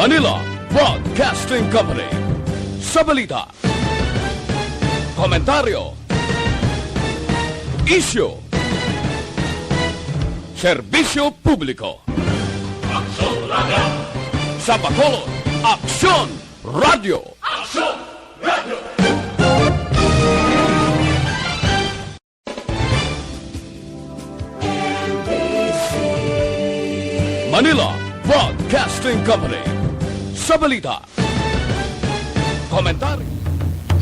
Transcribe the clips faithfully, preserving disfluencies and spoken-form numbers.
Manila Broadcasting Company. Sa balita, komentaryo, isyu, serbisyo publiko. Aksyon Radio. Sa Bacolod, Aksyon Radio. Aksyon Radio. Manila Broadcasting Company. Sa balita, komentaryo.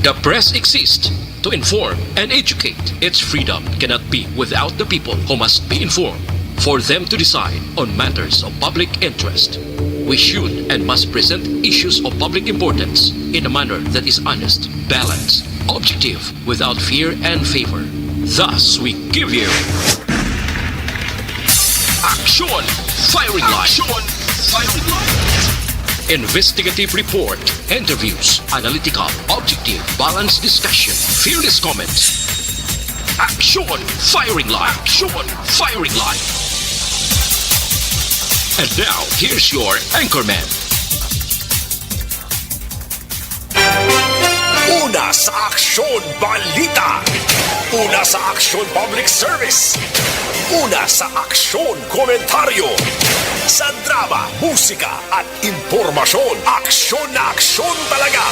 The press exists to inform and educate. Its freedom cannot be without the people who must be informed for them to decide on matters of public interest. We should and must present issues of public importance in a manner that is honest, balanced, objective, without fear and favor. Thus, we give you Aksyon Firing Line. Aksyon Firing Line. Investigative report, interviews, analytical, objective, balanced discussion, fearless comments. Aksyon Firing Line. Aksyon Firing Line. And now, here's your anchorman. Una sa aksyon, balita. Una sa aksyon, public service. Una sa aksyon, komentaryo. Sa drama, musika, at impormasyon, aksyon na aksyon talaga.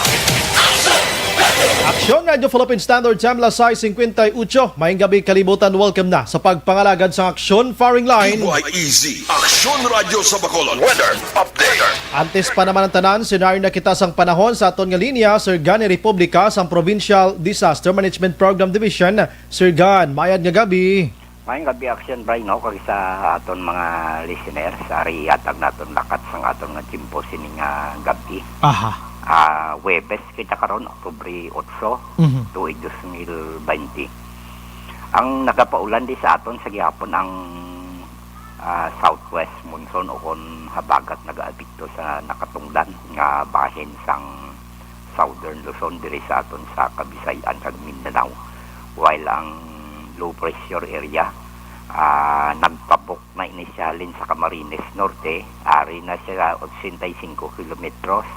Aksyon Radio Philippine Standard Time, alas sais singkwenta y ocho. Maayong gabi, kalibutan. Welcome na sa pagpangalagad sa Aksyon Firing Line. D Y E Z, Aksyon Radio sa Bacolod. Weather update. Antes pa naman ang tanan, senaryo na kita sang panahon sa aton nga linya, Sir Gani Republica sang Provincial Disaster Management Program Division. Sir Gan, mayad nga gabi. Maayong gabi, Aksyon Bray, no, kag sa aton mga listeners, ari ihatag naton lakat sang aton nga tiyempo sini nga gabi. Aha. Ah, Huwebes kita karon, Oktubre otso, Mhm. tuig dos mil baynte. Ang nagapaulan di sa aton sa gihapon ang, ah, southwest monsoon o kon habagat nagaapekto sa nakatungdan nga bahin sang Southern Luzon diri sa aton sa Kabisay-an kag Mindanao. While ang low pressure area, ah, nagtabok na ini siya halin sa Camarines Norte, ari na siya ochenta y cinco kilometros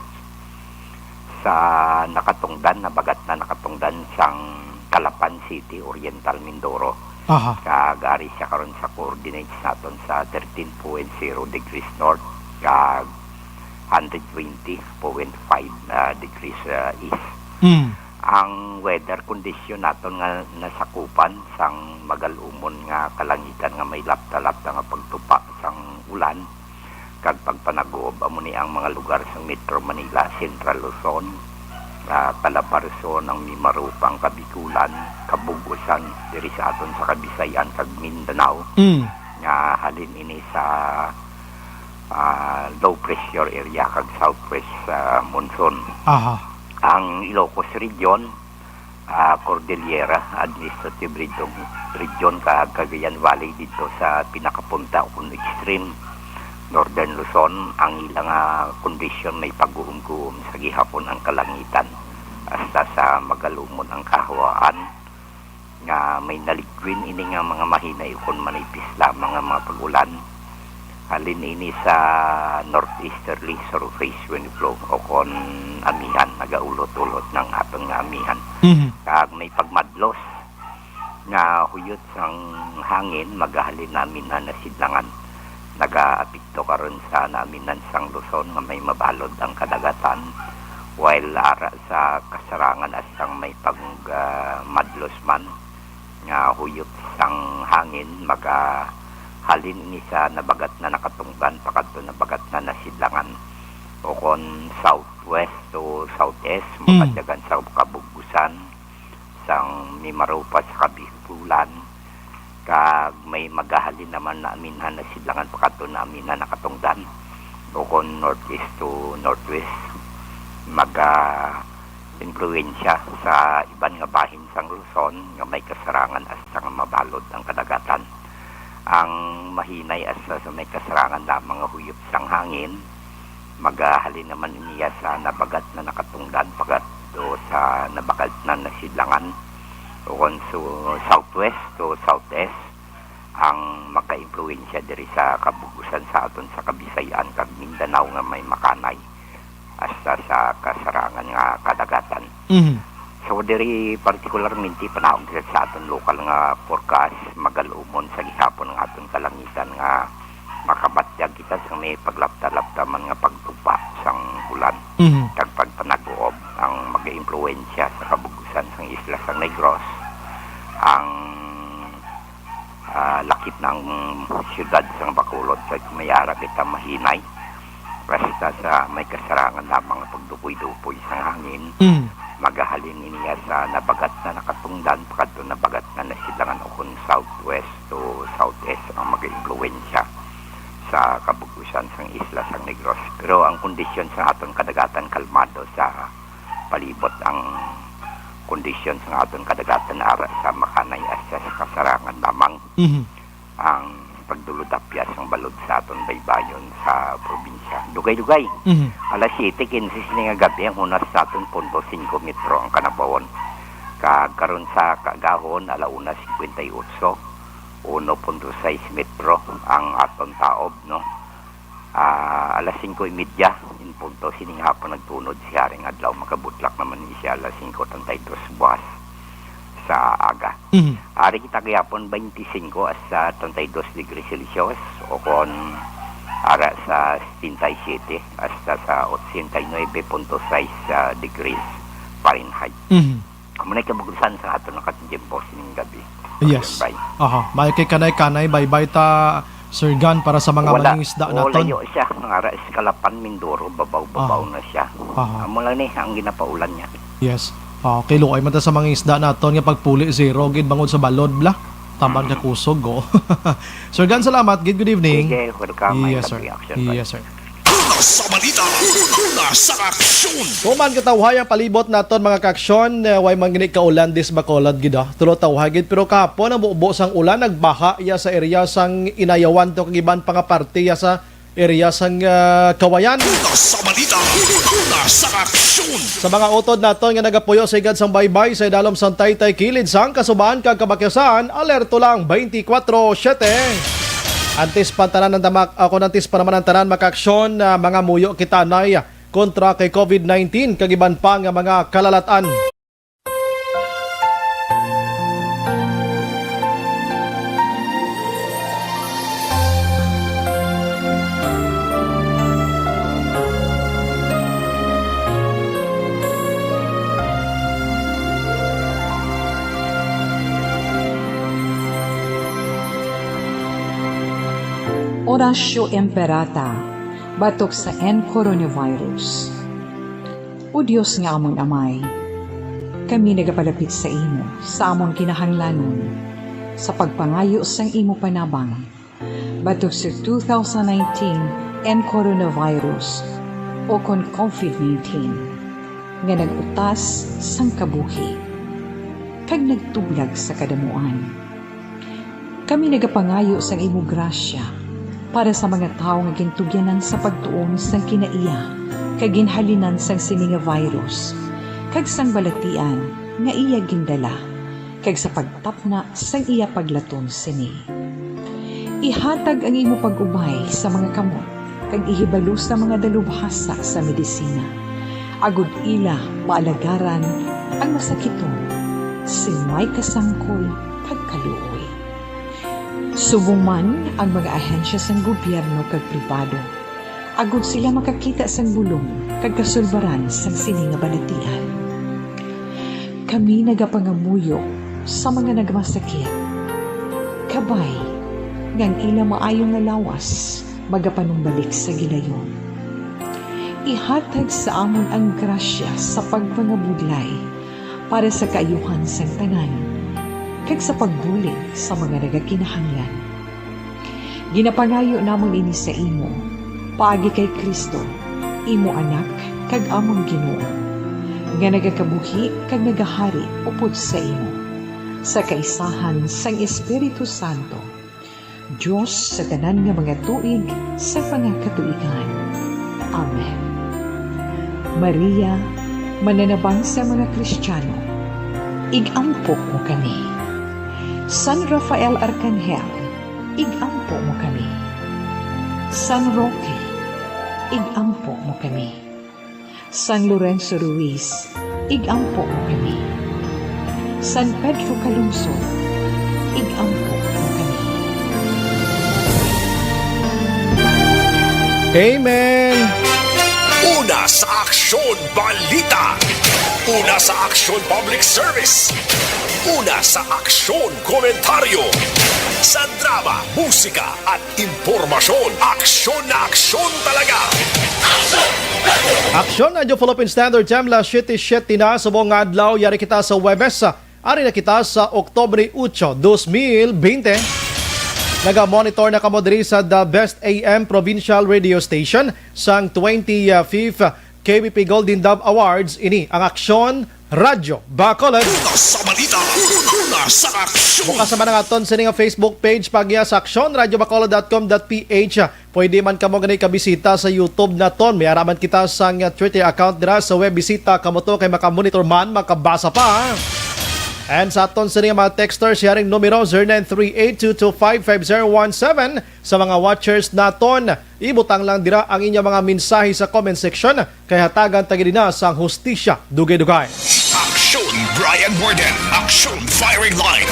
sa nakatungdan, nabagat na nakatungdan sang Calapan City, Oriental Mindoro. Aha. Kag ari siya karon sa coordinates naton sa thirteen point zero degrees north kag hundred twenty point five, ah, degrees, ah, east. Mm. Ang weather condition naton nga nasakupan sang magalumon nga kalangitan nga may lapta-lapta nga pagtupa sang ulan kag pagpanagob, amo ni ang mga lugar sa Metro Manila, Central Luzon, ah, Calabarzon, ang Mimaropa, ang Kabigulan, Kabug-usan diri sa aton sa Kabisay-an kag Mindanao, Mm. nga halin ini sa, ah, low pressure area kag southwest, ah, monsoon. Aha. Ang Ilocos Region, ah, Cordillera Administrative Region, Region kag Cagayan Valley didto sa pinakapunta o kon extreme Northern Luzon, ang ila nga kondisyon may pag-uumguom sa gihapon ang kalangitan hasta sa magalumon ang kahawaan nga may naligwin ini nga mga mahinay ukon manipis lamang nga mga pag-ulan. Halin ini sa northeasterly surface wind flow o kon amihan, nagaulot-ulot ng aton nga amihan. Mhm. Kag may pagmadlos nga huyot sang hangin magahalin namin na nasidlangan. Nagaapekto karon sa naaminan sang Luzon nga may mabalod ang kadagatan, while ara sa kasarangan asang may pag, ah, madlos man nga huyot sang hangin magahalin ini sa nabagat na nakatungdan pakadto nabagat na nasidlangan, o kon southwest to southeast, Mm. makadyagan sa Kabug-usan, sang Mimaropa sa Kabigulan, kag may magahalin naman na aminhan na sidlangan pakadto na aminhan na katungdan, o kon northeast to northwest, maga-impluwensya sa iban nga bahin sang Luzon nga may kasarangan hasta nga mabalod ang kadagatan. Ang mahinay hasta sa may kasarangan lamang nga huyop sang hangin, magahalin naman niya sa nabagat na nakatungdan pakadto sa nabagat na nasidlangan, o kon su-, southwest to southeast, ang magkaimpluwensya diri sa Kabug-usan sa aton sa Kabisay-an kag Mindanao nga may makanay. hasta sa kasarangan nga kadagatan. Mhm. So, diri partikularmente, panahon sa, sa aton lokal nga forecast, magal-umon sa gihapon ang aton kalangitan nga makabatyag kita sa may paglapta-lapta man nga pagtupa sang ulan. Mhm. Kag pagpanag-uob ang mag-impluwensya sa kabug-usan sang isla sang Negros, ang ah, lakip na ang siyudad sang Bacolod, kag may ara kita mahinay. Basta sa may kasarangan lamang nga pagdupoy-dupoy sang hangin, Mm. magahalin iniya sa nabagat na nakatungdan pakadto nabagat na nasilangan ukon southwest to southeast ang mag-impluwensya sa kabug-usan sang isla sang Negros. Pero ang kondisyon sa aton kadagatan kalmado sa palibot ang kondisyon sa aton kadagatan ara sa makanay hasta sa kasarangan lamang Mhm. ang pagdulod-apyas sang balod sa aton baybayon sa probinsya. Dugay-dugay, Mhm. alas siyete quince sini nga gabi ang hunas sa aton punto singko metro ang kanabawon. Kag karon sa kaagahon, ala una cincuenta y ocho, uno punto seis metro ang aton taob, no? Ah, alas singko y media in punto sining hapon nagtunod si Haring Adlaw. Makabutlak naman ni siya alas singko treinta y dos buwas sa aga. Mhm. Ari kita gihapon twenty-five hasta treinta y dos degrees Celsius, o kon ara sa setenta y siete hasta sa ochenta y nuebe punto seis, ah, degrees Fahrenheit. Mhm. Amo na kabug-usan sa aton nga katiempo sining gabi. Yes. Bye. Aha, may kay kanay-kanay, baybay ta, Sir Gan, para sa mga Wala. mangingisda Oh, naton. Layo siya. Nga ara, Escalapan, Mindoro, babaw-babaw Aha. na siya. Aha. Amo lang ni ang ginapaulan niya. Yes. Ah, okay, luoy man ta sa mangingisda naton nga pagpuli zero gid bangod sa balod bla. Taman Mm. ka kusog, oh. Sir Gan, salamat gid. Good evening. Sige, welcome. Yes, Ay, sir. Reaction, Yes, sir. Una sa balita, una sa aksyon. Human katawhay ang palibot naton, mga kaaksyon, eh, way man gani kaulan dis Bacolod gid, ah. Tulo tawhay gid, pero kahapon ang bubo sang ulan nagbaha iya sa area sang Inayawan to kag iban pa nga parte iya sa area sang, ah, Kawayan. Una sa balita, una sa aksyon. Sa mga utod naton nga nagapuyo sa higad sang baybay sa idalom sang Taytay, kilid sang Kasuban kag Kabakyasan, alerto lang twenty-four seven. Antes pa ang tanan ng damak-, ako, antes pa naman ang tanan makaaksyon, ah, mangamuyo kita anay kontra kay covid nineteen kag iban pa nga mga kalalatan. Horacio Imperata, batok sa N coronavirus. O Dios nga amon Amay, kami nagapalapit sa imo sa amon kinahanglanon sa pagpangayo sang imo panabang batok sa two thousand nineteen N coronavirus, o kon covid nineteen, nga nag-utas sang kabuhi kag nagtublag sa kadamuan. Kami nagapangayo sang imo grasya para sa mga tawo nga gintugyanan sa pagtuon sang kinaiya kag ginhalinan sang sini nga virus kag sang balatian nga iya gindala, kag sa pagtapna sang iya paglaton sini. Ihatag ang imo pag-ubay sa mga kamot kag ihibalo sa mga dalubhasa sa medisina, agod ila maalagaran ang masakiton sing may kasangkol kag kaluoy. Subong man ang mga ahensya sang gobyerno kag pribado, agod sila makakita sang bulong kag kasulbaran sang sini nga balatian. Kami nagapangamuyo sa mga nagmasakit, kabay nga ang ila maayo nga lawas magapanumbalik sa gilayon. Ihatag sa amon ang grasya sa pagpangabudlay para sa kaayuhan sang tanan, kag sa pagbulig sa mga nagakinahanglan. Ginapangayo namon ini sa imo, paagi kay Cristo, imo Anak kag amon Ginoo, nga nagakabuhi kag nagahari upod sa imo, sa kaisahan sang Espiritu Santo, Dios sa tanan nga mga tuig sa mga katuigan. Amen. Maria, mananabang sa mga Kristiyano, ig-ampo mo kami. San Rafael Arkanghel, ig-ampo mo kami. San Roque, ig-ampo mo kami. San Lorenzo Ruiz, ig-ampo mo kami. San Pedro Calungsod, ig-ampo mo kami. Amen! Una sa Aksyon Balita. Una sa Aksyon Public Service. Una sa Aksyon Komentaryo. Sa drama, musika, at impormasyon. Aksyon na aksyon talaga. Aksyon Radyo Philippine Standard Time, las siyete siyete na sa buong adlaw. Yari kita sa Webes. Ari na kita sa Oktubre otso, dos mil bente. Naga-monitor na kamo diri sa The Best A M Provincial Radio Station sang twenty-fifth K B P Golden Dove Awards. Ini ang Aksyon Radyo Bacolod. Una sa balita. Una sa aksyon. Kasama na nga aton sini nga Facebook page, pagya sa aksyon radyo bacolod dot com dot P H. Pwede man kamo gani kabisita sa YouTube naton. May ara man kita sang, uh, Twitter account dira sa web. Bisita kamo to kay makamonitor man, makabasa pa. And sa aton sini nga mga texter, sharing numero zero nine three eight two two five five zero one seven. Sa mga watchers naton, ibutang lang dira ang inyong mga mensahe sa comment section kay hatagan ta gid na sang hustisya dugay-dugay. Aksyon Brian Morden. Aksyon Firing Line.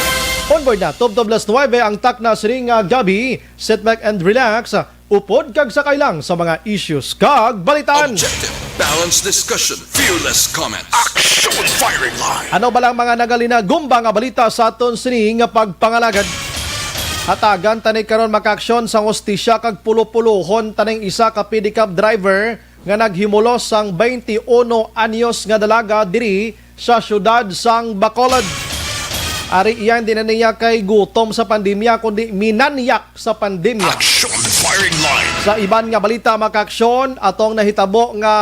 Onboard na, tubtob las nuwebe ang takna sining, ah, gabi. Sit back and relax. Upod kag sakay lang sa mga issues kag balitaan. Objective, balanced discussion, fearless comments. Aksyon Firing Line. Ano ba lang mga nagalinagumba nga balita sa aton sini nga pagpangalagad? Hatagan ta ni karon makaaksyon sang hustisya kag pulo-pulohon taning isa ka pedicab driver nga naghimulos sang twenty-uno anyos nga dalaga diri sa siyudad sang Bacolod. Ari iya, hindi na niya kay gutom sa pandemya, kundi minanyak sa pandemya. Aksyon Firing Line. Sa iban nga balita, makaaksyon, atong nahitabo nga,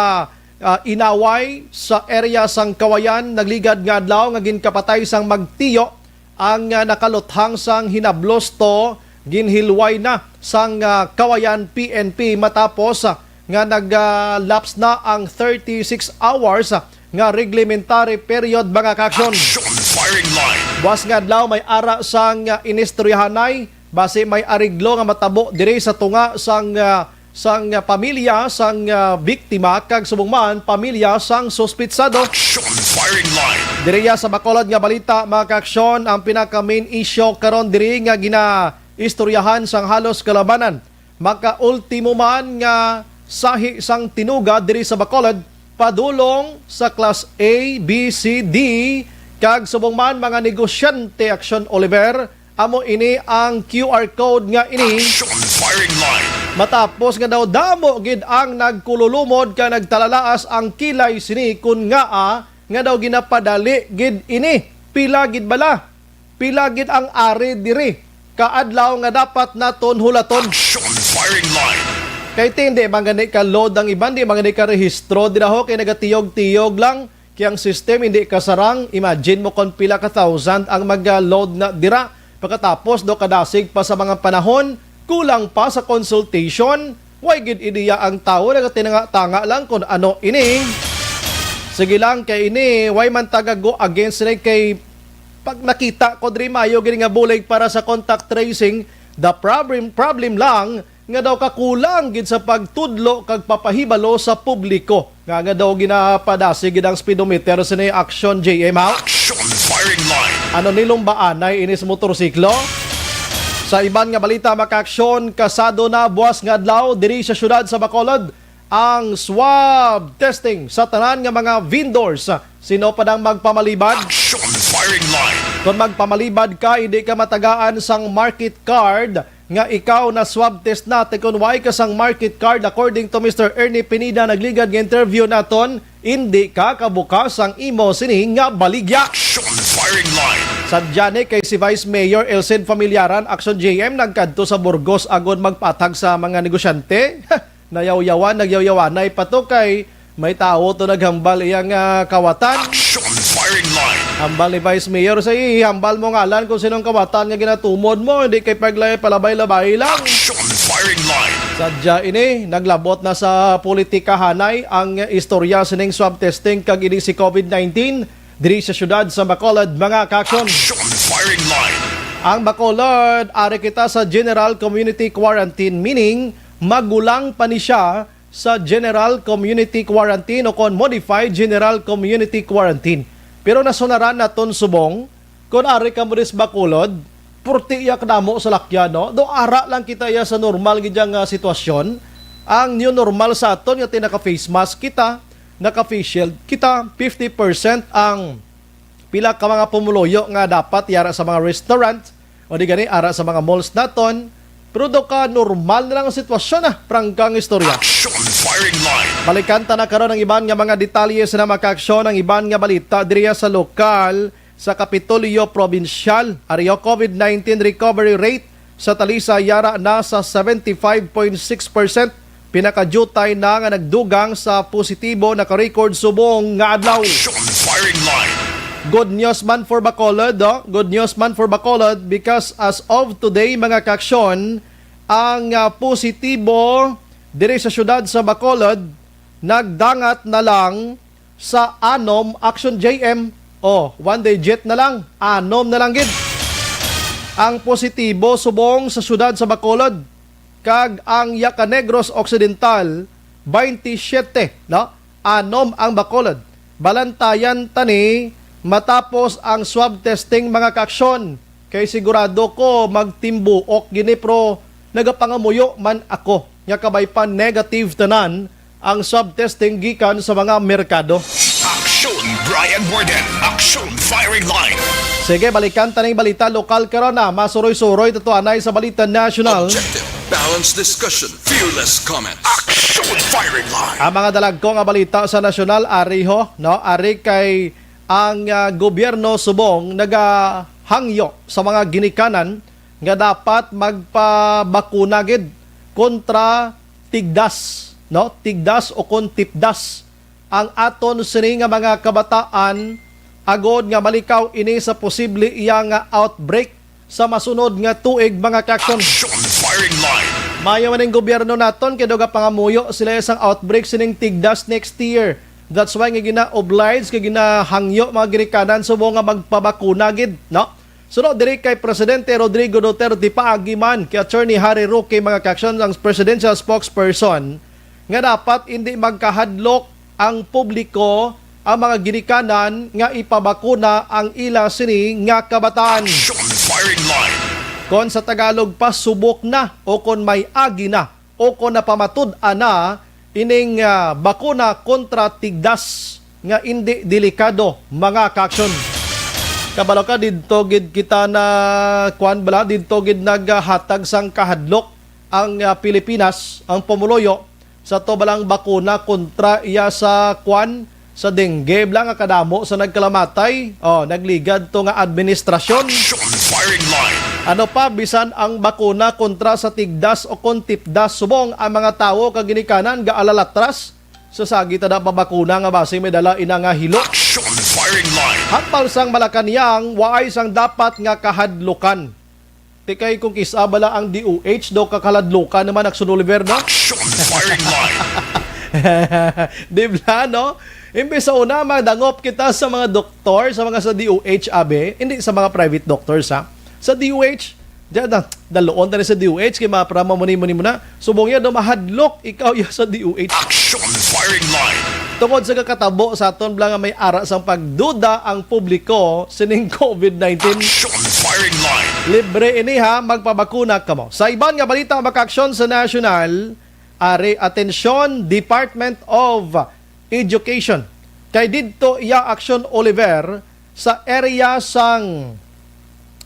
ah, inaway sa area sang Kawayan, nagligad nga adlaw nga ginkapatay sang magtiyo ang, ah, nakaluthang sang hinablos to, ginhilway na sang, ah, Kawayan P N P matapos, ah, nga nag-lapse na ang thirty-six hours, ah, nga reglementary period, mga kaaksyon. Aksyon Firing Line. Buas nga adlaw, may ara sang, ah, inistoryahanay, basi may areglo nga matabo diri sa tunga sang, ah, sang, ah, pamilya sang, ah, biktima kag subong man pamilya sang suspitsado. Aksyon Firing Line. Diriya sa Bacolod nga balita, mga kaaksyon, ang pinaka main issue karon diri nga ginaistoryahan sang halos kalabanan, makaultimo man nga sahi sang tinuga diri sa Bacolod, padulong sa Class A, B, C, D, kag subong man mga negosyante, Aksyon Oliver, amo ini ang Q R code nga ini. Aksyon Firing Line. Matapos nga daw damo gid ang nagkululumod kag nagtalalaas ang kilay sini, kun ngaa nga daw ginapadali gid ini. Pila gid bala? Pila gid ang ari diri ka adlaw nga dapat naton hulaton? Aksyon Firing Line. Kay ti, hindi man gani ka load ang iban, di man gani ka rehistro dira ho, kay nagatiyog-tiyog lang. Kay ang system hindi kasarang. Imagine mo kung pila ka thousand ang mag-load na dira. Pagkatapos do kadasig pa sa mga panahon, kulang pa sa consultation. Way gid ideya ang tawo, nagatinanga-tanga lang kung ano ini. Sige lang, kay ini, way man taga go against ni kay pag nakita ko diri, mayo gid nga bulig para sa contact tracing. The problem, problem lang nga daw kakulang gid sa pagtudlo kag papahibalo sa publiko. Nga, nga daw ginapadasig gid ang speedometer sini, Aksyon J M, ha? Aksyon Firing Line. Ano ni, lumbaanay ini sa motorsiklo? Sa iban nga balita, makaaksyon, kasado na buas nga adlaw diri sa siyudad sa Bacolod ang swab testing sa tanan nga mga vendors. Sino pa dang magpamalibad? Aksyon Firing Line. Kung magpamalibad ka, hindi ka matagaan sang market card nga ikaw na swab test na, te, kung way ka sang market card. According to Mister Ernie Pineda, nagligad nga interview naton, hindi ka kabukas ang imo sini nga baligya. Aksyon Firing Line. Sadya ni kay si Vice Mayor Elcid Familiaran, Aksyon J M, nagkadto sa Burgos agod magpatag sa mga negosyante. Nayawyawan, nagyawyawanay pa to kay may tawo to naghambal iyang, ah, kawatan. Aksyon Firing Line. Hambal ni Vice Mayor, sa ihambal mo ngalan kung sinong kawatan nga ginatumod mo, hindi kay paglay palabay-labay lang. Aksyon Firing Line. Sadya ini, naglabot na sa politikahanay ang istorya sining swab testing kag ini si COVID nineteen diri sa siyudad sa Bacolod, mga kaaksyon. Aksyon Firing Line. Ang Bacolod, ari kita sa general community quarantine, meaning magulang pa ni siya sa general community quarantine o kon modified general community quarantine. Pero nasunaran naton subong, kon ari ka mo dis Bacolod, purti iya kadamo sa lakyan, no? Do ara lang kita iya sa normal gid nga sitwasyon. Ang new normal sa aton nga ti naka-face mask kita, naka-face shield kita, fifty percent ang pila ka mga pumuluyo nga dapat yara sa mga restaurant o di gani ara sa mga malls naton. Pero do ka normal na lang ang sitwasyon na, prangkang istorya. Action Firing Line. Balikan ta na karon ang iban nga mga detalye sa mga kaaksyon, ang iban nga balita diriya sa lokal sa Kapitolyo Probinsyal. Ari ho, COVID nineteen recovery rate sa Talisay yara na sa seventy-five point six percent. Pinakadiutay na nga nagdugang sa positibo naka-record subong nga adlaw. Action Firing Line. Good news man for Bacolod, oh. Good news man for Bacolod because as of today, mga kaaksyon, ang ah, positibo diri sa siyudad sa Bacolod nagdangat na lang sa anom, Action J M. Oh, one digit na lang, anom na lang gid ang positibo subong sa siyudad sa Bacolod, kag ang Yaca Negros Occidental, twenty-seven, no? Anom ang Bacolod. Balantayan ta ni matapos ang swab testing, mga kaaksyon, kay sigurado ko magtimbuok gini, pero nagapangamuyo man ako nga kabay pa negative tanan ang swab testing gikan sa mga merkado. Action Brian Warden. Action Firing Line. Sige, balikan ta ning balita lokal karon na masuroy-suroy tatuanay sa balita national. Objective, balanced discussion, fearless comment. Action Firing Line. Ang mga dalagko nga balita sa nasyonal, ari ho, no? Ari kay ang ah, gobyerno subong nagahangyo sa mga ginikanan nga dapat magpabakuna gid kontra tigdas, no? Tigdas o kon tipdas ang aton sini nga mga kabataan, agod nga malikaw ini sa posible iya nga outbreak sa masunod nga tuig, mga kaaksyon. Action Firing Line. Mayo man ang gobyerno naton kay do gapangamuyo sila sang outbreak sining tigdas next year. That's why nga gina-oblige kay ginahangyo mga ginikanan subong nga magpabakuna gid, no? Suno diri kay Presidente Rodrigo Duterte, paagi man kay Attorney Harry Roque, mga kaaksyon, ang presidential spokesperson, nga dapat indi magkahadlok ang publiko, ang mga ginikanan nga ipabakuna ang ila sini nga kabataan. Action Firing Line. Kon sa Tagalog pa, subok na o kon may agi na o kon napamatud-an na ining ah, bakuna kontra tigdas nga indi delikado, mga kaaksyon. Kabalo ka, didto gid kita na, kuan bala, didto gid naghatag sang kahadlok ang ah, Pilipinas, ang pumuluyo sa to balang bakuna kontra iya sa, kuan, sa dengue bala nga kadamo sa nagkalamatay. Oh, nagligad to nga administrasyon. Action Firing Line. Ano pa, bisan ang bakuna kontra sa tigdas o kon tipdas, subong ang mga tawo kag ginikanan gaalalatras sa sagi ta da pabakuna nga basi may dala ina nga hilo. Action Firing Line. Hambal sang Malacañang, waay sang dapat nga kahadlukan. Ti kay kung kis-a bala ang D O H, do ka kahadlukan naman, Action Oliver, no? Action Firing Line. Di ba, no? Imbes sa una, madangop kita sa mga doktor, sa mga sa D O H, abi, hindi sa mga private doctors, ha? Sa D O H, diyan na, daluon ta ni sa D O H, kay maprama mo ni, mo ni mo na. Subong yan, no, mahadlok ikaw ya sa D O H. Action Firing Line. Tungod sa kakatabo sa aton bala nga may ara sang pagduda ang publiko sining COVID nineteen. Action Firing Line. Libre ini, ha, magpabakuna kamo. Sa iban nga balita, makaaksyon sa national, ari, atensyon, Department of Education. Kay didto iya, Action Oliver, sa area sang,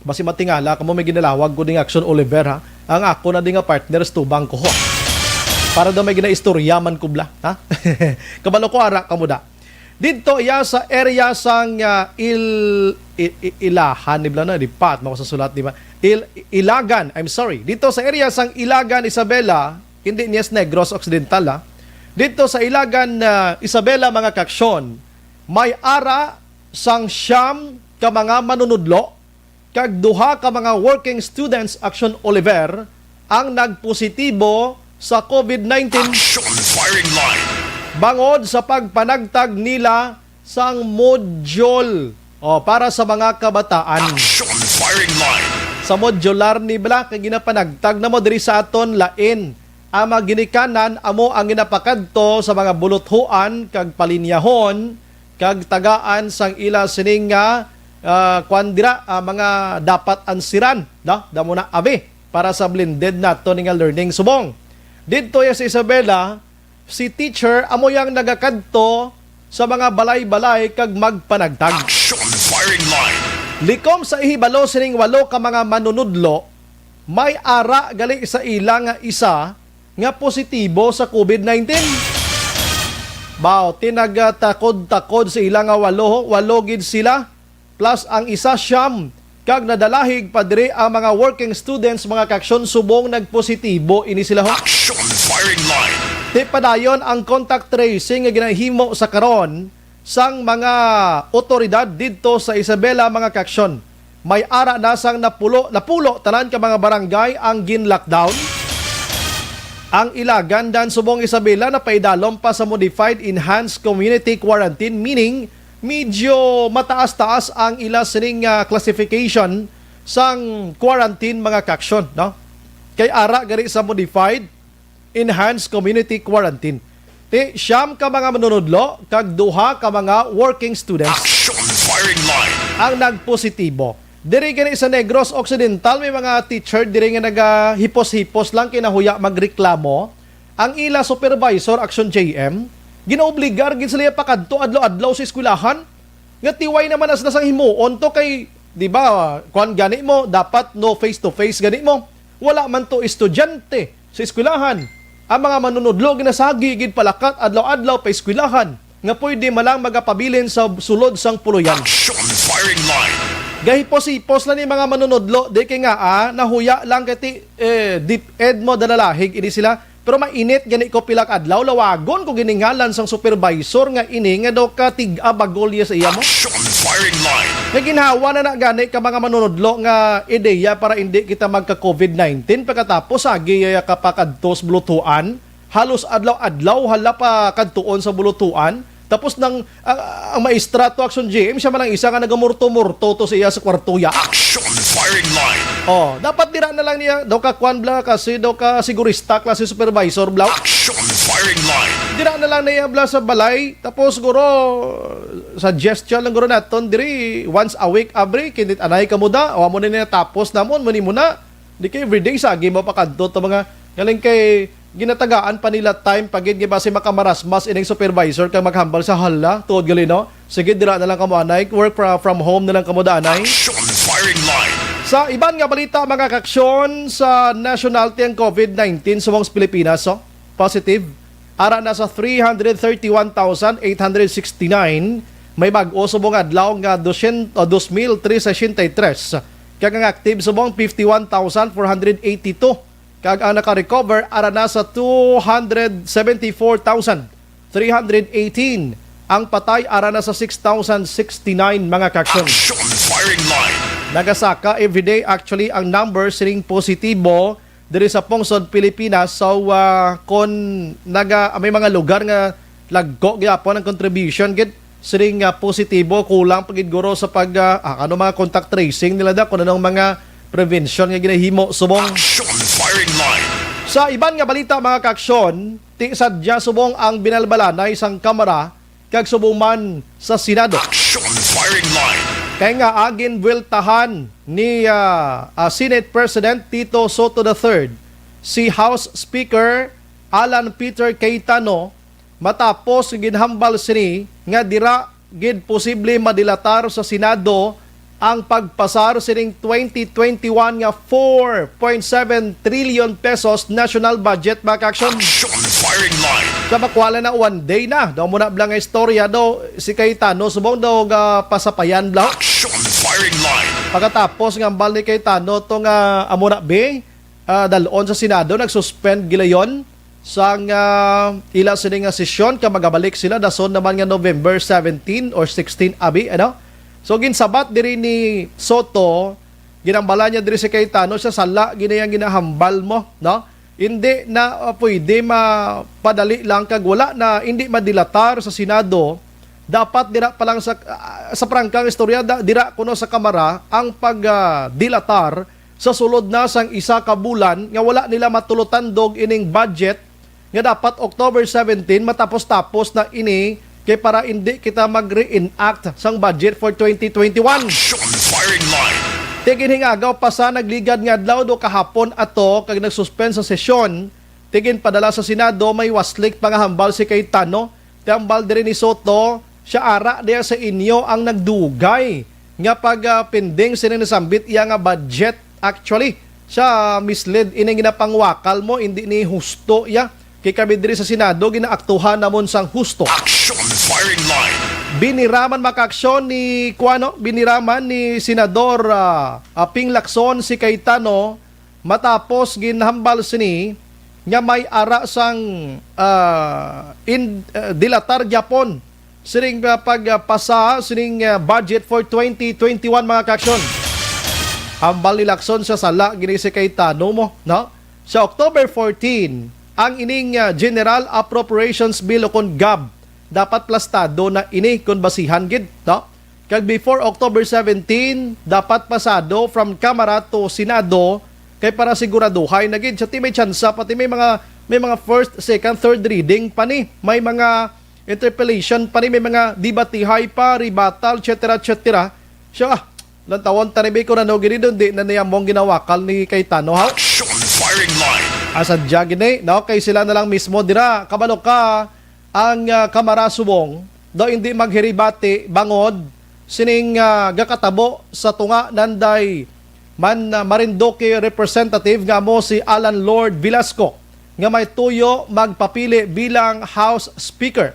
basi matingala kamo, may ginalawag ko ding Action Oliver, ha. Ang ako na di nga partners tubang ko, ho. Para daw may ginaistorya man kubla, ha. Kabalo ko, ara kamo da. Didto iya sa area sang ah, Il, I- I- Ilahan, di ba na, di pat mo sa sulat, di ba? Il, Ilagan, I'm sorry. Dito sa area sang Ilagan, Isabela, hindi Nias Negros Occidental, ha. Dito sa Ilagan, ah, Isabela, mga kaaksyon, may ara sang siyam ka mga manunudlo kag duha ka mga working students, Action Oliver, ang nagpositibo sa COVID nineteen. Action Firing Line. Bangod sa pagpanagtag nila sang module, o, para sa mga kabataan. Action Firing Line. Sa modular ni bala, kay ginapanagtag na mo diri sa aton lain Ang mga ginikanan amo ang ginapakadto sa mga buluthuan kag palinyahon kag tagaan sang ila sining nga, ah, kuan dira, ah, mga dapat ansiran, no? Damo na abi para sa blended nato ni nga learning subong. Didto ya sa Isabela, si teacher amo yang nagakadto sa mga balay-balay kag magpanagtag. Action firing line. Likom sa ihibalo sining walo ka mga manunudlo, may ara gali sa ila nga isa nga positibo sa covid nineteen. Baw, tinagatakod-takod sa ila nga walo, walo gid sila, plus ang isa siyam, kag nadalahig pa diri ang mga working students, mga kaaksyon, subong nagpositibo ini sila, ho. Action firing line. Ti padayon ang contact tracing nga ginahimo sa karon sang mga otoridad didto sa Isabela, mga kaaksyon. May ara na sang napulo, napulo tanan ka mga barangay ang gin-lockdown. Ang Ilagan dan subong Isabela napaidalom pa sa modified enhanced community quarantine, meaning medyo mataas-taas ang ila sining, ah, classification sang quarantine, mga kaaksyon, no? Kay ara gani sa modified enhanced community quarantine. Ti siyam ka mga manunudlo kag duha ka mga working students Action firing line. Ang nagpositibo. Diri gani sa Negros Occidental, may mga teacher diri nga nagahipos-hipos lang kinahuya magreklamo. Ang ila supervisor, Action J M, ginaobligar gid sila pakadto adlaw-adlaw sa eskwelahan. Nga tiway naman na sila sang himuon to kay, di ba, kuan gani mo, dapat no face to face gani mo. Wala man to estudyante sa eskwelahan. Ang mga manunudlo ginasagi gid palakat adlaw-adlaw pa eskwelahan nga pwede man lang magapabilin sa sulod sang puloyan. Action firing line. Gahipos-hipos lang ni mga manunudlo, di kay nga, ah, nahuya lang kay ti, eh, DepEd mo dalalahig ini sila. Pero mainit gani ko pila ka adlaw, lawagon ko giningalan sang supervisor nga ini nga daw ka tig-a bagolya sa iya mo. Action firing line. Nga ginhawa na na gani ka mga manunudlo nga ideya para hindi kita magka covid nineteen pagkatapos agi ya kapakadto sa bulutuan. Halos adlaw-adlaw hala pa kadtuon sa bulutuan. Tapos nang, ah, ang maestra to, Action G M, siya man ang isa nga nagamurto-murto to sa iya sa kwarto ya. Action firing line. Oh, dapat dira na lang niya daw ka kwan bla kasi daw ka sigurista, klase supervisor bla. Action firing line. Dira na lang niya bla sa balay. Tapos siguro suggestion lang guro naton diri once a week abri kinit anay ka muda. O amo na niya tapos namon muni muna. Di kay everyday sagi mo pakadto to mga galing kay ginatagaan pa nila time pa gid nga basi makamarasmas ining supervisor kag maghambal sa hala tuod gali, no? Sige, dira na lang kamo anay, work fra-, from home na lang kamo danay. Action firing line. Sa iban nga balita, mga kaksyon, sa national ti ang covid nineteen subong sa Pilipinas, so, positive. Ara na sa three hundred thirty-one thousand eight hundred sixty-nine, may bag-o subong adlaw nga dosyen-, o, dos mil trescientos sesenta y tres. Kag ang active subong fifty-one thousand four hundred eighty-two. Kag ang naka-recover ara na sa two hundred seventy-four thousand three hundred eighteen. Ang patay ara na sa six thousand sixty-nine, mga kaksyon. Action firing line. Nagasaka everyday actually ang number sining positibo diri sa pungsod Pilipinas. So, ah, kon naga, may mga lugar nga lagko gyapon ang contribution gid sining, ah, positibo, kulang pa gid guro sa pag, ah, ah, ano, mga contact tracing nila da, kung anong mga prevention nga ginahimo subong. Action firing line. Sa iban nga balita, mga kaaksyon, ti sadya subong ang binalbalanay sang Kamara kag subong man sa Senado. Action firing line. Kay nga agin buweltahan ni, ah, ah, Senate President Tito Soto the third si House Speaker Alan Peter Cayetano matapos nga ginhambal sini nga dira gid posible madilatar sa Senado ang pagpasar sining twenty twenty-one nga four point seven trillion pesos national budget, mga kaaksyon. Action firing line. Sa makwala na one day na, daw mo na bla nga istorya daw si Cayetano subong daw nga pasapayan bla. Action firing line. Pagkatapos nga hambal ni Cayetano to nga amo na be, ah, dalon sa Senado, nag-suspend gilayon sang, ah, ila sini nga sesyon kag magabalik sila dason naman nga November seventeen or sixteen, abi, ano? So, ginsabat diri ni Soto, ginambala niya diri si Cayetano, siya sala gini ang ginahambal mo, no? Hindi na, ah, pwede mapadali lang kag wala na, hindi madilatar sa Senado. Dapat dira pa lang sa, ah, sa prangkang istorya, da-, dira kuno sa Kamara ang pag, ah, dilatar sa sulod na sang isa ka bulan nga wala nila matulotandog ining budget nga dapat October seventeen matapos-tapos na ini, kay para indi kita mag-reenact sang budget for twenty twenty-one. Action Firing Line. Tigin hingagaw pa sa nagligad nga adlaw do kahapon ato kag nagsuspend sa sesyon, tigin padala sa Senado may waslik pa nga hambal si Cayetano. Ti hambal diri ni Soto, siya ara diya sa inyo ang nagdugay nga pag, ah, pending sini nasambit iya nga budget. Actually, siya misled ini ginapangwakal mo, hindi ni husto iya. Kay kami diri sa Senado ginaaktuhan namon sang husto. Action Firing Line. Biniraman makaaksyon ni kuano, biniraman ni Senador, ah, ah, Ping Lacson si Cayetano matapos ginhambal sini nga may ara sang, ah, in, ah, dilatar gyapon sining, ah, pagpasa sining, ah, budget for twenty twenty-one, mga kaaksyon. Hambal ni Lacson sa sala gini si Cayetano mo, no? Sa October fourteen, ang ining, ah, General Appropriations Bill o kon gab, dapat plastado na ini kon basihan gid, no? Kag before October seventeen, dapat pasado from Kamara to Senado, kay para siguraduhay na gid. Sa ti may tsansa, pati may mga, may mga first, second, third reading pa ni. May mga interpellation pa ni, may mga debatihay pa, rebuttal, et cetera, et cetera. Siya, ah, lantawon ta ni, Bi, kung ano gid, di na niya mong ginawakal ni Cayetano, ha? Action Firing Line. Asa dya gini, no? Kay sila na lang mismo dira, kabalo ka, ang, ah, Kamara subong daw hindi maghiribati bangod sining, ah, gakatabo sa tunga nanday man, ah, Marinduque representative nga amo si Alan Lord Velasco nga may tuyo magpapili bilang House Speaker,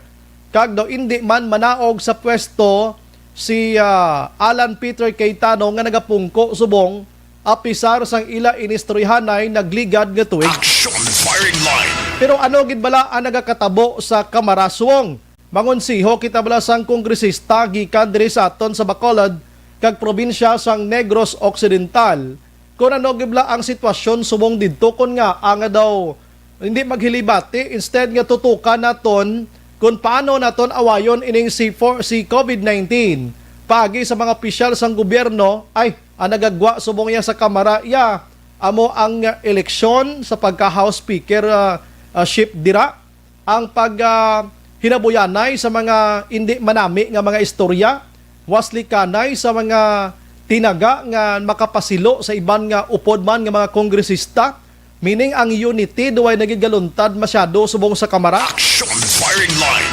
kag daw indi man manaog sa pwesto si, ah, Alan Peter Cayetano nga nagapungko subong apisar sang ila inistoryahanay nagligad nga tuig. Action Firing Line. Pero ano gid bala ang nagakatabo sa Kamara subong? Mangonseho kita bala sang kongresista gikan diri sa aton sa Bacolod kag probinsya sang Negros Occidental, kon ano gid bala ang sitwasyon subong didto, kon nga nga daw hindi maghilibati, instead nga tutukan naton kung paano naton awayon ining si for, si covid nineteen. Paagi sa mga opisyal sang gobyerno, ay, ang nagagwa subong iya sa Kamara, iya amo ang, ah, eleksyon sa pagka-House Speaker, ah, ah, ship dira, ang pag, ah, hinabuyanay sa mga indi manami nga mga istorya, waslikanay sa mga tinaga nga makapasilo sa iban nga upod man nga mga kongresista, meaning ang unity duway nagigaluntad masyado subong sa Kamara. Action Firing Line.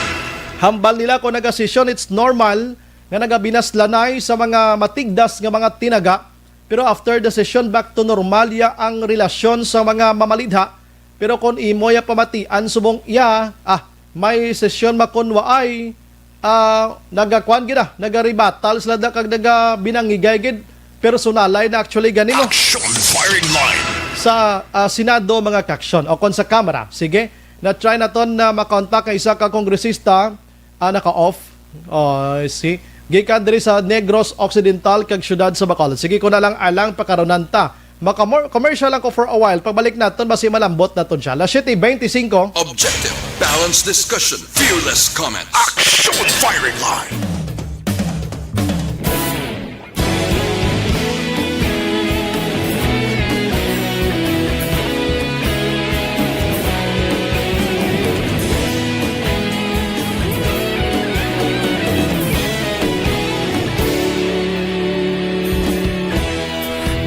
Hambal nila kung nagasesyon, it's normal nga nagabinaslanay sa mga matigdas nga mga tinaga, pero after the session, back to normal ya ang relasyon sa mga mamalidha. Pero kung imo ya pamatian subong iya, ah, may sesyon makunwaay, ah, nagakuan gid, ah, nagaribatal sila da kag nagabinangigay gid. Personalay na actually gani mo. Action Firing Line. Sa, ah, Senado, mga kaaksyon, o kon sa Kamara, sige, na-try naton na makontak ang isa ka kongresista, ah, naka-off. Oh, I see. Gikan diri sa Negros Occidental kag siyudad sa Bacolod. Sige ko na lang alang pakarunan ta. Maka-, commercial lang ko for a while. Pagbalik naton, basi malambot naton siya. Alas siyete beintisinko. Objective, balanced discussion, fearless comments. Action Firing Line.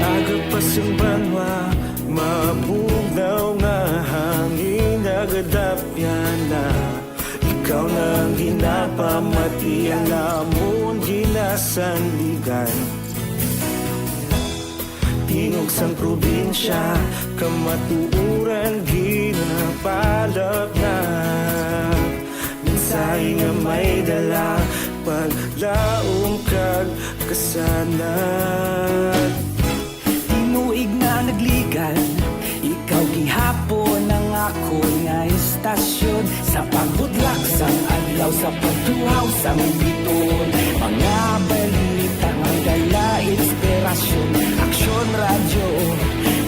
Aga pa sang banwa, mabugnaw nga hangin, nagadapyan na. Ikaw na ang ginapamati, ang amon ginasandigan. Tingog sang probinsya, kamatuoran ginapalapnap. Mensahe nga may dala, paglaom kag kasanag. Tinuig na nagligad, ikaw gihapon ang akon nga istasyon. Sa pagbudlak sang adlaw, sa pagtuhaw sang biton, mga balita nga dala inspirasyon. Aksyon Radyo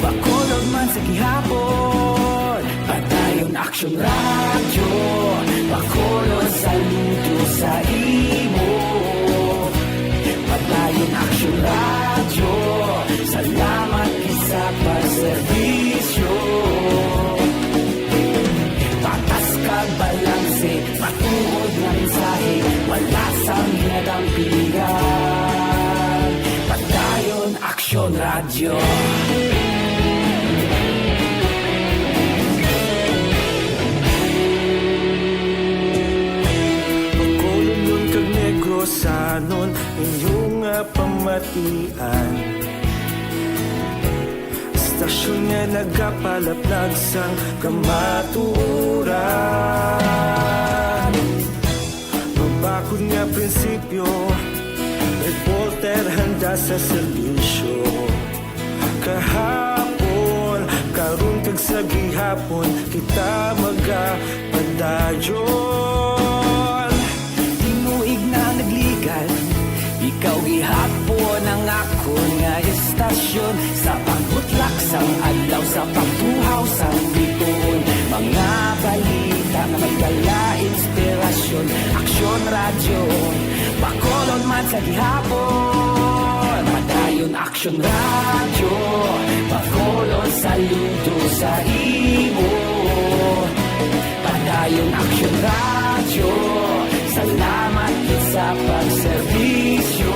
Bacolod man sa gihapon. Padayon Aksyon Radyo Bacolod, saludo sa imo. Padayon Aksyon Radyo, salamat gid Radyo. Bacolodnon kag Negrosanon, inyo nga pamatian. Istasyon nga nagapalaplag sang kamatuoran. Mabakod nga prinsipyo, reporter handa sa serbisyo. Kahapon, karon kag sa gihapon, kita magapadayon. Tinuig na nagligan, ikaw gihapon ang akon nga istasyon. Sa pagbutlak sang adlaw, sa pagtuhaw sang bituon, mga balita nga may dala inspirasyon. Aksyon Radyo, Bacolod man sa gihapon. Padayon Aksyon Radyo, Bacolod saludo sa imo. Padayon Aksyon Radyo, salamat gid sa pagserbisyo.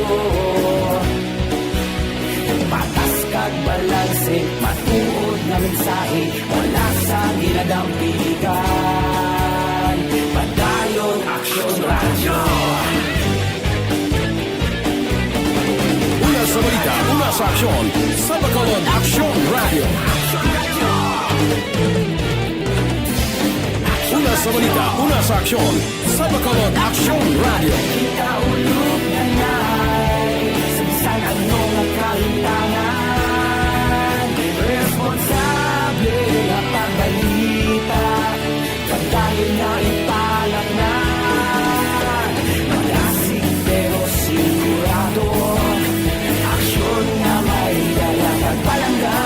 Patas kag balanse, matuod nga mensahe, wala sang ginadampigan. Padayon Aksyon Radyo. Una sa balita, una sa aksyon, sa Bacolod Aksyon Radyo. Una sa balita, una sa aksyon, sa Bacolod Aksyon Radyo. Kita ulog na nai, sa bisan ano nga kahintangan, responsable nga pagbalita, padayon nga ipalatnan. Malasig pero sigurado, aksyon nga may dala kag palangga.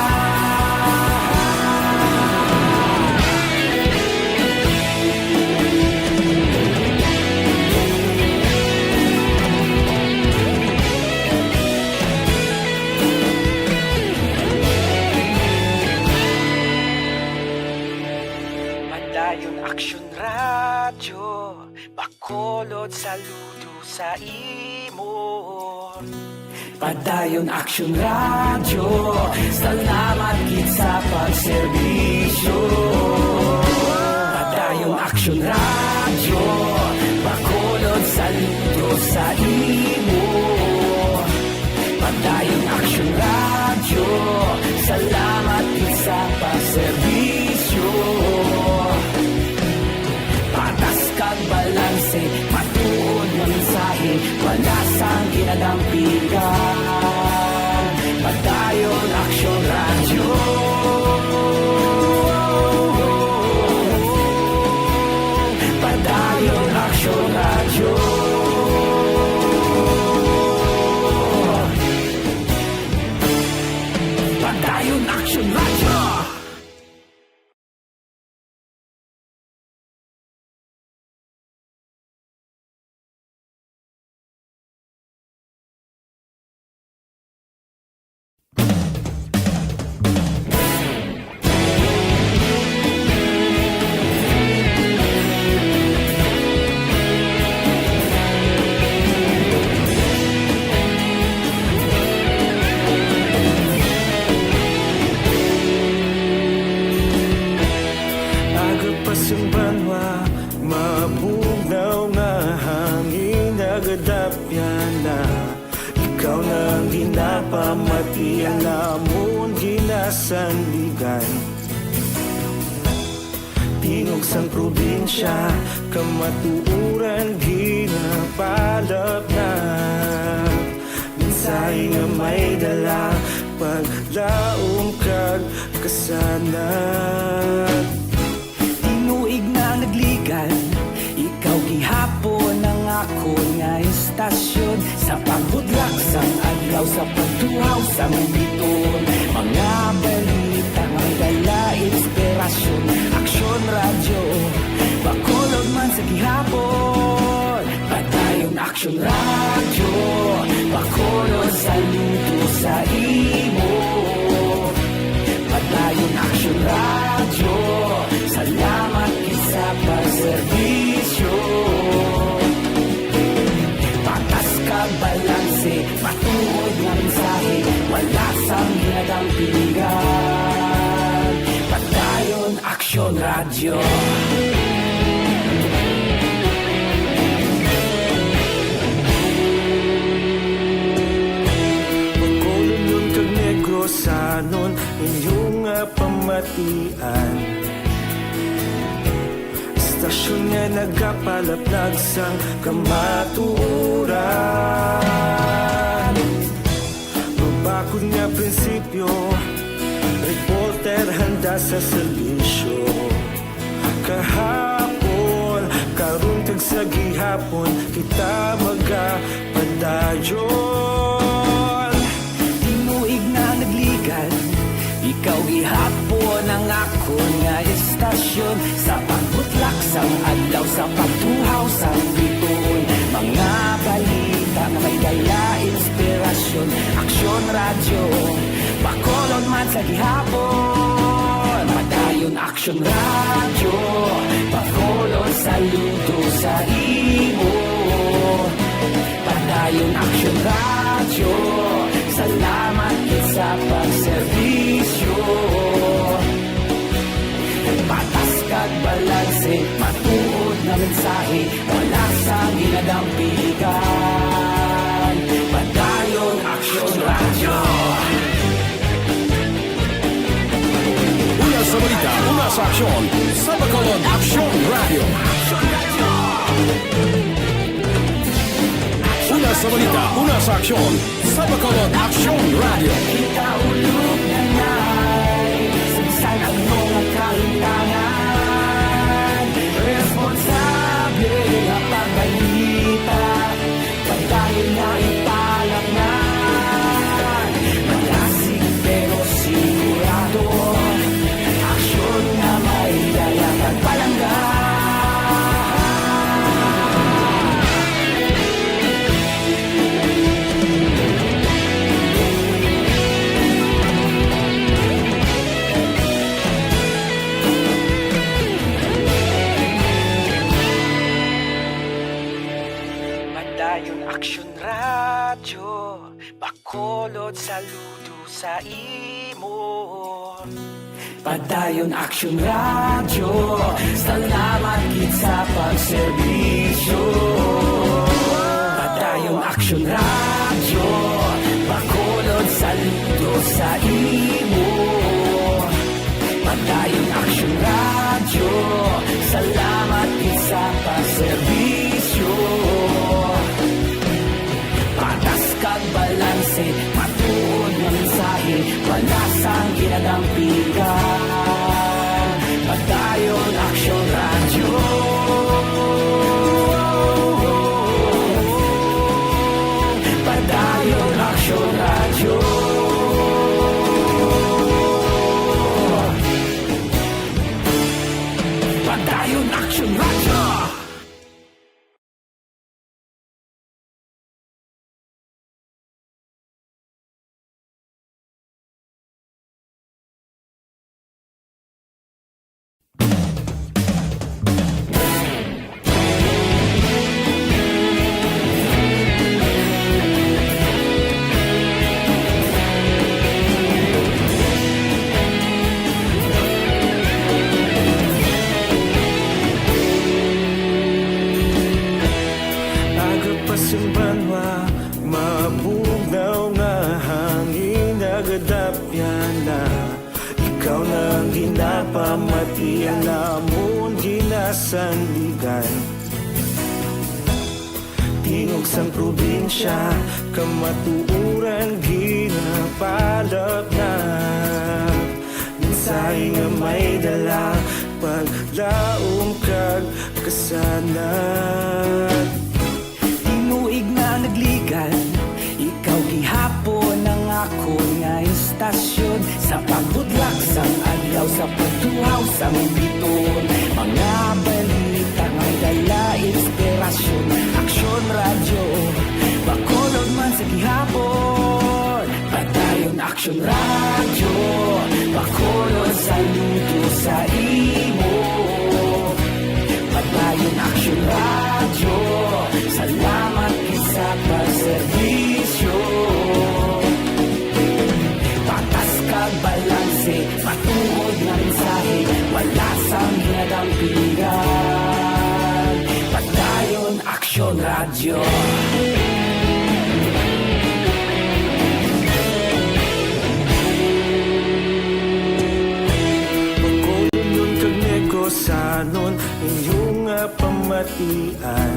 Padayon Aksyon Radyo, Bacolod saludo sa imo. Padayon Aksyon Radyo, salamat gid sa pagserbisyo. Padayon Aksyon Radyo, Bacolod saludo sa imo. Padayon Aksyon Radyo, salamat gid sa pagserbisyo. Patas kag balanse, matuod nga mensahe, wala sang ginadampigan. Padayon Aksyon Radyo. Padayon Aksyon Radyo. Padayon Aksyon Radyo. Aga pa sing banwa, mabugnaw nga hangin nagadapyan na. Ikaw na ang ginapamati, ang amon ginasandigan. Tingog sang probinsya, kamatuoran ginapalapnap. Mensahe nga may dala, paglaom kag kasanag. Tinuig na nagligan, ikaw gihapon ang akon nga istasyon. Sa pagbudlak sang adlaw, sa pagtuhaw sang bituon, mga balita nga may dala inspirasyon. Aksyon Radyo, Bacolod man sa gihapon. Padayon Aksyon Radyo, Bacolod saludo sa imo. Padayon Aksyon Radyo, salamat gid sa pagserbisyo. Patas kag balanse, matuod nga mensahe, wala sang Radyo. Bacolodnon kag Negrosanon, inyo nga pamatian. Istasyon nga nagapalaplag sang kamatuoran. Mabakod nga prinsipyo, reporter handa sa serbisyo. Kahapon, karon kag sa gihapon, kita magapadayon. Tinuig na nagligan, ikaw gihapon ang akon nga istasyon. Sa pagbutlak sang adlaw, sa pagtuhaw sang bituon, mga balita nga may dala inspirasyon. Aksyon Radyo, Bacolod man sa gihapon. Padayon Aksyon Radyo, Bacolod saludo sa imo. Padayon Aksyon Radyo, salamat gid sa pagserbisyo. Patas kag balanse, matuod nga mensahe, wala sang ginadampigan. Padayon Aksyon Radyo. Una sa balita, una sa aksyon, sa Bacolod Aksyon Radyo. Una sa balita, una sa aksyon, sa Bacolod Aksyon Radyo. Kita ulog na nay, sa bisan ano nga kahintangan, responsable nga pagbalita. Padayon nga ipalaknay, malasig pero sigurado. Aksyon nga may dala kag palangga. Padayon Aksyon Radyo, Bacolod saludo sa imo. Padayon Aksyon Radyo, salamat gid sa pagserbisyo. Padayon Aksyon Radyo, Bacolod saludo sa imo. Padayon Aksyon Radyo, salamat gid sa pagserbisyo. Patas kag balanse, matuod nga mensahe, wala sang ginadampigan. Padayon Aksyon Radyo. Padayon Aksyon Radyo. Padayon Aksyon Radyo. Aga pa sing banwa, mabugnaw nga hangin nagadapyan na. Ikaw na ang ginapamatian namon ginasandigan. Tingog sang probinsya, kamatuoran ginapalapnap. Mensahe nga may dala, paglaom kag kasanag. Tinuig na nagligan, ikaw gihapon ang akon nga istasyon. Sa pagbutlak sang adlaw, sa pagtuhaw sang bituon, mga balita may dala inspirasyon. Aksyon Radyo, Bacolod man sa gihapon. Padayon Aksyon Radyo, Bacolod saludo sa imo. Padayon Aksyon Radyo, salamat gid sa pagserbisyo. Patas kag balanse, matuod nga mensahe, wala sang Tampigan, Padayon Aksyon Radyo. Bacolnon kag Negros, sanon inyo nga pamatian.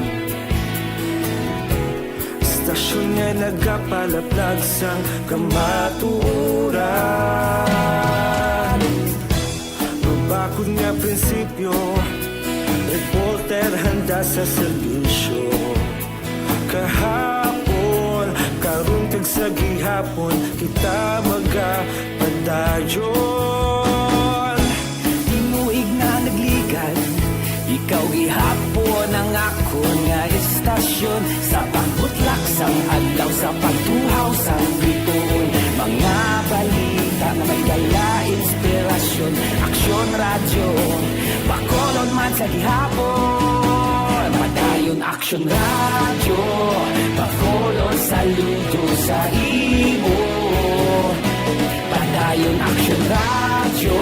Istasyon nga nagapalaplag sang kamatuoran. Mabakod nga prinsipyo, reporter handa sa serbisyo. Kahapon, karon kag sa gihapon, kita magapadayon. Tinuig na nagligad, ikaw gihapon ang akon nga istasyon. Sa pagbutlak sang adlaw, sa pagtuhaw sang bituon, mga balita nga may dala inspirasyon. Aksyon Radyo, Bacolod man sa gihapon. Padayon Aksyon Radyo, Bacolod, saludo sa imo. Padayon Aksyon Radyo,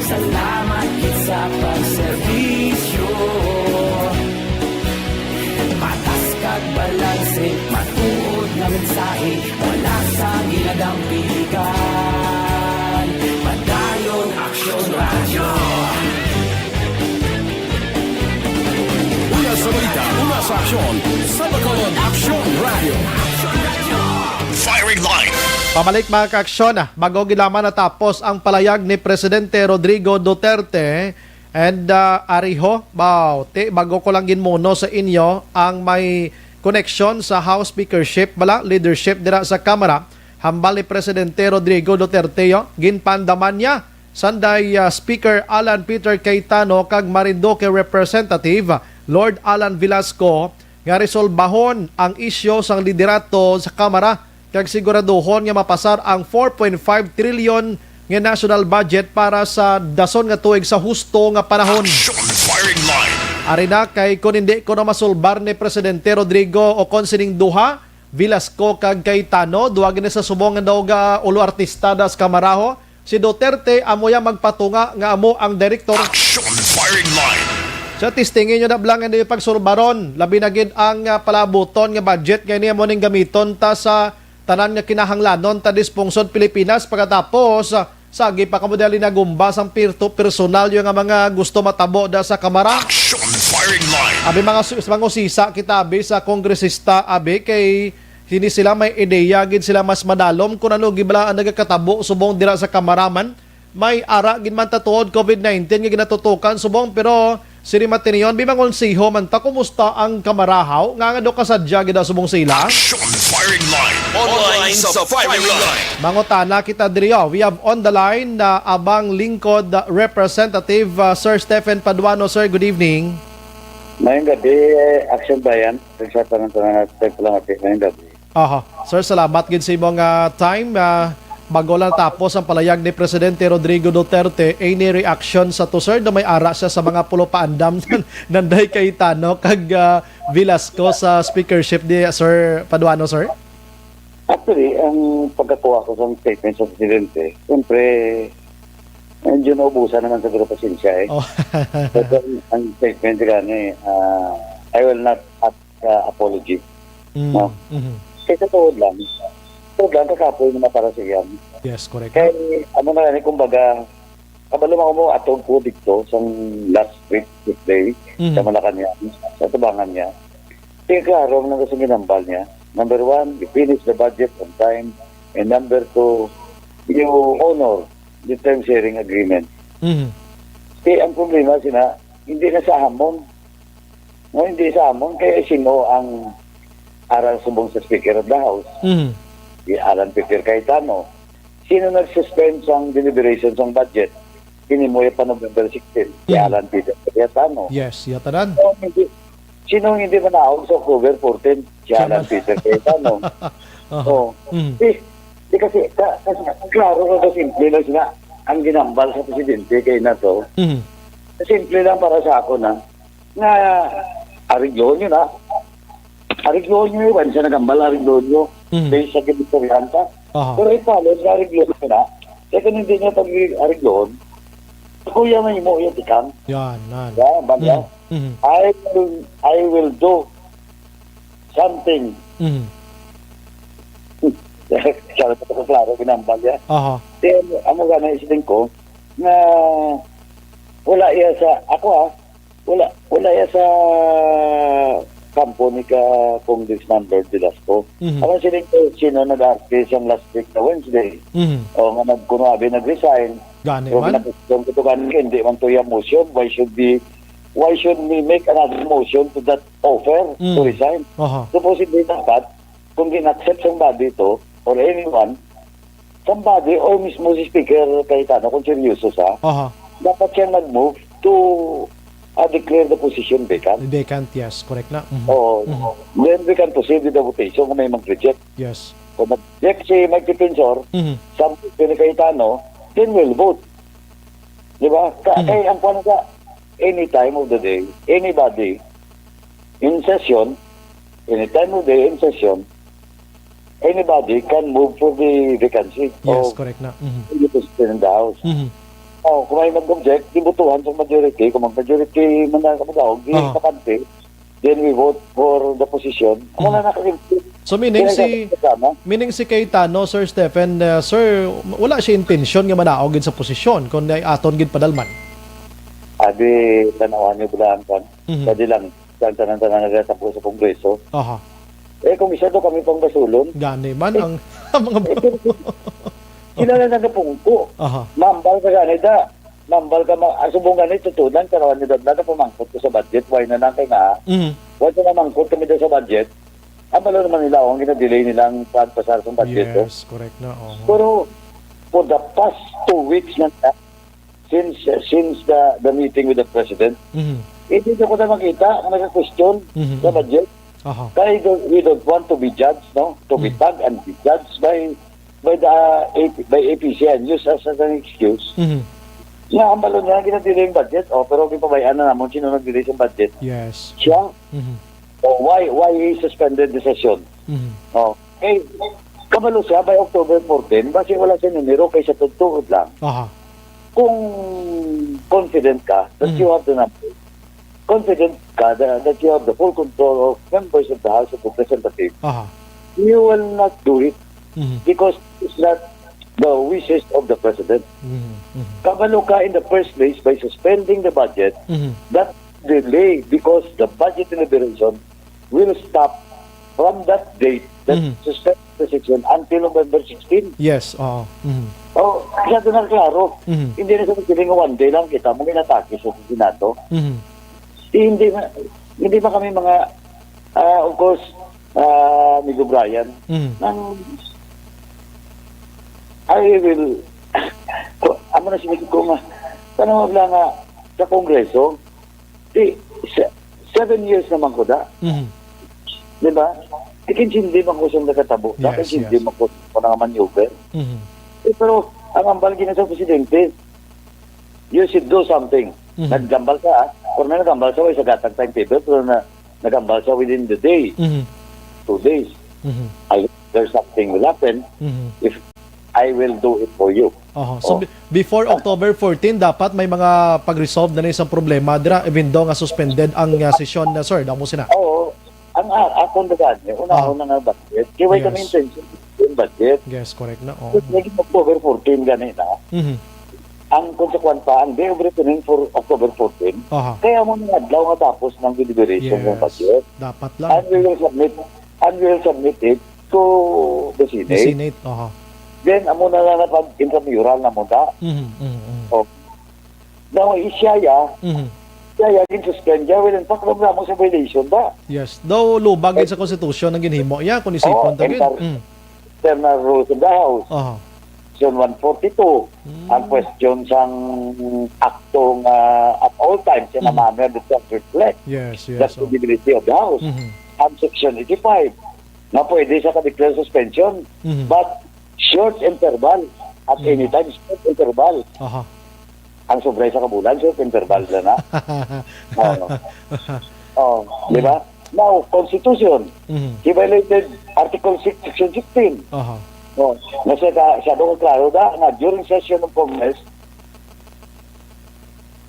salamat gid sa pagserbisyo. Patas kag balanse, matuod nga mensahe, wala sang ginadampigan. Padayon Aksyon Radyo. Una sa balita, una sa aksyon, sa Bacolod Aksyon Radio. Firing Line. Pamalik, mga kaaksyon, ah, bago gid lamang natapos ang palayag ni Presidente Rodrigo Duterte and, ah, Ariho, baw, ti, bago ko lang ginmuno sa inyo ang may koneksyon sa House speakership, bala, leadership dira sa Kamara, hambal ni Presidente Rodrigo Duterte, yo, ginpandaman niya sanday, ah, Speaker Alan Peter Cayetano kag Marinduque Representative Lord Alan Velasco nga resolbahon ang isyu sang liderato sa Kamara kag siguraduhon nga mapasar ang four point five trillion nga national budget para sa dason nga tuig sa husto nga panahon. Aksyon Firing Line. Ari na, kay kun hindi kuno masulbar ni Presidente Rodrigo o kon sining duha, Velasco kag Cayetano, duha gini sa subong nga daw ga ulo artista da sa Kamara, ho. Si Duterte amo ya magpatunga nga amo ang direktor. Action Firing Line. Sa testingi nyo na bala nga hindi pagsulbaron, labi na gid ang, ah, palabuton nga budget nga ini amo ning gamiton ta sa tanan nga kinahanglanon ta dispungsod Pilipinas, pagkatapos, ah, sagi pa kamo dali nagumba sang pirto personal yo nga mga gusto matabo da sa Kamara. Action Firing Line. Abi, mga su-, mga usisa kita, abi, sa kongresista, abi, kay hindi sila may ideya gid sila mas madalom kung ano gid bala ang nagakatabo subong dira sa Kamara man. May ara gid man ta tuod COVID nineteen nga ginatutukan subong, pero sini matinion, bi, mangonsiho man ta, kumusta ang Kamara, haw? Nga nga do kasadya gid subong sila? Action Firing Line. Online sa Firing Line. Mangutana kita diri, oh. We have on the line na Abang Lingkod, uh, Representative, uh, Sir Stephen Paduano. Sir, good evening. Mayong gabi, eh, Action Bayan. Sa tanan-tanan, respect lang, ate. Mayong gabi. Aha. Sir, salamat gid sa imong, ah, time. Ah, bago lang tapos ang palayag ni Presidente Rodrigo Duterte, any reaction sa to, sir? Do may ara siya sa mga pulo paandam nanday Cayetano kag, ah, Velasco sa speakership ni Sir Paduano, sir? Actually, ang pagkakuha ko sa statement sa Presidente, siyempre, medyo naubusan naman siguro pasensya eh. Oh. Pero ang, ang statement gani, ah, "I will not ask, ah, apology." Mm, No? mhm. Kay sa tuod lang, tuod lang, kakapoy naman para sa iyan. Yes, correct. Kay, ano na gani, kumbaga, kabalo mo mo, atog ko dito, sa last week, Tuesday, Mhm. sa Malacañang, sa tubangan niya. Kaya klaro ang nang ginambal niya. Number one, you finish the budget on time. And number two, you honor the term sharing agreement. Mhm. Kaya ang problema, sina, hindi na sa hamon. No, hindi sa amon, kay sino ang aral subong sa Speaker of the House? Mhm. Si Alan Peter Cayetano. Sino nag-suspend sang deliberation sang budget? Kini mo pa November sixteen, si Mhm. Alan Peter Cayetano. Yes, ya tanan. So, hindi, sino ang hindi manaog sa October fourteen? Si Siya Alan man. Peter Cayetano. Aha. Oh. Mhm. Eh, di kasi, ka-, kasi nga, klaro nga simple lang sila ang ginambal sa presidente kay na to. Mhm. Simple lang para sa ako na, nga areglohon yun, ha? Areglohon nyo yun, siya nagambal, areglohon nyo. Mhm. Based sa ginastoryahan ka. Aha. Pero i-follow nga areglohon yun, ha? Kaya kung hindi niya pag-areglohon, Kuya, may mo yung tikang. Yan, nan. Yeah, bagya. Mm, mm. I will, I will do something. Mm. Sabi ko, klaro, ginambal yan. Aha. Kaya, amo gani, isiling ko, na wala iya sa, ako, ah, wala, wala iya sa kampo ni ka Congressman Lord Velasco. Mhm. Ang siling ko, sino nag-arte siyang last week na Wednesday? Mhm. O nga nagkunwabi, nag-resign. Gani Pero man. Ginakustiyon ko to gani, hindi man to yung motion. Why should we, why should we make another motion to that offer to Mm. resign? Aha. Supposedly dapat, kung gin-accept sang body to, or anyone, somebody, or mismo si Speaker Cayetano, kung seryoso siya, Aha. dapat siya nag-move to, ah, declare the position vacant. Vacant, yes. Correct na. Mhm. Oo. Mhm. Then we can proceed with the votation kung may mag-reject. Yes. Kung mag-reject si Mike Defensor, Mhm. sa ni Cayetano, then we'll vote. Di ba? Ka-, Mhm. Kay ang kwan ka, any time of the day, anybody in session, any time of the day in session, anybody can move for the vacancy Yes, of correct na. Mhm. the position in the House. Mhm. Oh, kung may mag-object, di butuhan sa majority. Kung mag-majority man na kamagawag, di Ah. bakante, then we vote for the position. Amo Mhm. na naka-, So, meaning Kaya si, sa programa. meaning si Cayetano, Sir Stephen, uh, sir, wala siya intensyon nga manaog gid sa posisyon, kung aton gid padalman. Abi, tanawan niyo bala ang kwan. Mhm. Pwede lang, ang tanan-tanan nagatabo sa Kongreso. Aha. Eh, kung isa to kami pang basulon. Gani man Eh, ang, ang mga eh, pero sila na nagapungko. Aha. Mambal ka gani da. Mambal ka ma-, ang subong gani, tutunan, karon ni Dadla, na pamangkot ko sa budget. Why na lang kay nga? Mhm. Why na mangkot kami daw sa budget? Ang balo naman nila, ang gina-delay nila ang pagpasar sa budget, eh. Yes, correct na, oo. Pero for the past two weeks na, since, since the, the meeting with the president, Mhm. hindi na ko na makita ang nagka-question Mhm, sa mhm. budget. Aha. Kaya we don't, we don't want to be judged, no? To be Mm. tagged and be judged by, by the, uh, A P, by A P C and use as, as an excuse. Mhm. Nga, ang balo niya, gina-delay ang budget. Oh, pero gipabayaan na namon sino nag-delay sa budget. Yes. Siya. Mhm. Oh, why, why he suspended the session? Mhm. Oh, eh, kabalo siya by October fourteen, basi wala siya numero kay sa tuod-tuod lang. Aha. Kung confident ka that Mhm. you have the number, confident ka that, that you have the full control of members of the House of Representatives, Aha. you will not do it Mhm. because it's not the wishes of the president. Mhm. Mhm. Kabalo ka in the first place by suspending the budget Mhm. that delay because the budget deliberation will stop from that date that Mhm. suspend the session until November sixteen. Yes, oo. Mhm. Oh, siya doon na klaro. Mhm. Hindi na sa pagsiling nga one day lang kita mo ginatake sa Senado. Mhm. Hindi na, hindi ba kami mga, ah, of course, ah, Amigo Brian, Mhm. nang I will, amo na sinig ko nga, tanong lang nga sa Kongreso, di, se-, seven years naman ko da. Mhm. Di ba? Di kinsindi man ko siyang nakatabo. Da Yes, kinsindi yes. man ko sa mga maneuver. Mhm. Eh, pero ang ambal gina sa presidente, you should do something. Mhm. Naghambal ka, ah. Kung na naghambal siya, way sa gatag timetable, pero na, naghambal siya within the day. Mhm. Two days. Mhm. I, there's something will happen Mhm. if I will do it for you. Oho. So, Oh. be-, before October fourteen, dapat may mga pag-resolve na ni sa problema dira, even though nga suspended ang, ah, sesyon na, sir. Daw mo sina. Oo. Ang a-, akon na gani, unahon Ah. na nga budget. Kaya way kami Yes. intention yung budget. Yes, correct na. Oo. Tapos naging October fourteen gani na. Mhm. Ang konsekwan pa, ang day of reckoning for October fourteen, Aha. kaya mo nga adlaw nga tapos ng deliberation ng Yes. budget. Dapat lang. And we will submit, and we will submit it to the Senate. The Senate, aha. Then, amo na lang na pag intramural na mo da. Mhm, mhm, mhm. Oh. Now, isiyaya, Mhm. isiyaya, gin-suspend niya. Well, in fact, alam mo sa violation ba? Yes. Daw, lubag yun sa Eh, konstitusyon ang ginhimo. Yeah, kung isipon Oo, ta gid. inter-, Mm. internal rules of the House. Aha. Section one forty-two. Mm. Ang question sang akto nga at all times, in a Mhm. manner that shall reflect Yes, the yes, oh. credibility of the House. Mhm. Ang Section eighty-five, na pwede sa ka-declare suspension. Mhm. But short interval. At Mhm. any time, short interval. Aha. Ang sobra sa kabulan, short interval na na. Oo. Oh, di ba? Mhm. Now, Constitution, Mhm. he violated Article six, Section sixteen. Aha. Oh, na siya ka, siya daw klaro da, nga during session of Congress,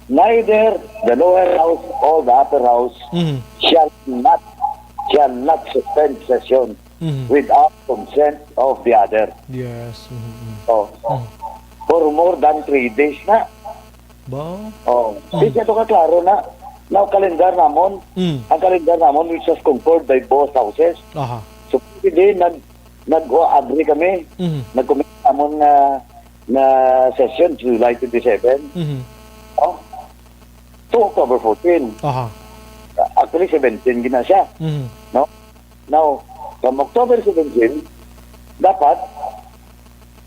Neither the lower house or the upper house Mhm. shall not, shall not suspend session Mhm. without consent of the other. Yes. Mhm, mhm. Oh. Mhm. For more than three days na. Ba? Oh. Mm. Di siya to kaklaro na. Now, kalendar namon, Mm. ang kalendar namon, which was concurred by both houses. Aha. So, hindi, nag-, nag-agree kami. Mhm. Nag-commit namon nga, nga session, July twenty-seven. Mhm. Oh. To October fourteen. Aha. Actually, seventeen gina siya. Mhm. No? Now, from October seventeen, dapat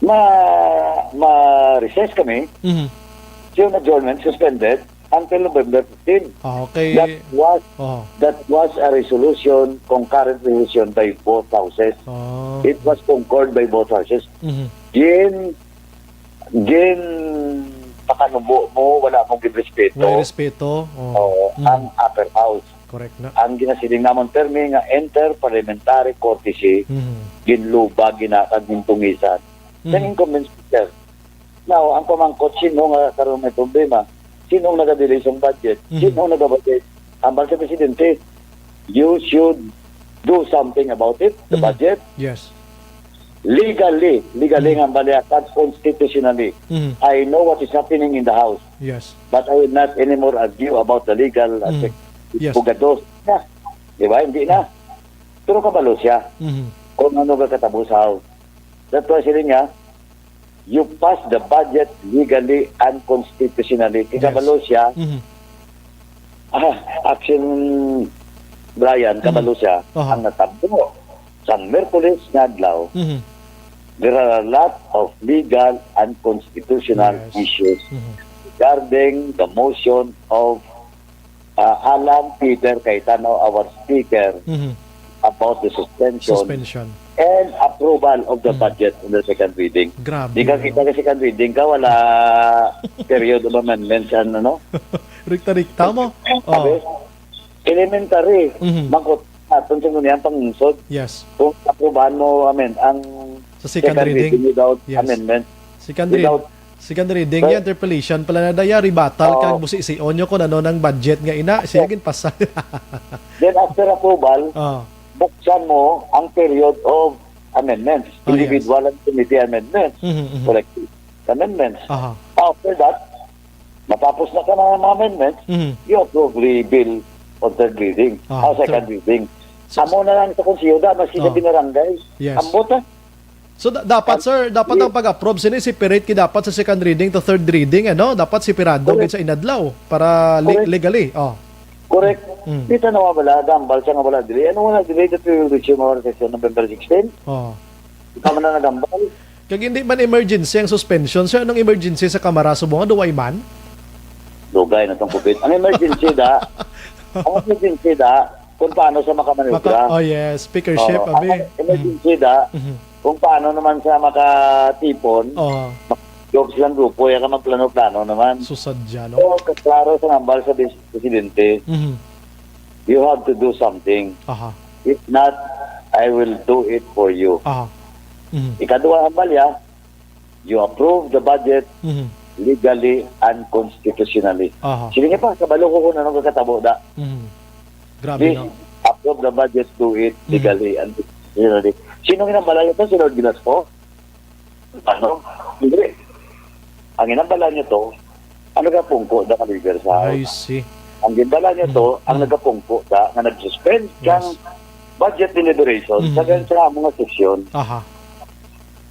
ma-, ma-recess kami. Mhm. Yung adjournment suspended until November fifteen. Ah, okay. That was, Oh. that was a resolution, concurrent resolution by both houses. Ah. It was concurred by both houses. Mhm. Gin-, ginpakanubo mo, wala mo ginrespeto. Wala respeto. Oh. Oo, Mm. ang upper house. Correct na. Ang ginasiling namon permi nga inter-parliamentary courtesy, Mhm. ginlubag gina kag gintungisan Mhm. sang incumbent speaker. Now, ang pamangkot, sino nga karon may problema? Sino ang nagadelay sang budget? Mhm. Sino ang nagabudget? Ambal sa presidente, you should do something about it, the Mhm. budget. Yes. Legally, legally Mhm. nga ambal niya, kag constitutionally. Mhm. I know what is happening in the house, Yes. but I will not anymore argue about the legal Mhm. aspect. Yes. Bugados na. Di ba? Hindi na. Pero kabalo siya Mhm. kung ano ka katabo sa house. That's why sila niya, you pass the budget legally and constitutionally. Kay Yes. kabalo siya, Mhm. ah, action, Brian, Mhm. kabalo siya, Aha. ang natabo sa Miyerkules nga adlaw, Mhm. there are a lot of legal and constitutional Yes. issues Mhm. regarding the motion of, uh, Alan Peter Cayetano, our speaker, Mhm. about the suspension Suspension. and approval of the Mhm. budget in the second reading. Grabe, Di ka ano? kita sa second reading ka, wala period of amendments, ano, no? Rikta-rikta mo? Sabi, Oh. elementary, Mhm. mangkot natin sa ngunyan pangungsod. Yes. Kung aprubahan mo, amen, ang Sa second second reading. reading without Yes. amendment. Second read-, Without second reading, Sir? Yung interpolation pala na daya, rebuttal, Oo. kag busi-sion nyo kung ano nang budget nga ina, siya Yes. ginpasa. Then after approval, Ah. buksan mo ang period of amendments, Ah, yes. individual and committee amendments, Mhm, mhm. collective amendments. Aha. After that, matapos na ka ng mga amendments, Mhm. you approve the bill on third reading, Ah, ah, second third. reading. So, Amo na lang sa konseho, da, maski sa Ah. barangay. Yes. Ambot, ah. So, da-, dapat, Ang sir, dapat Yes. ang pag-approve sini separate kay dapat sa second reading to third reading, ano? Dapat separado Correct. gid sa inadlaw para le-, Correct. legally. Oh. Correct. Mm. Kita na wala, gambal siya nga wala delay. Ano wala delay that we will resume our session November sixteen? Oh. Ikaw man na nagambal. Kag hindi man emergency ang suspension, sir. Anong emergency sa Kamara subong nga duway man? Dugay na tong COVID. Ang emergency da, ang emergency da, kung paano sa makamaniobra. Maka-, oh, yes. Speakership, Oo, abi. Ang emergency da, Mhm. kung paano naman sa makatipon, Oh. mag-, job silang grupo, ya ka magplano-plano naman. Susadya, no? So, kaklaro sa nambal sa bis-, presidente, Mhm. you have to do something. Aha. If not, I will do it for you. Aha. Mhm. Ikadua ang balya, you approve the budget Mhm. legally and constitutionally. Aha. Sige pa, kabalo ko kung ano kakatabo da. Mhm. Grabe, Please no? approve the budget, do it Mhm. legally and constitutionally. Sino ginambala nito? Si Lord Velasco? Ano? Hindi. Ang ginambala niya to, ang nagapungko da ka leader sa I House. see. Ang ginambala niya to, Mhm. ang Mhm. nagapungko da nga nag-suspend Yes. kang budget deliberation Mhm. sa, sa mga sesyon. Aha.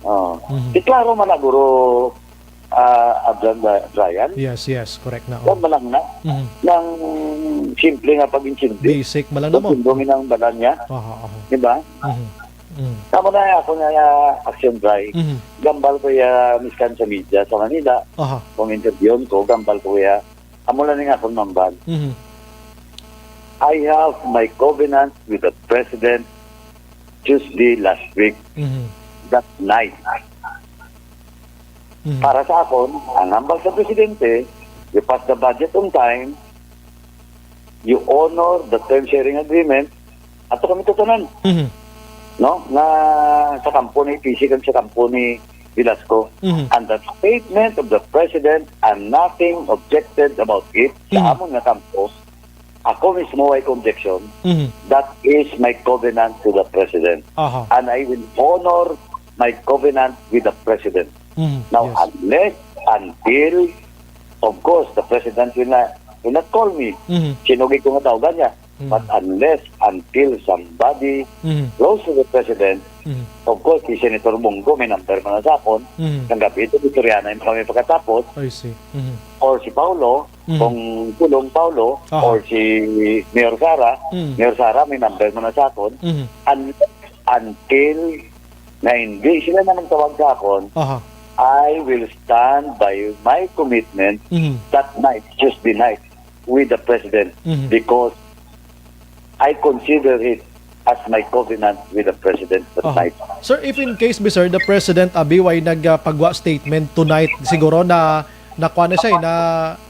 Oh. Mhm. Di klaro man na, guro, ah, Abram Bri-, Brian. Yes, yes, correct na. Yan Oh. man lang na. Mhm. Nang simple nga pag-intindi. Basic man lang na mo. Kung sino ginang balan niya. Aha, aha. Di ba? Mhm. Mhm. Tama na ako nga, ah, action, Bri. Mhm. Gambal ko ya miskan sa media sa Manila. Aha. Kung interviewon ko, gambal ko ya. Amo lang ning akong nambal. Mhm. I have my covenant with the president Tuesday last week, Mhm. that night. Mhm. Para sa akon, ang hambal sa presidente, you pass the budget on time, you honor the term sharing agreement, ato kami tatanan. Mhm. No? Nga sa kampo ni P C kag sa kampo ni, Velasco. Mhm. And that statement of the president, and nothing objected about it sa Mhm. amon nga kampo, ako mismo ay objection, Mhm. that is my covenant to the president. Aha. And I will honor my covenant with the president. Mhm. Now, Yes. unless, until, of course, the president will not, will not call me. Mhm. Sinugi ko nga tawgan niya. Mhm. But unless, until somebody Mhm. close to the president, Mhm. of course, si Senator Bong Go, may number man na sa akon. Mhm. Kang gabi, ito, Victoriana, yung kami pagkatapos. I see. Mhm. Or si Paulo, Mhm. kung Pulong Paulo, Aha. or si Mayor Sara, Mhm. Mayor Sara, may number man na sa akon. Mhm. Un-, until na hindi sila na magtawag sa akon, Aha. I will stand by my commitment Mhm. that night, Tuesday night, with the president Mhm. because I consider it as my covenant with the president that Aha. night. Sir, if in case, be, sir, the president, abi, way nagpagwa statement tonight, siguro na, na kuwan na siya, eh, na,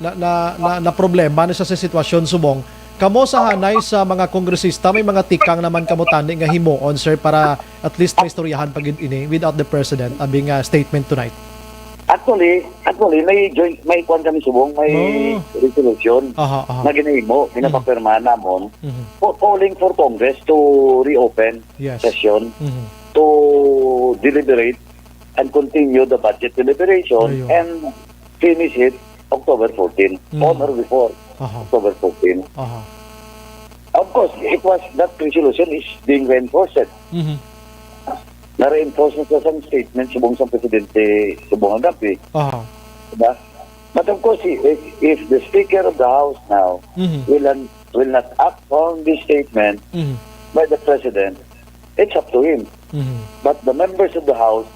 na, na, na, na problema na siya sa sitwasyon subong. Kamo sa hanay sa mga kongresista, may mga tikang naman kamo tani nga himuon, sir, para at least may istoryahan pa gid ini without the president, abi, nga statement tonight. Actually, actually, may joint, may kwan kami subong, may Oh. resolution Aha, aha. na ginahimo, Mhm. ginapapirmahan namon, Mhm. for, calling for Congress to reopen Yes. session, Mhm. to deliberate and continue the budget deliberation Ayun. and finish it October fourteen, Mhm. on or before Aha. October fourteen. Aha. Of course, it was, that resolution is being reinforced. Mhm. Na-reinforce na sa statement subong sa presidente subong ang gabi. Aha. Diba? But of course, if, if the Speaker of the House now Mhm. will, an- will not act on this statement Mhm. by the President, it's up to him. Mhm. But the members of the House,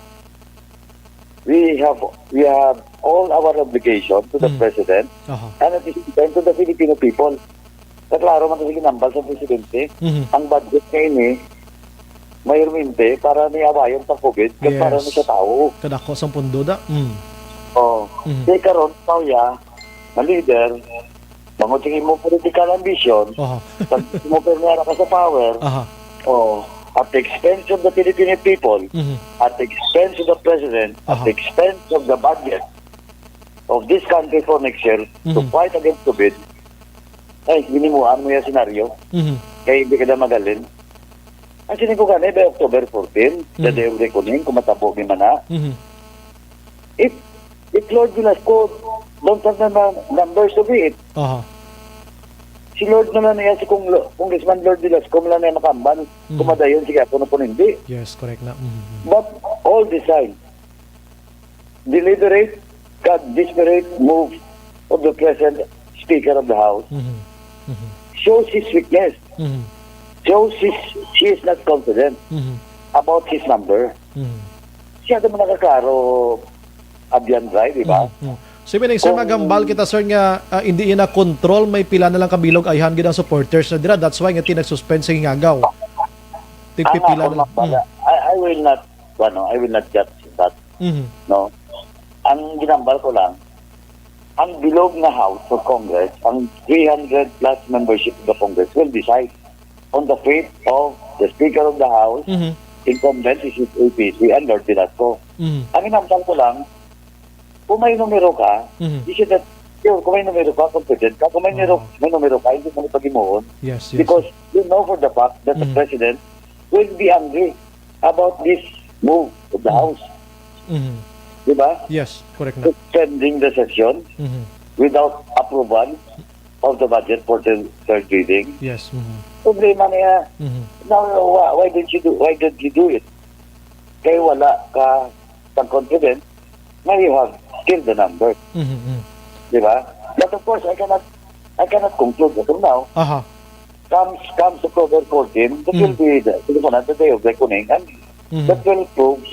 we have, we have all our obligation to the Mhm. President Aha. and at the same time to the Filipino people. Sa klaro man kasi ginambal sa presidente, Mhm. ang budget nga ini, mayormente para ni awayon sa covid, kag para Yes. ni sa tawo. Kadako sang pondo da. Mm. Oh. Mhm. Kay karon, tawya, nga leader, bangod sa imo political ambition, Aha. pag mo permera ka sa power, Aha. oh, at the expense of the Filipino people, Mhm. at the expense of the president, at Aha. the expense of the budget of this country for next year to Mhm. fight against covid, ay, ginimuan mo yung senaryo. Mhm. Kaya hindi ka na magalin. Ang sining ko gani, by October fourteen, the Mhm. day of reckoning, kung matabo ni mana. Mhm. If, if Lord Velasco, don't have na numbers to be it. Aha. Si Lord na lang niya, si Cong-, Congressman Lord Velasco, na lang niya makambal, Mhm. kung madayon, sige, ako na po hindi. Yes, correct na. Mhm. But all the same, deliberate kag desperate move of the present Speaker of the House Mhm. Mhm. shows his weakness, Mhm. shows his, he is not confident Mhm. about his number. Mhm. Siya naman nakaklaro, Abyan Dry, di ba? Mhm. Mhm. So, meaning, sir, Kung maghambal kita, sir, nga, ah, hindi na control, may pila na lang kabilog ayhan gid ang supporters na dira. That's why nga ti nag-suspend sa hingagaw. Tigpipila Ang ako na lang. Mabala, Mm. I, I will not, ano, I will not judge that. Mhm. No? Ang ginambal ko lang, ang bilog nga House of Congress, ang three hundred plus membership of the Congress will decide on the fate of the Speaker of the House, Mhm. incumbent is A P C, and Lord Velasco. Mhm. Ang ginambal ko lang, kung may numero ka, Mhm. you should have, yun, kung may numero ka, confident ka, kung may numero, Oo. may numero ka, hindi mo na pag-imuhon. Yes, yes. Because you know for the fact that the Mhm. president will be angry about this move of the Mhm. House. Mhm. Di ba? Yes, correct na. Suspending the session Mhm. without approval of the budget for the third reading. Yes, mhm. Problema niya, Mhm. now, why, why did you do, why did you do it? Kay wala ka sang confidence na you have killed the number. Mhm, mhm. Di ba? But of course, I cannot, I cannot conclude as of now. Aha. Comes, comes October fourteen, that will Mhm. be the, the, the day of reckoning, and Mhm. that will prove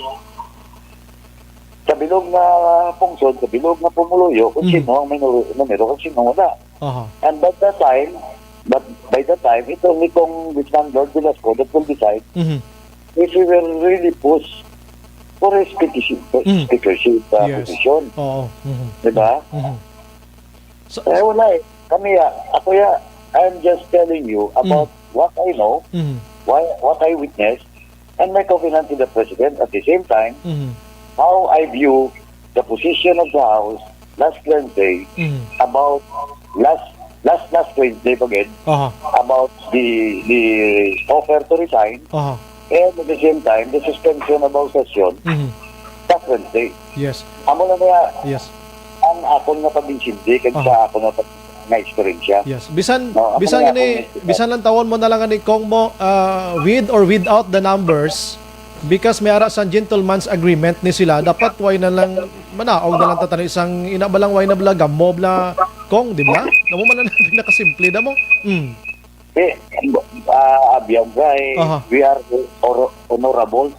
sa bilog nga pungsod, sa bilog nga pumuluyo, kung Mhm. sino ang may nuru-, numero, kung sino wala. Aha. And by that time, but by that time, ito ni Congressman Lord Velasco that will decide Mhm. if he will really push for a speakership, Mm. speakership, uh, Yes. position. Oo. Mhm. Di ba? Mhm. So, Eh, wala eh. Kami, ah, ako, ya, I'm just telling you about Mm. what I know, Mhm. why, what I witnessed, and my covenant with the president. At the same time, Mhm. how I view the position of the House last Wednesday Mhm. about last last last Wednesday again Aha. about the the offer to resign Aha. and at the same time the suspension of our session Mhm. last Wednesday. Yes. Amo na niya Yes. ang akon nga pag-intindi kag Aha. sa akon nga pag- nga eksperyensya. Yes. Bisan No, ako bisan nga, ini kung bisan lang tawon mo na lang ani kung mo ah, with or without the numbers because may ara sang gentleman's agreement ni sila dapat way na lang manaog na lang tatani sang ina ba lang way na bala gamo bala kung di ba? Namo man ang pinakasimple da mo. Mm. Eh, uh, Abiyang Bray, Aha. we are or, honorable.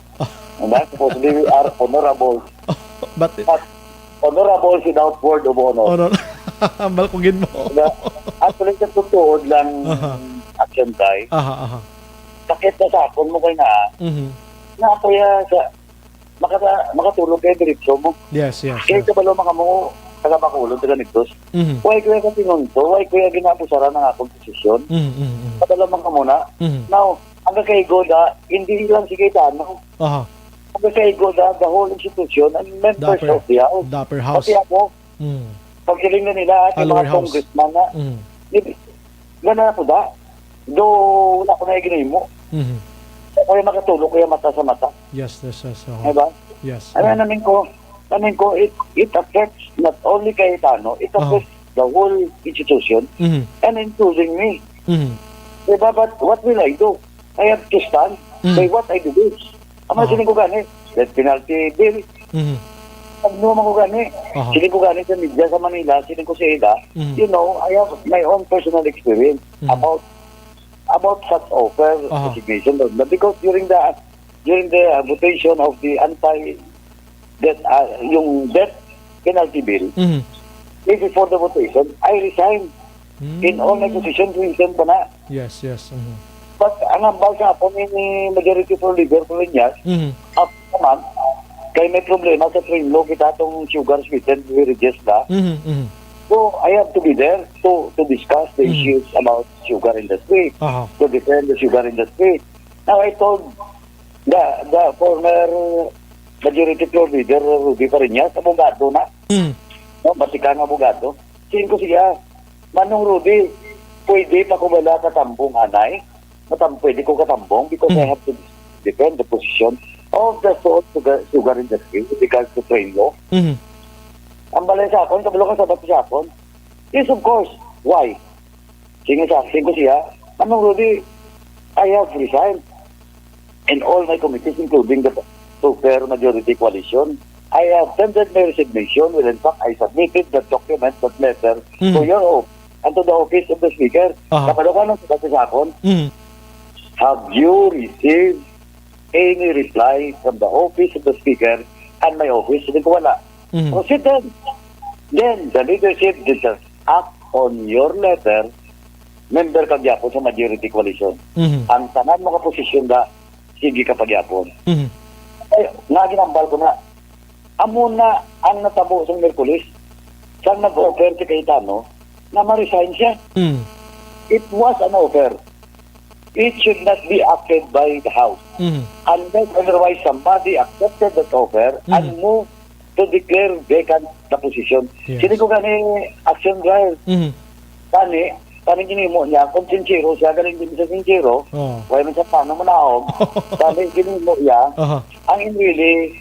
Diba? Supposedly, we are honorable. But But honorable without word of honor. Honor. Ambal ko gid mo. Diba? Actually, sa totoo lang Aha. action tayo. Aha, aha. Sakit na sa akon mo kay na, Mhm. na ako ya sa, makata, makatulog kayo diretso mo. Yes, yes. Kaya yes. Kabalo mga mo, taga Bacolod, taga Negros. Mhm. Why ko ya katinunto? Why ko ya ginabusaran ang akong posisyon? Mhm, mhm, mhm. Kabalo mga muna. Mhm. Now, ang kakaigo na, hindi lang si Cayetano. Aha. Ang kakaigo na, the whole institution and members Dapper. Of the house. Dapper house. Pati ako, Mm. Pagsiling na nila, at Ang mga lower house. Congressman na, Mm. hindi, gana ako da. Do, wala ko na iginimo. Mhm. Kaya makatulog, kaya mata sa mata. Yes, yes, yes. Oo. Diba? Yes. Ano Mm. namin ko, namin ko, it, it affects not only Cayetano, it Aha. affects the whole institution, Mhm. and including me. Mhm. Diba? But what will I do? I have to stand Mhm. by what I believe. Ang mga Aha. siling ko gani, death penalty bill. Mhm. Pag numan ko gani, Aha. siling ko gani sa media sa Manila, siling ko sa ila, Mhm. you know, I have my own personal experience Mhm. about about such offer Aha. resignation. But because during the during the uh, votation of the anti death, uh, yung death penalty bill, Mhm. way before the votation, I resigned in all my Mm. positions, resign ko na. Yes, yes. Mhm. But ang ambal sa ako ni Majority Floor Leader Poliñas, Mhm. after a month, kay may problema sa train law kita tong sugar sweetened beverages na. Mhm, mhm. So, I have to be there to to discuss the Mhm. issues about sugar industry, Aha. to defend the sugar industry. Now, I told the the former Majority Floor Leader Rudy Fariñas, abogado na. Mhm. No, batikang abogado. Siling ko siya, "Manong Rudy, pwede pa ko bala katambong anay? Matam-, pwede ko katambong because I Mm. have to defend the position of the so-, sugar, sugar industry with regards to train law." Mhm. Ang balay sa akon, kabalo ka sabat sa akon? Yes, of course. Why? Sige sa akin ko siya, "Manong Rudy, I have resigned in all my committees, including the super majority coalition. I have tendered my resignation, when in fact I submitted that document, that letter, to Mhm. your office and to the office of the speaker." Aha. Kapag ako, anong sagot sa akon? Mhm. "Have you received any reply from the office of the speaker and my office?" Sabi ko, "Wala." Mhm. Proceed then. Then, the leadership did just act on your letter, member ka gyapon sa majority coalition. Mhm. Ang tanan mo ka posisyon da, sige ka pagyapon. Mhm. Ay, nga ginambal ko na, amo na ang natabo sa Miyerkules. Sang nag-offer si Cayetano na ma-resign siya. Mm. It was an offer. It should not be acted by the House. Mm. Unless otherwise somebody accepted that offer and Mm. move to declare vacant the position. Yes. Sini ko gani action drive. Mm. Kani, kani ginimo niya, kung sincero siya, galing din sa sincero, Oh. wala man sa paano manaog, kani ginimo niya, Aha. ang in really,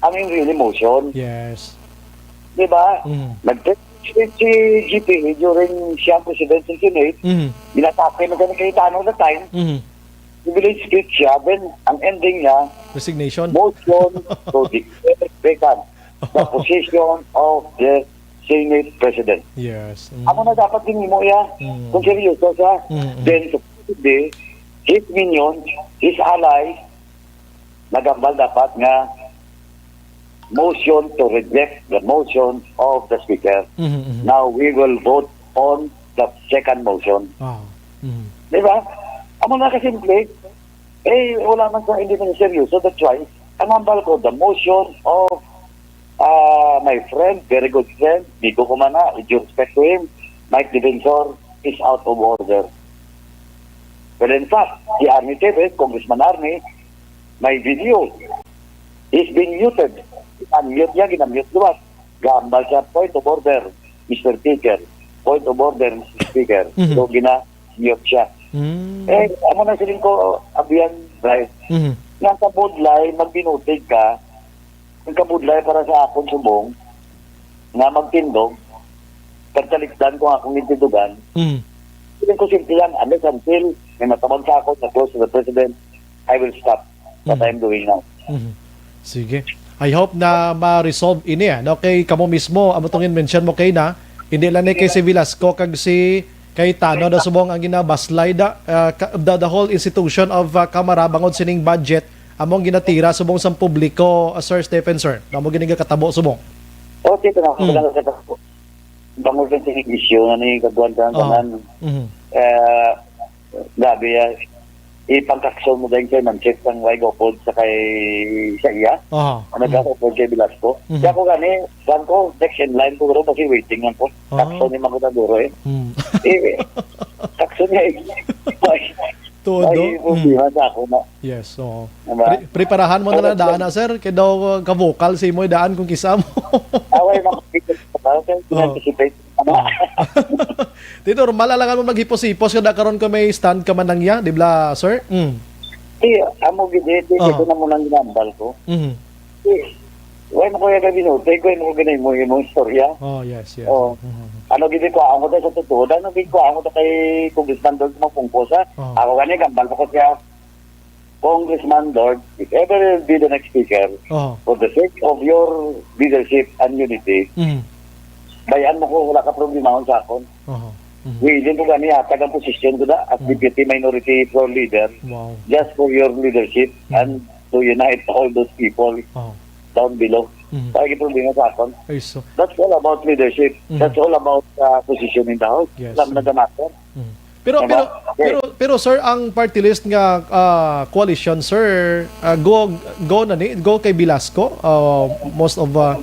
ang in really motion. Yes. Di ba? Mm. Nag-text si G P A during siya ang president sa Senate, Mm. ginatake na kami kay Tano the time, Mm. Privilege speech siya, then ang ending niya, Resignation. motion to declare vacant the position of the Senate President. Yes. Mm. Amo na dapat ginimo iya. Mm. Kung seryoso siya, Mm, mm. then supposedly, his minions, his allies, nagambal dapat nga motion to reject the motion of the speaker. Mhm, mhm. Now we will vote on the second motion. Ah, mhm. Di ba? Amo na kasimple, eh, wala man sa hindi man seryoso. That's why, ang hambal ko, the motion of, ah, my friend, very good friend, Nico Cumana, with due respect to him, Mike Defensor, is out of order. Well, in fact, si Arnie Tevez, Congressman Arnie, may video. He's been muted. Unmute niya, ginamute luwas. Gambal siya, "Point of order, Mister Speaker. Point of order, Mister Speaker." Mhm. So, gina-mute siya. Mm. Eh, amo na siling ko, Abian, right? Mhm. Nga sa budlay, magbinutig ka, ang kabudlay para sa akon subong, nga magtindog, pagtalikdan ko ang akong gintindugan. Mm. Siling ko, simple lang, unless until may matawag sa akon na close to the president, I will stop what Mm. I'm doing now. Mhm. Sige. I hope na ma-resolve ini, ah. No, kay kamo mismo, amo tong mention mo kay na, hindi lang ni kay si Velasco kag si Cayetano na subong ang ginabaslay da, ah, ka-, the, the whole institution of, ah, Kamara bangod sining budget among ginatira subong sang publiko, ah, Sir Stephen, sir. Amo gini nga katabo subong. Okay, ito na. Mm. Magandang katabo. Bangod sa sining issue nga ni kabuan ka ang Oh. tanan. Mhm. Eh, grabe, ah, ipangkakson mo dahil sa manchip sang way gopod sa kay sa iya. Aha. Ano ka Mhm. gopod kay Velasco? Mhm. Kaya ko gani, kuwan ko, next in line ko, pero kasi waiting lang ko. Ah. Kakson ni Mango Taguro eh. Mm. Eh, kakson niya eh. Ay, Todo. ay, Mm. problema sa ako na. Yes, oo. Diba? Pre-, preparahan mo na Pero lang daan kung na, sir. Kay daw, uh, ka-vocal si mo daan kung kisa mo. Away, makikita ka, sir. Oo. Anticipate. Ano? Oo. Di normal, alangan mo maghipos-hipos kada karon ko may stand ka man lang ya, di ba, sir? Mm. Eh, amo gid, eh, di Oo. ito na mo nang ginambal ko. Mhm. Eh, why mo ko yung kabinutay ko, mo ko ganay mo yung istorya? Oh, yes, yes. Oh. Mhm. Ano gid ko, ako ta sa totoo, ano gid ko, ako ta kay Congressman Dodge Mapungkos, ha? Oh. Ako gani, gambal pa ko siya, Congressman Lord, if ever you'll be the next speaker, Oh. for the sake of your leadership and unity, Mhm. bayan mo ko, wala ka problema sa akon. Oho. Mhm. Willing ko gani hatag ang posisyon ko na as Mhm. deputy minority floor leader Wow. just for your leadership Mhm. and to unite all those people Oh. down below. Mhm. Wala yung problema sa akon. Ay, so That's all about leadership. Mhm. That's all about uh, position in the house. Yes. Alam na Mhm. the matter. Mhm. Pero, Diba? pero, Okay. pero, pero, sir, ang party list nga, ah, coalition, sir, ah, go, go na ni, go kay Velasco, ah, most of, ah,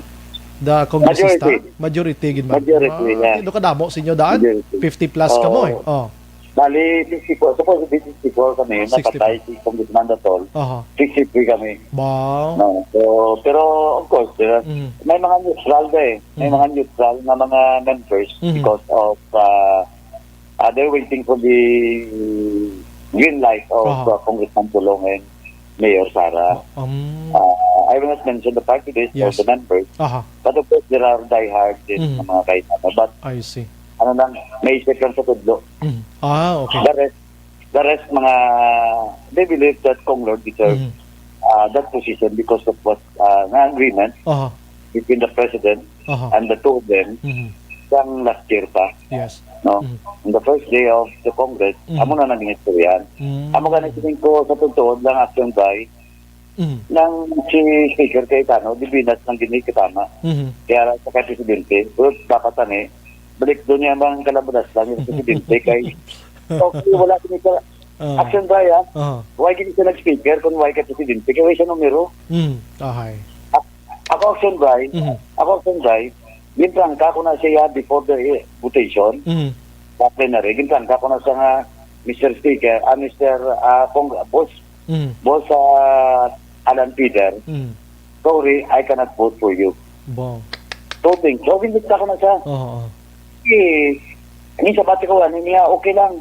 the Congressista? Majority. Majority, gid ba? Majority, Ah, yeah. Di, do kadamo sa inyo daan? Majority. Fifty plus ka mo eh. Oo. Oh. Bali, fifty-four. Supposed to be fifty-four kami. Sixty-four. Napatay si Congressman Datol. Aha. Sixty-three kami. Wow. No. So, pero, of course, there are, Mm. may mga neutral ba eh. May Mm. mga neutral na mga members Mhm. because of, uh, uh, they're waiting for the green light of Aha. uh, Congressman Tulong and Mayor Sara. Um. Uh, I will not mention the party list or Yes. the members, Aha. but of course, there are diehard din Mhm. na mga kaibigan. But I see. ano lang, may isip lang sa tudlo. Mhm. Ah, okay. The rest, the rest, mga, they believe that Cong Lord deserves, Mhm. uh, that position because of what, uh, nga agreement Aha. between the president Aha. and the two of them Mhm. sang last year pa. Yes. No? Mhm. On the first day of the Congress, Mhm. amo na naging istoryahan. Mm. Amo gani siling ko sa totoo lang action by Mm. nang si Speaker Cayetano, di binas nang gini katama. Mhm. Kaya lang sa kay Presidente, pero dapat ani, balik doon niya mga kalabadas lang yung Presidente kay, okay, wala kini sa Ah. action ba yan? Ah. Why gini siya nag-speaker kung why kay Presidente? Kaya wala siya numero. Mm. Ahay. A-, ako action ba? Mhm. Ako action ba? Gintrangka ko na siya before the eh, votation. Mhm. Sa plenary, gintrangka ko na sa nga, Mister Speaker, ah, Mister ah, Cong-, Boss Mm. Boss, ah, Alan Peter, Mm. sorry, I cannot vote for you. Wow. So, thank you. So, ginbita ko na siya. Oo, oo. Eh, ang isa pati ko, ano niya, okay lang.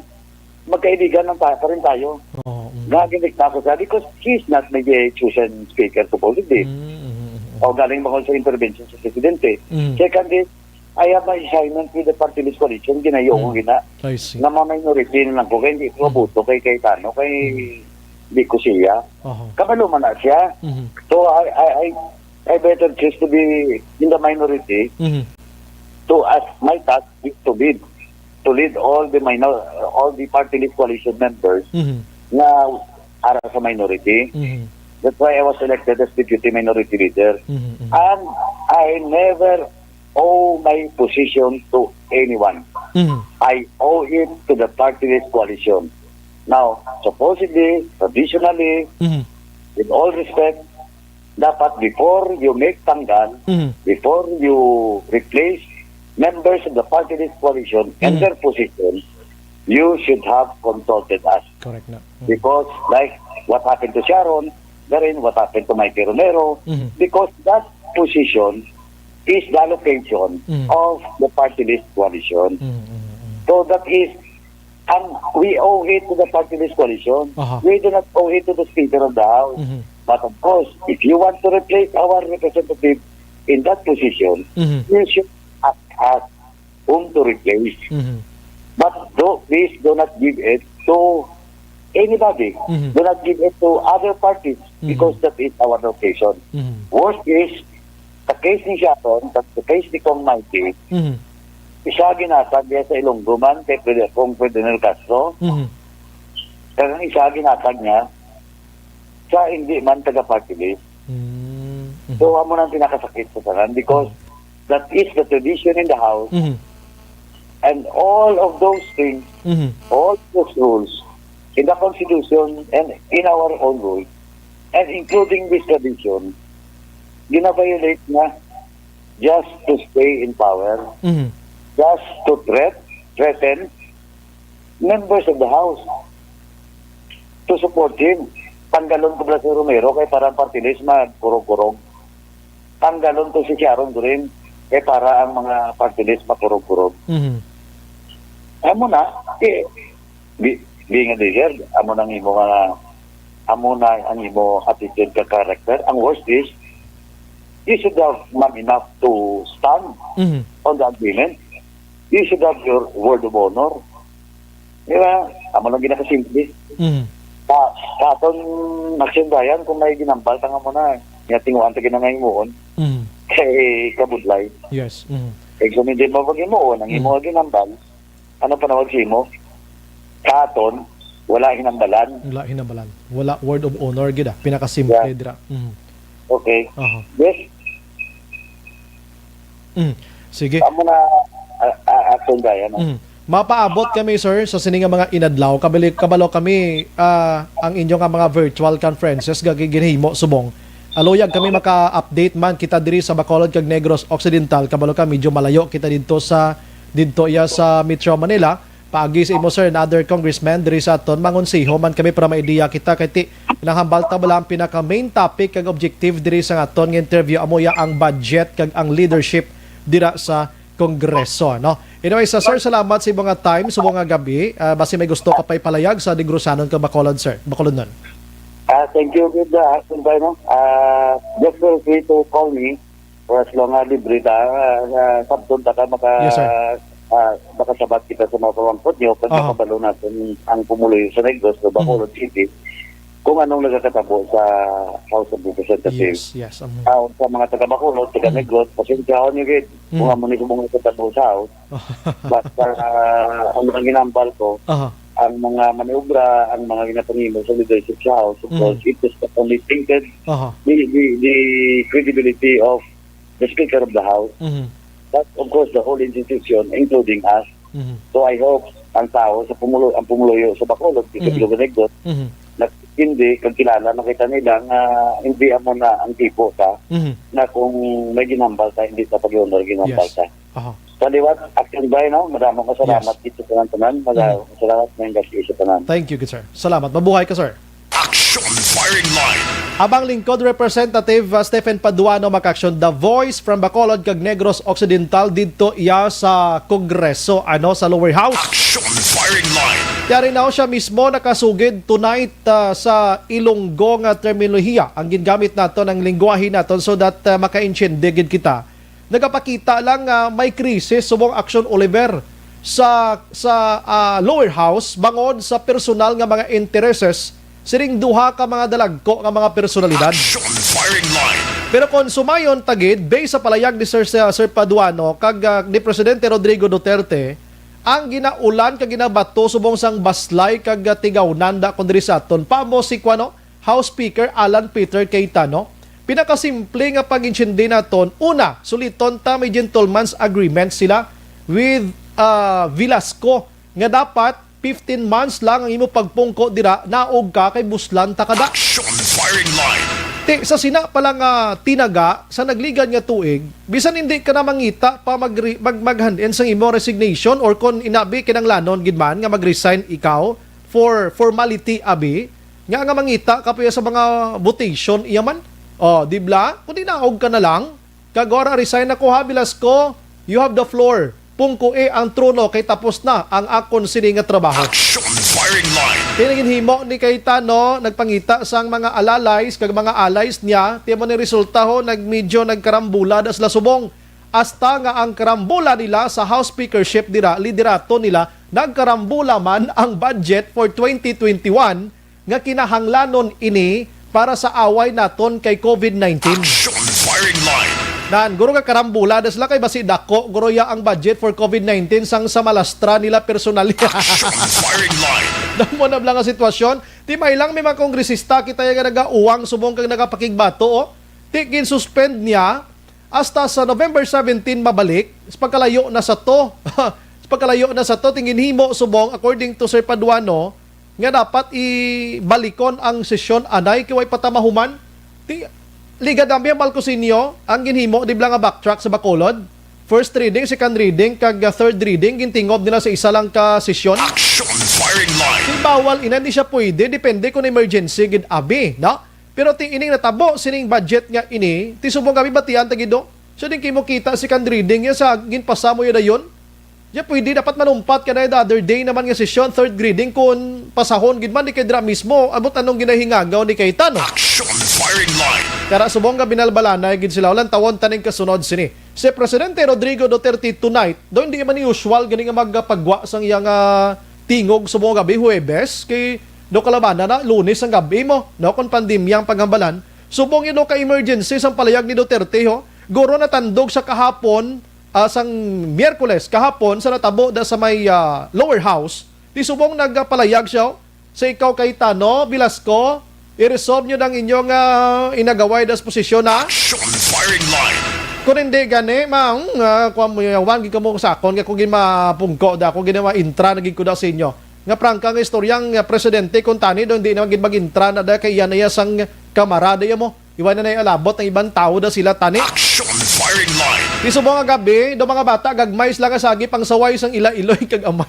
Magkaibigan lang tayo, pa rin tayo. Oo, mm. Nga, ginbita ko siya because he's not my chosen speaker supposedly. Mm, mm, mm, mm. O galing ba ko sa intervention sa presidente? Mm. Second is, I have my assignment with the party list coalition, ginayo ko Mm. gina. I see. Nga ma-minority na lang ko, kaya hindi ko Mm. mabuto kay Cayetano, kay Mm. di ko siya. Aha. Kabalo man na siya. Mhm. So, I, I, I, I better choose to be in the minority Mhm. to, as my task is to lead, to lead all the minor, all the party list coalition members Mhm. nga ara sa minority. Mhm. That's why I was elected as deputy minority leader. Mhm, mhm. And I never owe my position to anyone. Mhm. I owe it to the party list coalition. Now, supposedly, traditionally, Mhm. with all respect, dapat before you make tanggal, Mhm. before you replace members of the party list coalition and Mhm. their position, you should have consulted us. Correct na. Mhm. Because like what happened to Sharon, Garin, what happened to Mikey Romero, Mhm. because that position is the allocation Mm. of the party list coalition. Mm, mm, mm. So that is, and we owe it to the party list coalition. Aha. We do not owe it to the Speaker of the House. Mhm. But of course, if you want to replace our representative in that position, Mhm. you should ask us whom to replace. Mhm. But do, please do not give it to anybody. Mhm. Do not give it to other parties Mhm. because that is our location. Mhm. Worst is, sa case ni Sharon, sa, sa case ni Cong Mikey, Mhm. isa ginhatag diya sa Ilonggo man kay Pwede, Cong Ferdinand Castro. Mhm. Kaya ang isa ginhatag niya sa hindi man taga-party list. Mm. Mhm. So, amo nang pinakasakit sa tanan because Mhm. that is the tradition in the House. Mhm. And all of those things, Mhm. all those rules in the Constitution and in our own rules, and including this tradition, gina-violate na just to stay in power, Mhm. just to threat, threaten members of the House to support him. Tanggalon ko bala si Romero kay para ang party list magkurog-kurog. Tanggalon ko si Sharon Green kay para ang mga party list makurog-kurog. Mhm. Amo na, eh, di, di nga deserve, amo nang imo nga, amo na ang imo attitude ka character. Ang worst is, you should have man enough to stand Mhm. on the agreement. You should have your word of honor. Di ba? Amo lang ginakasimple. Mhm. Sa, sa aton Action Bayan, kung may ginambal, tanga mo na. Nga tinguan ta ginangaimuon. Mhm. Kay kabudlay. Yes. Mhm. Kay kung hindi mo pag-imuon, ang Mhm. imo ginambal, ano panawag sa imo? Sa aton, wala hinambalan. Wala hinambalan. Wala word of honor gid, ah. Pinakasimple Yeah. dira. Mhm. Okay. Aha. Yes. Mm. Sige. Amo na, ah, ah, Action Bayan, no? Mm. Mapaabot kami, sir, sa sini nga mga inadlaw. Kabali-, kabalo kami, ah, ang inyo nga mga virtual conferences nga gi-, ginhimo subong. Aluyag kami maka-update man kita diri sa Bacolod kag Negros Occidental. Kabalo ka, medyo malayo kita didto sa, didto iya sa Metro Manila. Paagi sa imo, sir, another congressman diri sa aton, mangonseho man kami para maidiya kita kay ti nahambal ta bala ang pinaka main topic kag objective diri sa aton nga interview amo ya ang budget kag ang leadership dira sa Kongreso, no? Anyway, sa sir, salamat sa imo nga time, sa imo nga gabi. Ah, basi may gusto ka pa ipalayag sa Negrosanon kag Bacolod, sir? Bacolodnon. Ah, thank you, good, ah, Action Bayan, no? Ah, just feel free to call me for as long as libre ta, ah, ah, sabton ta ka maka, Yes, sir. ah, makasabat kita sa mga pamangkot nyo, kag Aha. makabalo natin ang pumuluyo sa Negros, sa Bacolod Mhm. City, kung anong nagakatabo sa House of Representatives. Yes, yes, um. Ah, sa mga taga Bacolod, taga Mhm. Negros, pasensyahon nyo gid kung Mhm. amo ni subong nagakatabo sa House. Basta, ah, ang mga ginambal ko, Aha. ang mga maniobra, ang mga ginapanimo sa leadership sa House, of Mhm. course, it is not only tainted Aha. the, the, the credibility of the Speaker of the House, Mhm. but of course, the whole institution, including us. Mhm. So, I hope ang tao sa pumulo-, ang pumuluyo sa Bacolod, Mhm. Iloilo, Mhm. na hindi, kag kilala, makita nila nga hindi amo na ang tipo ta, Mhm. na kung may ginambal ta, hindi ta pag-honor ginambal Yes. ta. Aha. Sa liwat, Action Bayan, no? Madamo nga salamat Yes. dito sa tanan-tanan. Madamo Mhm. nga salamat, may God bless sa tanan. Thank you, good sir. Salamat. Mabuhay ka, sir. Action Firing Line. Abang Lingkod Representative, uh, Stephen Paduano, Maka-Action, the voice from Bacolod kag Negros Occidental didto iya sa Kongreso, ano, sa lower house. Action Firing Line. Yari na siya mismo nakasugid tonight, uh, sa Ilonggo nga terminolohiya ang gingamit naton, ang lingwahe naton, so that, uh, makaintindi gid kita. Nagapakita lang nga may krisis subong Action Oliver sa, sa, ah, lower house bangod sa personal nga mga intereses sining duha ka mga dalagko nga mga personalidad. Action Firing Line. Pero kon sumayon ta gid, based sa palayag ni Sir, Sir Paduano kag, ah, ni Presidente Rodrigo Duterte, ang ginaulan kag ginabato subong sang baslay kag, ah, tigawnan da kon diri sa aton. Pamo si kuno, House Speaker Alan Peter Cayetano, pinakasimple nga pag-intindi naton, una, suliton ta may gentleman's agreement sila with, ah, Velasco nga dapat fifteen months lang ang imo pagpungko dira, naog ka kay buslan ta kada. Action Firing Line. Ti, sa sina pa lang nga tinaga sa nagligad nga tuig, bisan hindi ka na mangita pa magre-, mag-, mag-hand in sang imo resignation or kon inabi kinanglanon gid man nga mag-resign ikaw for formality abi, nga, nga mangita ka pa sa mga votation, iya man. Oh, di bla? Kundi naog ka na lang. Kag wara resign ako ha, Velasco, you have the floor. Pungkoi ang trono kay tapos na ang akon sini nga trabaho. Action firing line. Kini ginhimo ni Cayetano, nagpangita sang mga alalays kag mga allies niya, ti mo ni resulta ho, nag, medyo nagkarambula da sila subong. Hasta nga ang karambula nila sa House speakership dira, liderato nila, nagkarambula man ang budget for twenty twenty-one nga kinahanglanon ini para sa away naton kay covid nineteen. Action firing line. Nan, guro nga karambula da sila kay basi dako guro ya ang budget for covid nineteen sang sa malastra nila personal. Action firing line. Damo na bala nga sitwasyon. Ti may lang may mga kongresista kita ya nga nagauwang subong kag nagapakigbato, oh. Ti ginsuspend niya hasta sa November seventeen mabalik, sa pagkalayo na sa to. Sa pagkalayo na sa to, ti ginhimo subong, according to Sir Paduano, nga dapat ibalikon ang sesyon anay kay way pa ta mahuman. Ti, Liga Dami ang Balcosinio, ang ginhimo, di bala nga backtrack sa Bacolod. First reading, second reading, kag, uh, third reading, gintingob nila sa isa lang ka sesyon. Action firing line. Ti bawal ina, di siya pwede, depende kung emergency gid abi, no? Pero ti ining natabo sining budget nga ini, ti subong kami batian ta gid, no? So, din kay mo kita second reading ya sa ginpasa mo ya dayon. Ya pwede dapat manumpat ka na the other day naman nga sesyon, third reading, kung pasahon gid man, di kay dira mismo, abot anong ginahingagaw ni Cayetano. Action firing line. Kara subong nga binalbalanay gid sila, walang tawon taning kasunod sini. Si Presidente Rodrigo Duterte tonight, daw hindi man usual gani nga magpagwa sang iya nga tingog subong gabi, Huwebes, kay do kalabana na, Lunes ang gabi mo, no, kung pandemya ang paghambalan. Subong yun, no, ka emergency sang palayag ni Duterte, ho. Guro natandog sa kahapon, ah, sang Miyerkules, kahapon, sa natabo da sa may, ah, lower house, ti subong nagpalayag siya, ho. Sa ikaw, Cayetano Velasco, i-resolve nyo ang inyong, ah, inagaway das posisyon, ha? Action firing line. Kung hindi gani, ma, hmm, ah, kuwan mo yawan, gid kamo sa akon, nga kung ginmapungko da, kung ginmaintra na gid ko da sa inyo. Nga prangka nga istorya ang, ah, presidente, kung tani do, hindi naman gid mag-intra na da, kay iya na iya sang kamarada iya mo. Iwan na na yung alabot ang ibang tao da sila, tani. Action firing line. Ti subong nga gabi, do mga bata, gagmay sila nga sagi pang saway sang ila iloy kag amay.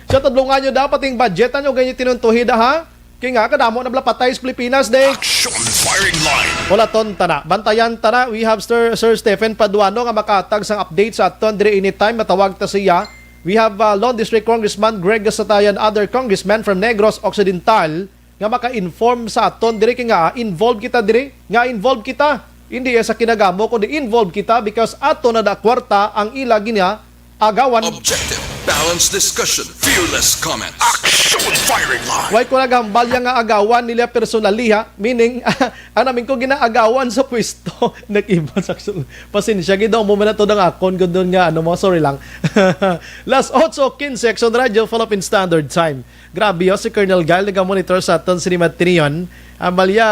Sa tudlungan nyo dapat yung budget, ano, ganyan tinuntuhi da, ha? Kaya nga, kadamo na bala patay sa Pilipinas, de. Action firing line. Wala ton, tana. Bantayan, tana. We have Sir, Sir Stephen Paduano nga makatag sang update sa aton diri anytime. Matawag ta siya. We have, uh, Lone District Congressman Greg Gasatayan, other congressman from Negros Occidental, nga maka-inform sa aton diri, kay nga involved kita diri, nga involved kita. Hindi sa kinagamo, kundi involved kita because ato na da kwarta ang ila gina agawan. Objective, balanced discussion, fearless comment. Action firing line. Why ko nagambal ya nga agawan nila personally, ha? Meaning, ang namin ko ginaagawan sa pwesto. Nag-iba sa, pasensya, gid mo man na to ng akon, gud doon nga, ano mo, sorry lang. Las otso quince, Action Radio, Philippine Standard Time. Grabe, oh, si Colonel Gal nagamonitor sa aton sini Matrion. Amalia,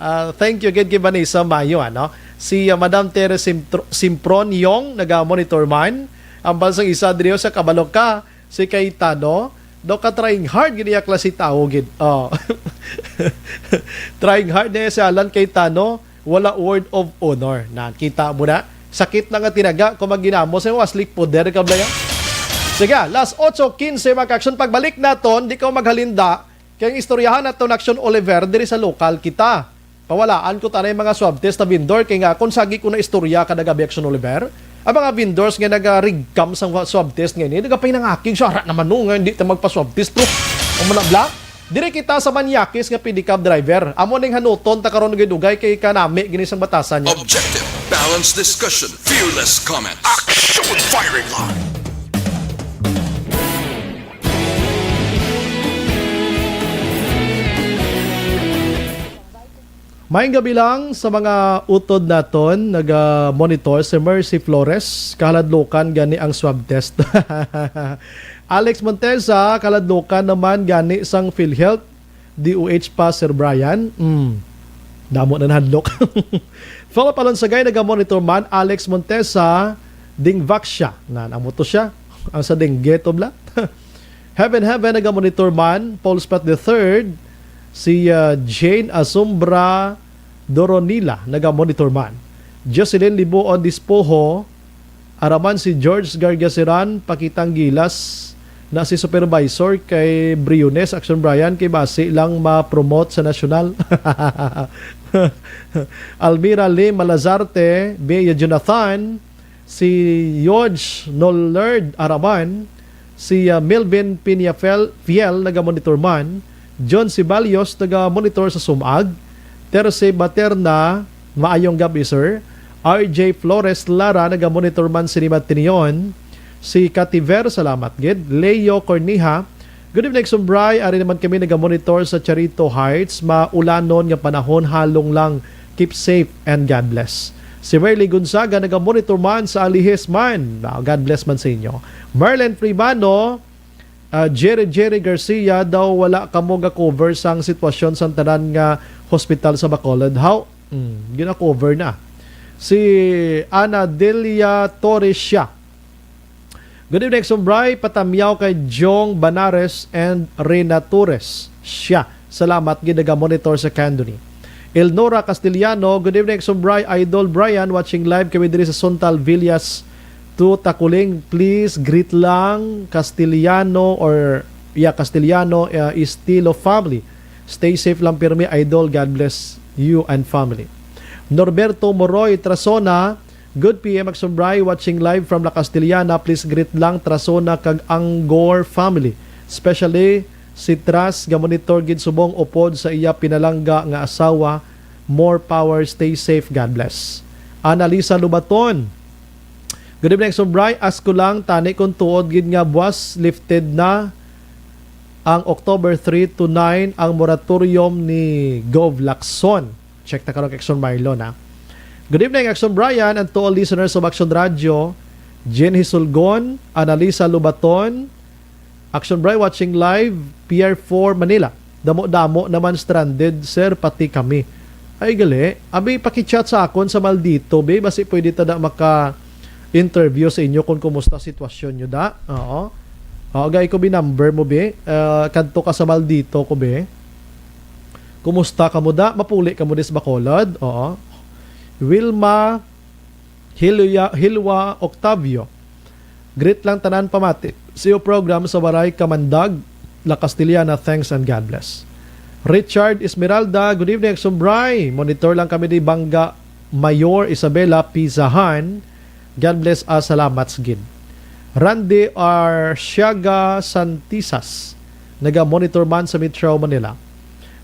ah, thank you gid kay Vanessa Mayo, ano? Si, ah, Madam Teres Simpro-, Simpron Yong nagamonitor man. Ang bansang isa diri, oh, sa kabalo ka, si Cayetano, do ka trying hard gid iya klase tawo gid. Oh. Trying hard na si Alan Cayetano. Wala word of honor. Nakita mo na? Sakit na nga tinaga kung magginamo sa mga sleep powder ka, Blaya. Sige, las otso quince, mga ka-action. Pagbalik naton, di ka maghalinda. Kay ang istoryahan naton, Action Oliver, diri sa lokal kita. Pawalaan ko tanay mga swab test na vendor. Kay nga, kung sagi ko na istorya kada gabi, Action Oliver, ang mga vendors nga nagarigkam sa swab test nga ini, nagapay nangakig siya, "Ara naman, no, nga hindi ta magpa-swab test, bro." Ang manabla, Diri kita sa manyakis nga pedicab driver. Amo ning hanuton ta karon, dugay-dugay kay kanami gini sang batasan niya. Objective, balanced discussion, fearless comment. Action firing line. Maayong gabi lang sa mga utod naton, naga-monitor si Mercy Flores, kahaladlukan gani ang swab test. Alex Montesa, kaladlukan naman gani sang PhilHealth, D O H pa, Sir Brian. Mm. Damo na nahadlok. Philip Alonsagay, naga-monitor man. Alex Montesa, Dingvaxia. Nan, amo to siya. Ang sa dengue to, bla. Heaven, Heaven, naga-monitor man. Paul Spot the third, si, ah, Jane Asombra Doronila, naga-monitor man. Jocelyn Libuon Dispoho, Araman si George Gargaseran, pakitang gilas na si Supervisor kay Briones, Action Brian, kay basi lang ma-promote sa nasyonal. Almira Lim Malazarte, Bea Jonathan, si George Nolerd Araman, si, ah, Melvin Piñafel Fiel, naga-monitor man, John Ceballos, naga-monitor sa Sumag, Terce Baterna, maayong gabi, sir. R J Flores Lara, naga-monitor man sini Matinion, si Kativer, salamat gid, Leo Corniha, Good evening, Sumbray. Ari naman kami naga-monitor sa Charito Heights. Maulanon nga panahon, halong lang. Keep safe and God bless. Si Merly Gonzaga naga-monitor man sa Alihis man. Ah, God bless man sa inyo. Merlin Primano, ah, Jerry Jerry Garcia, daw wala kamo ga-cover sang sitwasyon sang tanan nga hospital sa Bacolod. How? Mm, gina-cover na. Si Ana Delia Torres siya. Good evening, Sumbray. Patamyaw kay Jong Banares and Rena Torres. Siya. Salamat gid naga-monitor sa Candoni. Elnora Castellano, good evening, Sumbray. Idol Brian, watching live kami diri sa Suntal Villas, to Takuling. Please greet lang Castellano or, yeah, Castellano, uh, Estilo family. Stay safe lang pirmi, Idol. God bless you and family. Norberto Moroy Trasona, Good P M, Aksumbray, watching live from La Castellana. Please greet lang Trasona kag Anggor family, especially si Tras, ga-monitor gid subong upod sa iya pinalangga nga asawa. More power, stay safe, God bless. Annalisa Lubaton, good evening, Aksumbray. Ask ko lang tani kung tuod gid nga buwas lifted na ang October three to nine ang moratorium ni Gov Lacson. Check ta karon kay Action Marlon, ha. Good evening, Action Brian, and to all listeners of Action Radio. Jean Hisulgon, Analisa Lubaton, Action Brian watching live, Pier four, Manila. Damo-damo naman stranded, sir, pati kami. Ay, gali. Abi, paki-chat sa akon sa Maldito, be. Basi pwede ta da maka-interview sa inyo kung kumusta sitwasyon nyo da. Oo. Oo, gay ko, be, number mo, be. Ah, kadto ka sa Maldito ko, be. Kumusta kamo da? Mapuli kamo dis Bacolod? Oo. Wilma Hilya-, Hilwa Octavio. Greet lang tanan pamati. See you program sa Waray Kamandag, La Castellana. Thanks and God bless. Richard Esmeralda, good evening, Sumbray. Monitor lang kami di Bangga Mayor Isabela Pizahan. God bless us. Salamat gid. Randy Arsiaga Santisas, naga-monitor man sa Metro Manila.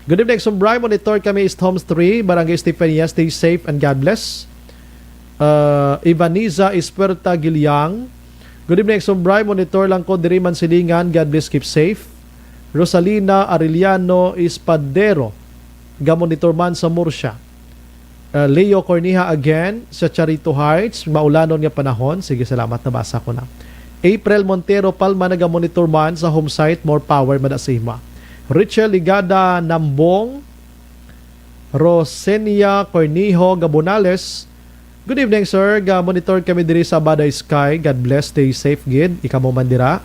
Good evening, Sumbray. Monitor kami East Homes three, Barangay Estefania. Stay safe and God bless. Uh, Ivaniza Ispuerta Giliang. Good evening, Sumbray. Monitor lang ko diri man silingan. God bless, keep safe. Rosalina Arellano Espadero, ga-monitor man sa Murcia. Uh, Leo Corniha again sa Charito Heights, maulanon nga panahon. Sige, salamat, nabasa ko na. April Montero Palma, naga-monitor man sa home site. More power man sa imo. Richel Ligada Nambong, Rosenia Cornijo Gabonales, good evening, sir. Ga-monitor kami diri sa Baday Sky. God bless, stay safe gid. Ikaw mo man dira.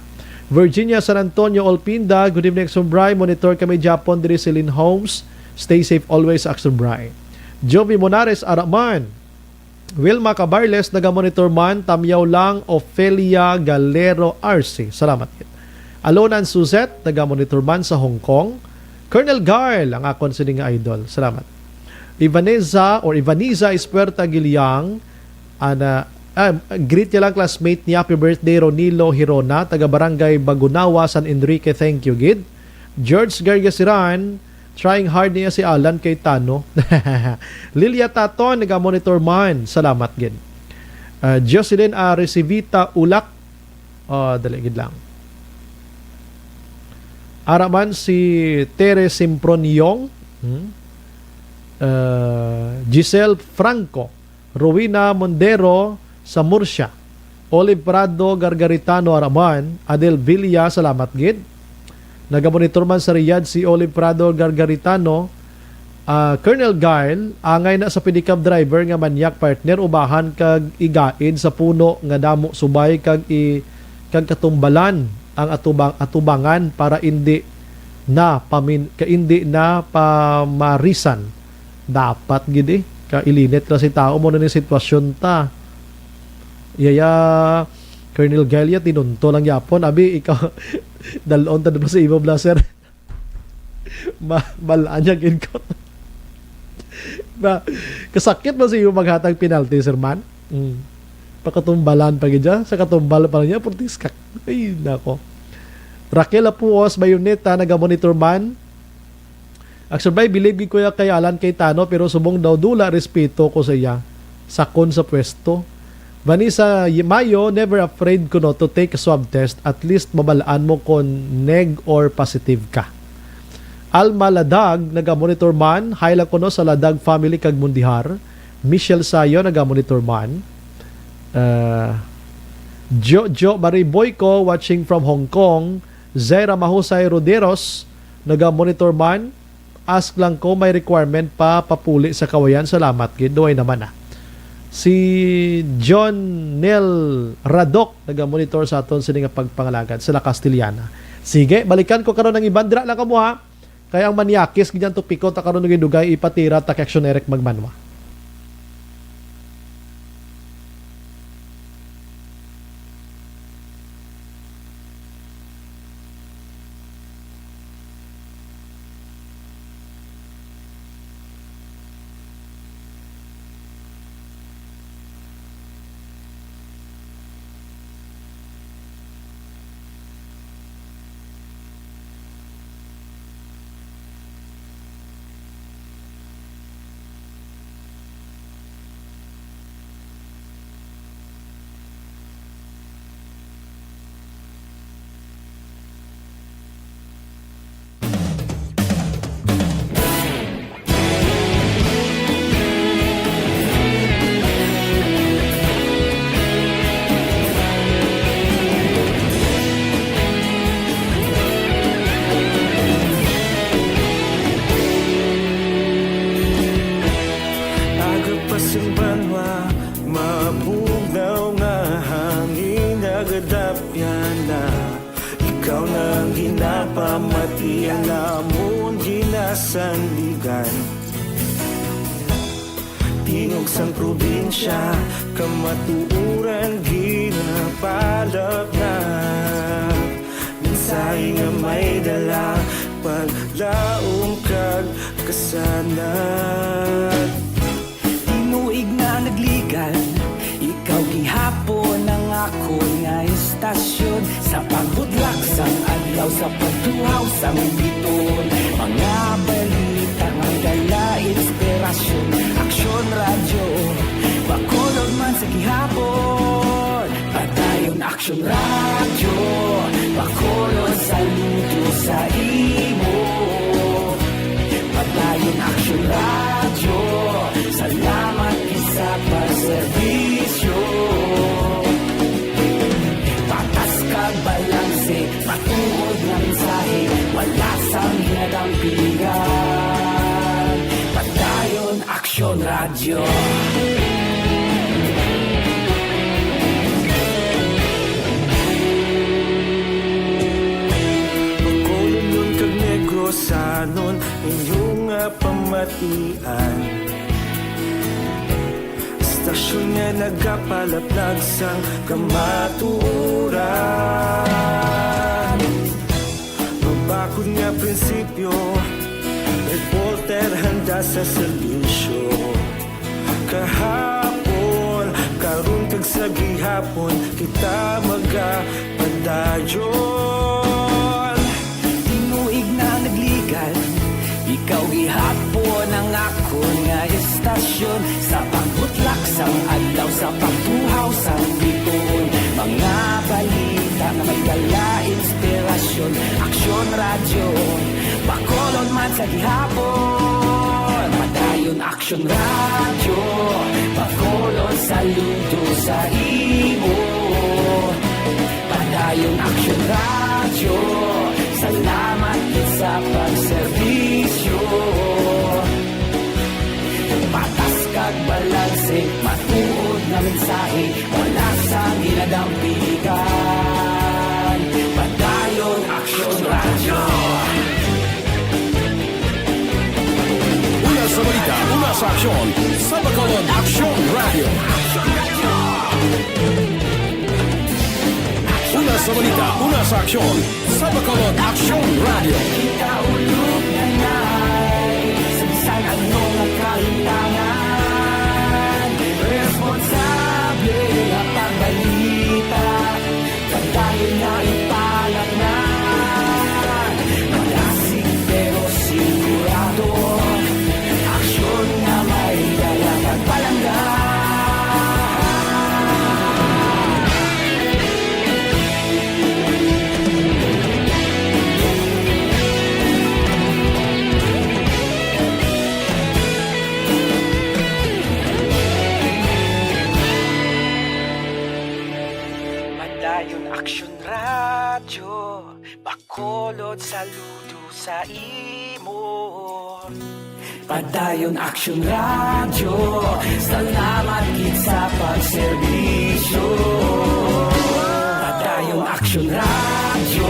Virginia San Antonio Olpinda, good evening, Sumbray. Monitor kami Japon diri sa Lin Homes. Stay safe always, Aksumbray. Jovi Monares Araman. Wilma Cabarles, naga-monitor man, tamyaw lang, Ofelia Galero Arce. Salamat gid. Alonan Suzette, naga-monitor man sa Hong Kong. Colonel Garl, ang akon sini nga idol. Salamat. Ivaneza or Ivaniza Espuerta Giliang, ana, ah, greet niya lang classmate niya, happy birthday, Ronilo Hirona, taga Barangay Bagunawa, San Enrique, thank you gid. George Gargasiran, trying hard niya si Alan kay Tano. Lilia Taton, naga-monitor man. Salamat gid. Ah, Jocelyn Arecivita Ulak. Ah, dali gid lang. Ara man si Tere Simproniong. Hmm? Ah, Giselle Franco. Rowena Mondero sa Murcia. Olive Prado Gargaritano Araman, Adel Villa, salamat gid. Nagamonitor man sa Riyadh si Olive Prado Gargaritano. Ah, Colonel Gail, angay na sa pedicab driver nga manyak, partner, ubahan kag igaid sa puno nga damo subay kag i-, kag katumbalan ang atubang-, atubangan para indi na pamin-, ka indi na pamarisan. Dapat gid eh. Kailinit ra si tao mo na ni sitwasyon ta. Yaya, Colonel Galia, tinunto lang yapon. Abi, ikaw, dalon ta dito sa imo, blaser. Ma-, malaan niya gid ko. Ba, kasakit ba sa iyo maghatag penalty, sir man? Mm. Pakatumbalan pa gid siya. Sa katumbal pa lang niya, purtiskak. Ay, nako. Raquel Apuos, Bayoneta, naga-monitor man. Actually, bay, bilib gid ko ya kay Alan Cayetano, pero subong daw dula respeto ko sa iya. Sakon sa pwesto. Vanessa Y-, Mayo, never afraid kuno to take a swab test. At least, mabalaan mo kon neg or positive ka. Alma Ladag, naga-monitor man. Hi lang kuno sa Ladag family kag Mundihar. Michelle Sayo, naga-monitor man. Uh, Jo, Jo Marie Boyco, watching from Hong Kong. Zaira Mahusay Roderos, naga-monitor man. Ask lang ko, may requirement pa papuli sa Kawayan? Salamat gid. Duway naman, ah. Si John Nel Radok, naga-monitor sa aton sini nga pagpangalagad sa La Castellana. Sige, balikan ko karon ang iban. Dira lang kamo, ha. Kay ang manyakis gid ang topiko ta karon, dugay-dugay ipatira ta kay Action Eric Magmanwa. Aga pa sing banwa, mabugnaw nga hangin, nagadapyan na. Ikaw na ang ginapamati, ang amon ginasandigan. Tingog sang probinsya, kamatuoran ginapalapnap. Mensahe nga may dala, paglaom kag kasanag. Tinuig na nagligan, ikaw gihapon ang akon nga istasyon. Sa pagbutlak sang adlaw, sa pagtuhaw sang biton, mga balita nga dala inspirasyon. Aksyon Radyo, Bacolod man sa gihapon. Padayon Aksyon Radyo, Bacolod, saludo sa imo. Padayon Aksyon Radyo, salamat gid sa pagserbisyo. Patas kag balanse, matuod nga mensahe, wala sang ginadampigan. Padayon Aksyon Radyo. Bacolodnon kag Negrosanon, inyo nga pamatian. Istasyon nga nagapalaplag sang kamatuoran. Mabakod nga prinsipyo, reporter handa sa serbisyo. Kahapon, karon kag sa gihapon, kita magapadayon. Tinuig na nagligan, ikaw gihapon ang akon nga istasyon. Sa pagbutlak sang adlaw, sa pagtuhaw sang biton, mga balita nga may dala inspirasyon. Aksyon Radyo, Bacolod man sa gihapon. Padayon Aksyon Radyo, Bacolod, saludo sa imo. Padayon Aksyon Radyo, salamat gid sa pagserbisyo. Patas kag balanse, matuod nga mensahe, wala sang ginadampigan. Padayon Aksyon Radyo. Una sa balita, una sa aksyon, sa Bacolod Aksyon Radyo. Una sa balita, una sa aksyon, sa Bacolod Aksyon Radyo. Kita ulog na nai, sa bisan ano nga kahimtang, Saludo sa imo. Padayon Action Radio, salamat gid sa pagserbisyo. Padayon Action Radio,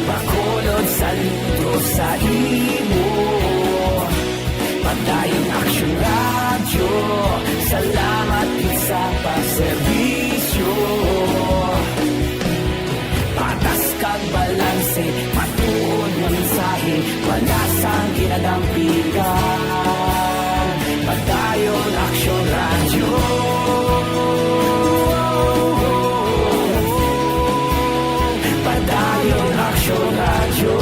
Bacolod, saludo sa imo. Padayon Action Radio, salamat gid sa pagserbisyo. Patas kag balanse, matuod nga mensahe, wala sang ginadampigan. Padayon Action Radio. Padayon Action Radio.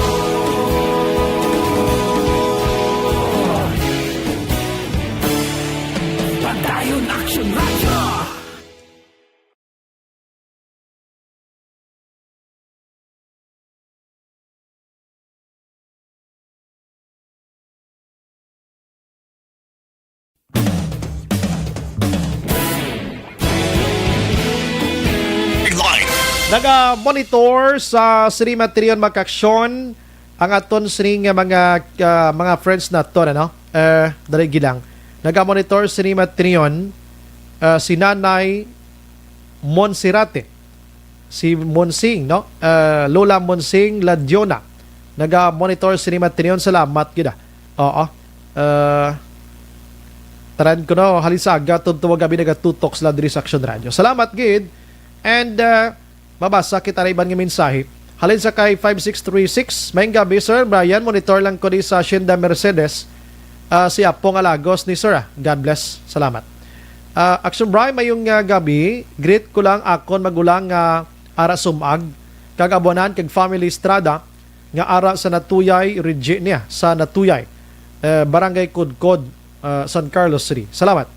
Padayon Action Radio. Naga-monitor sa Cinema Trion, mga kaaksyon, ang aton sining nga mga, ah, mga friends naton, ano? Eh, dali gilang. Naga-monitor Cinema Trion, ah, si Nanay Monserrate, si Monsing, no? Ah, Lola Monsing Ladiona. Naga-monitor Cinema Trion. Salamat gid, ah. Oo. Ah, tanan ko, no, halin sa aga, tubtob nga gab-i nagatutok sila diri sa Action Radio. Salamat gid. And, ah, mabasa kita ra iban nga mensahe. Halin sa kay five six three six, "Maayong gabi, Sir Brian. Monitor lang ko di sa Hacienda Mercedes, ah, si Apong Alagos ni Sir, ah. God bless." Salamat. Ah, Action Brian, maayong, ah, gabi. Greet ko lang akon magulang nga ara Sumag, kag abuanan kag family Estrada nga ara sa Natuyay, Regina sa Natuyay, eh, Barangay Kudkod, ah, San Carlos City. Salamat.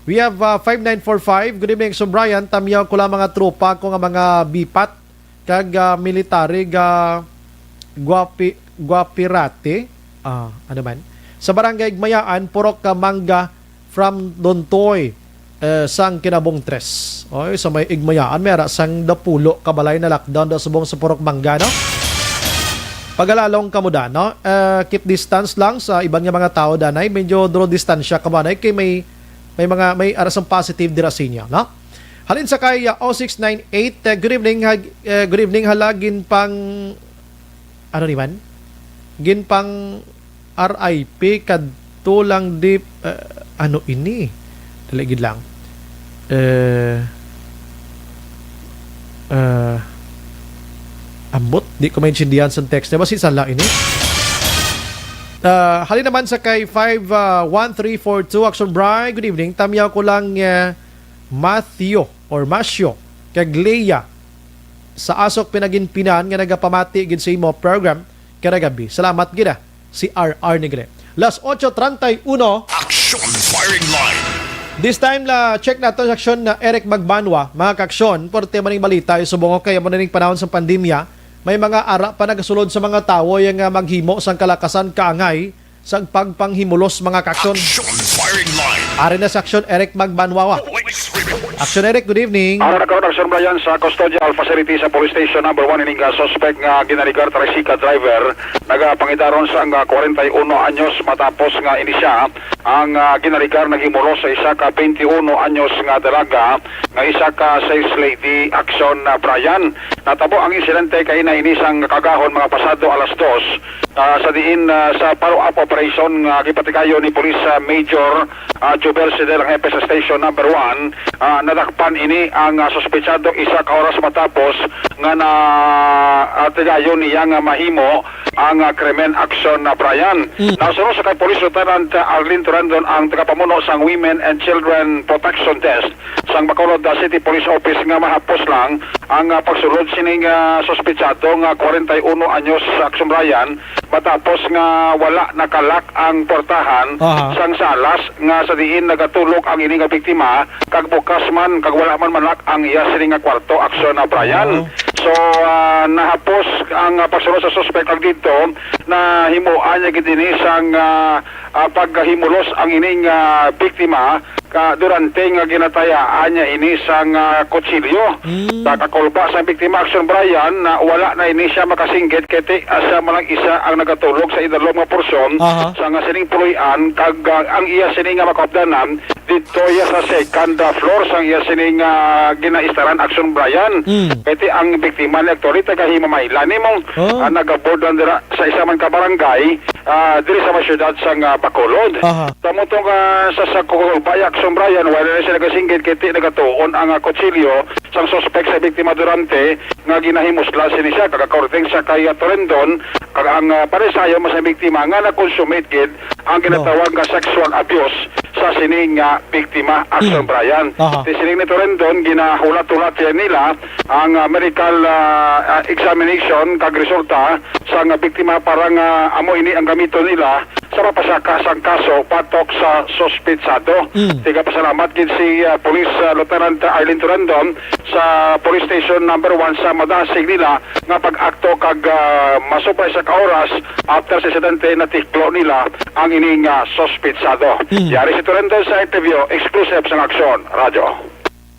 We have, ah, five nine four five. "Good evening, Sir Brian. Tamyaw ko lang mga tropa ko nga mga bipat kag, ah, military ga Guapi-, Guapirate." Ah, ano man? "Sa Barangay Igmayaan, purok ka mangga from Dontoy, eh, sang Kinabong Tres." Oy, sa may Igmayaan, may ara sang dapulo ka balay na lockdown da subong sa purok mangga, no? Pagalalong kamo da, no? Eh, keep distance lang sa iban nga mga tawo, danay. Medyo draw distansya kamo, anay, kay may, may mga, may ara sang positive dira sa inyo, no? Halin sa kay, uh, oh six nine eight, uh, "Good evening, ha-, uh, good evening, hala, ginpang," ano ni man? "Ginpang R I P kadto lang di," uh, ano ini? Dali gid lang. Uh, uh, ambot, di ko maintindihan sa text. Basi sala ini. Uh, halin naman sa kay five one three four two, "Action Bri, good evening. Tamyaw ko lang, uh, Matthew or Masyo kag Leia sa Asok Pinaginpinan nga nagapamati gid sa imo program kada gabi. Salamat gid, ah, si R R ni gani." Las ocho treinta y uno. Action Firing Line. This time, la, check nato sa aksyon na Eric Magbanwa, mga kaaksyon, porte man ning balita, subong kay amo na ning panahon sa pandemya, may mga ara pa nagasulod sa mga tawo yang, ah, maghimo sang kalakasan kaangay sa pagpanghimulos, mga kaaksyon. Action Firing Line. Ari na sa aksyon, Eric Magbanwawa. Police report. Aksyon, Eric, good evening. Ara na karon, Aksyon Brian, sa custodial facility sa Police Station Number One ining, ah, suspect nga ginaligar tricycle driver, nagapangidaron sang, ah, kwarenta y uno anyos, matapos nga ini siya ang, ah, ginaligar naghimulos sa isa ka twenty-uno anyos nga dalaga nga isa ka sales lady. Aksyon, ah, Brian. Natabo ang insidente kay na ini sang kagahon, mga pasado alas dos, ah, sa diin, ah, sa follow-up operation nga gipatigayon ni Police, ah, Major, ah, Jubel Sidel, ang hepe sa Station Number One, ah, nadakpan ini ang, ah, suspetsado isa ka oras matapos nga na, ah, tigayon niya nga mahimo ang, ah, krimen. Aksyon, ah, Brian. Mm. Nasunod sa kay Police Lieutenant, ah, Arlene Torandon, ang tagapamuno sang Women and Children Protection Desk sang Bacolod, ah, City Police Office, nga mahapos lang ang, ah, pagsulod sining, ah, suspetsado nga kwarenta y uno anyos, Aksyon Brian, matapos nga wala nakalak ang portahan Aha. sang salas nga sa diin nagatulog ang ini nga biktima, kag bukas man, kag wala man malak ang iya sini nga kwarto. Aksyon, ah, Brian. Oo. So, ah, nahapos ang, ah, pagsulod sa suspek, kag didto nahimuan niya gid ini sang, ah, ah, paghimulos ang ining, ah, biktima, ka Durante nga ginatayaan niya ini sang, ah, kutsilyo. Mm. Sa kakulba sa biktima, Action Brian, na wala na ini siya makasinggit kay ti-, ah, siya man lang isa ang nagatulog sa idalom nga porsyon Aha. sa nga sining puloy-an, kag, ah, ang iya sini nga makuupdanan didto iya sa second, ah, floor sang iya sini nga ginaistaran, Action Brian. Mm. Kay ti ang biktima ni actually taga Himamaylan ni mong, Oh. ah, nagabord lang dira sa isa man ka barangay, ah, diri sa may siyudad sang, ah, Bacolod. Aha. Sa mutong, ah, sa, sa Kukul Bayak, Sumbrayan, wala na siya nagasinggit kay ti nagatuon ang, ah, kutsilyo sang suspek sa biktima Durante nga ginahimuslan sini siya. Kag according sa kay, ah, Torendon, kag ang, ah, paresayo man sa biktima nga na-consummate gid ang No. ginatawag nga sexual abuse sa sining, ah, biktima, Action Mm. Brian. Aha. Ti sining ni Torendon, ginahulat-hulat yan nila ang, ah, medical, ah, ah, examination kag resulta sang biktima para nga amo ini ang gamiton nila sa mapasaka sang kaso batok sa suspitsado. Mm. Tigapasalamat gid si, ah, Police, ah, Lieutenant Arlene Torendon sa Police Station Number One sa madasig nila nga pag-akto kag, ah, masubay sa ka oras after sa insidente natiklo nila ang ining, ah, suspitsado. Mm. Yari si Torendon sa interview, exclusive sang Aksyon Radyo.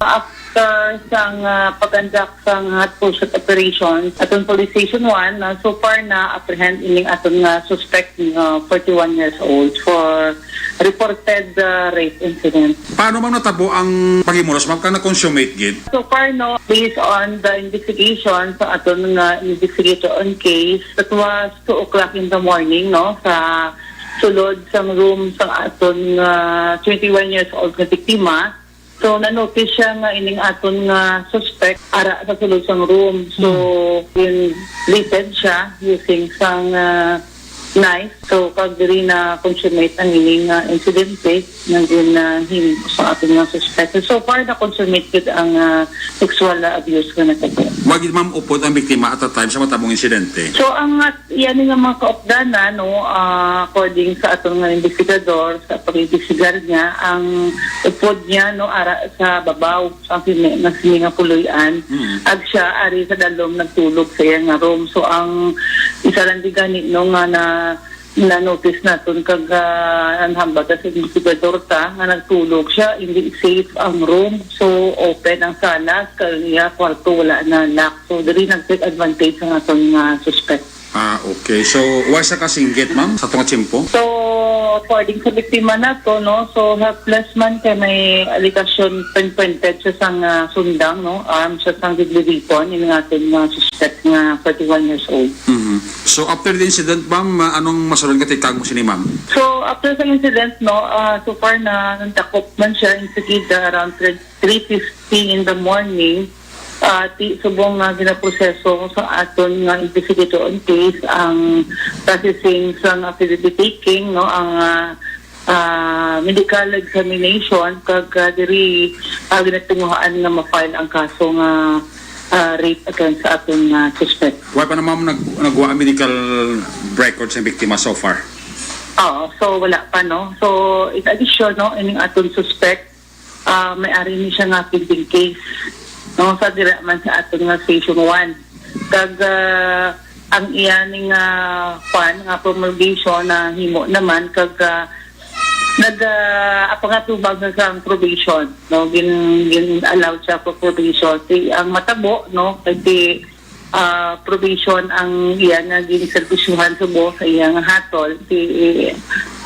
After sang, ah, pag-conduct sang hot pursuit operation, aton Police Station One, ah, so far na-apprehend ining aton nga suspect nga forty-one years old for reported, ah, rape incident. Paano man natabo ang paghimulos, ma'am, kang na-consummate gid? So far, no, based on the investigation sa aton nga investigator on case, it was two o'clock in the morning, no, sa sulod sang room sang aton nga twenty-one years old nga biktima. So, na-notice siya nga ining aton nga suspect ara sa sulod sang room. So, Hmm. gin-rated siya using sang, ah, knife. So, kag diri na-consummate ang ining, ah, insidente nga gin, ah, himo sa aton nga suspect. So far, na-consummate gid ang, ah, sexual, ah, abuse nga natabo. Wa gid, ma'am, upod ang biktima at the time sa matabong insidente? So, ang, ah, Iya ni nga mga kaupdanan, no, ah, according sa aton nga investigador, sa pag-imbestigar niya, ang upod niya, no, ara sa babaw, sa sini, nga sini nga puloy-an, Mm. ag siya ari sa dalom nagtulog sa iya nga room. So, ang isa lang di gani, no, nga na, na-notice naton kag, ah, ang hambal sa investigador ta nga nagtulog siya, hindi safe ang room. So, open ang sala, sa iya kwarto wala na lock. So, diri nag-take advantage ang aton nga suspect. Ah, okay. So, wa sa kasinggit, ma'am, sa tunga tiyempo? So, according sa biktima nato, no, so helpless man kay may aligasyon pinpointed siya sang, ah, sundang, no, arm siya sang deadly weapon, yung nga aton nga suspect nga forty-one years old. Mhm. So, after the incident, ma'am, ah, anong masulod nga tikang mo sini, ma'am? So, after sa incident, no, ah, so far na nandakop man siya, inside around three fifty in the morning, ah, ti subong nga ginaproseso sa aton nga investigator on case ang processing sang affidavit taking, no, ang, ah, ah, medical examination, kag, ah, diri, ah, ginatinguhaan nga ma-file ang kaso nga, ah, rape against sa aton nga suspect. Wala pa na, ma'am, nag-, nagwa ang medical record sa biktima so far? Oo, so wala pa, no? So, in addition, no, ining aton suspect, ah, may ari ni siya nga pending case, no, sa dira man sa aton nga Station One. Kag, ah, ang iya ni nga, kwan, nga promulgation na himo naman, kag, ah, nag, ah, ang pangatubag na sa probation, no, gin, gin-allow siya for probation. Si, ang matabo, no, kay si ah, probation ang iya nga ginserbisyuhan subong sa iya nga hatol, si,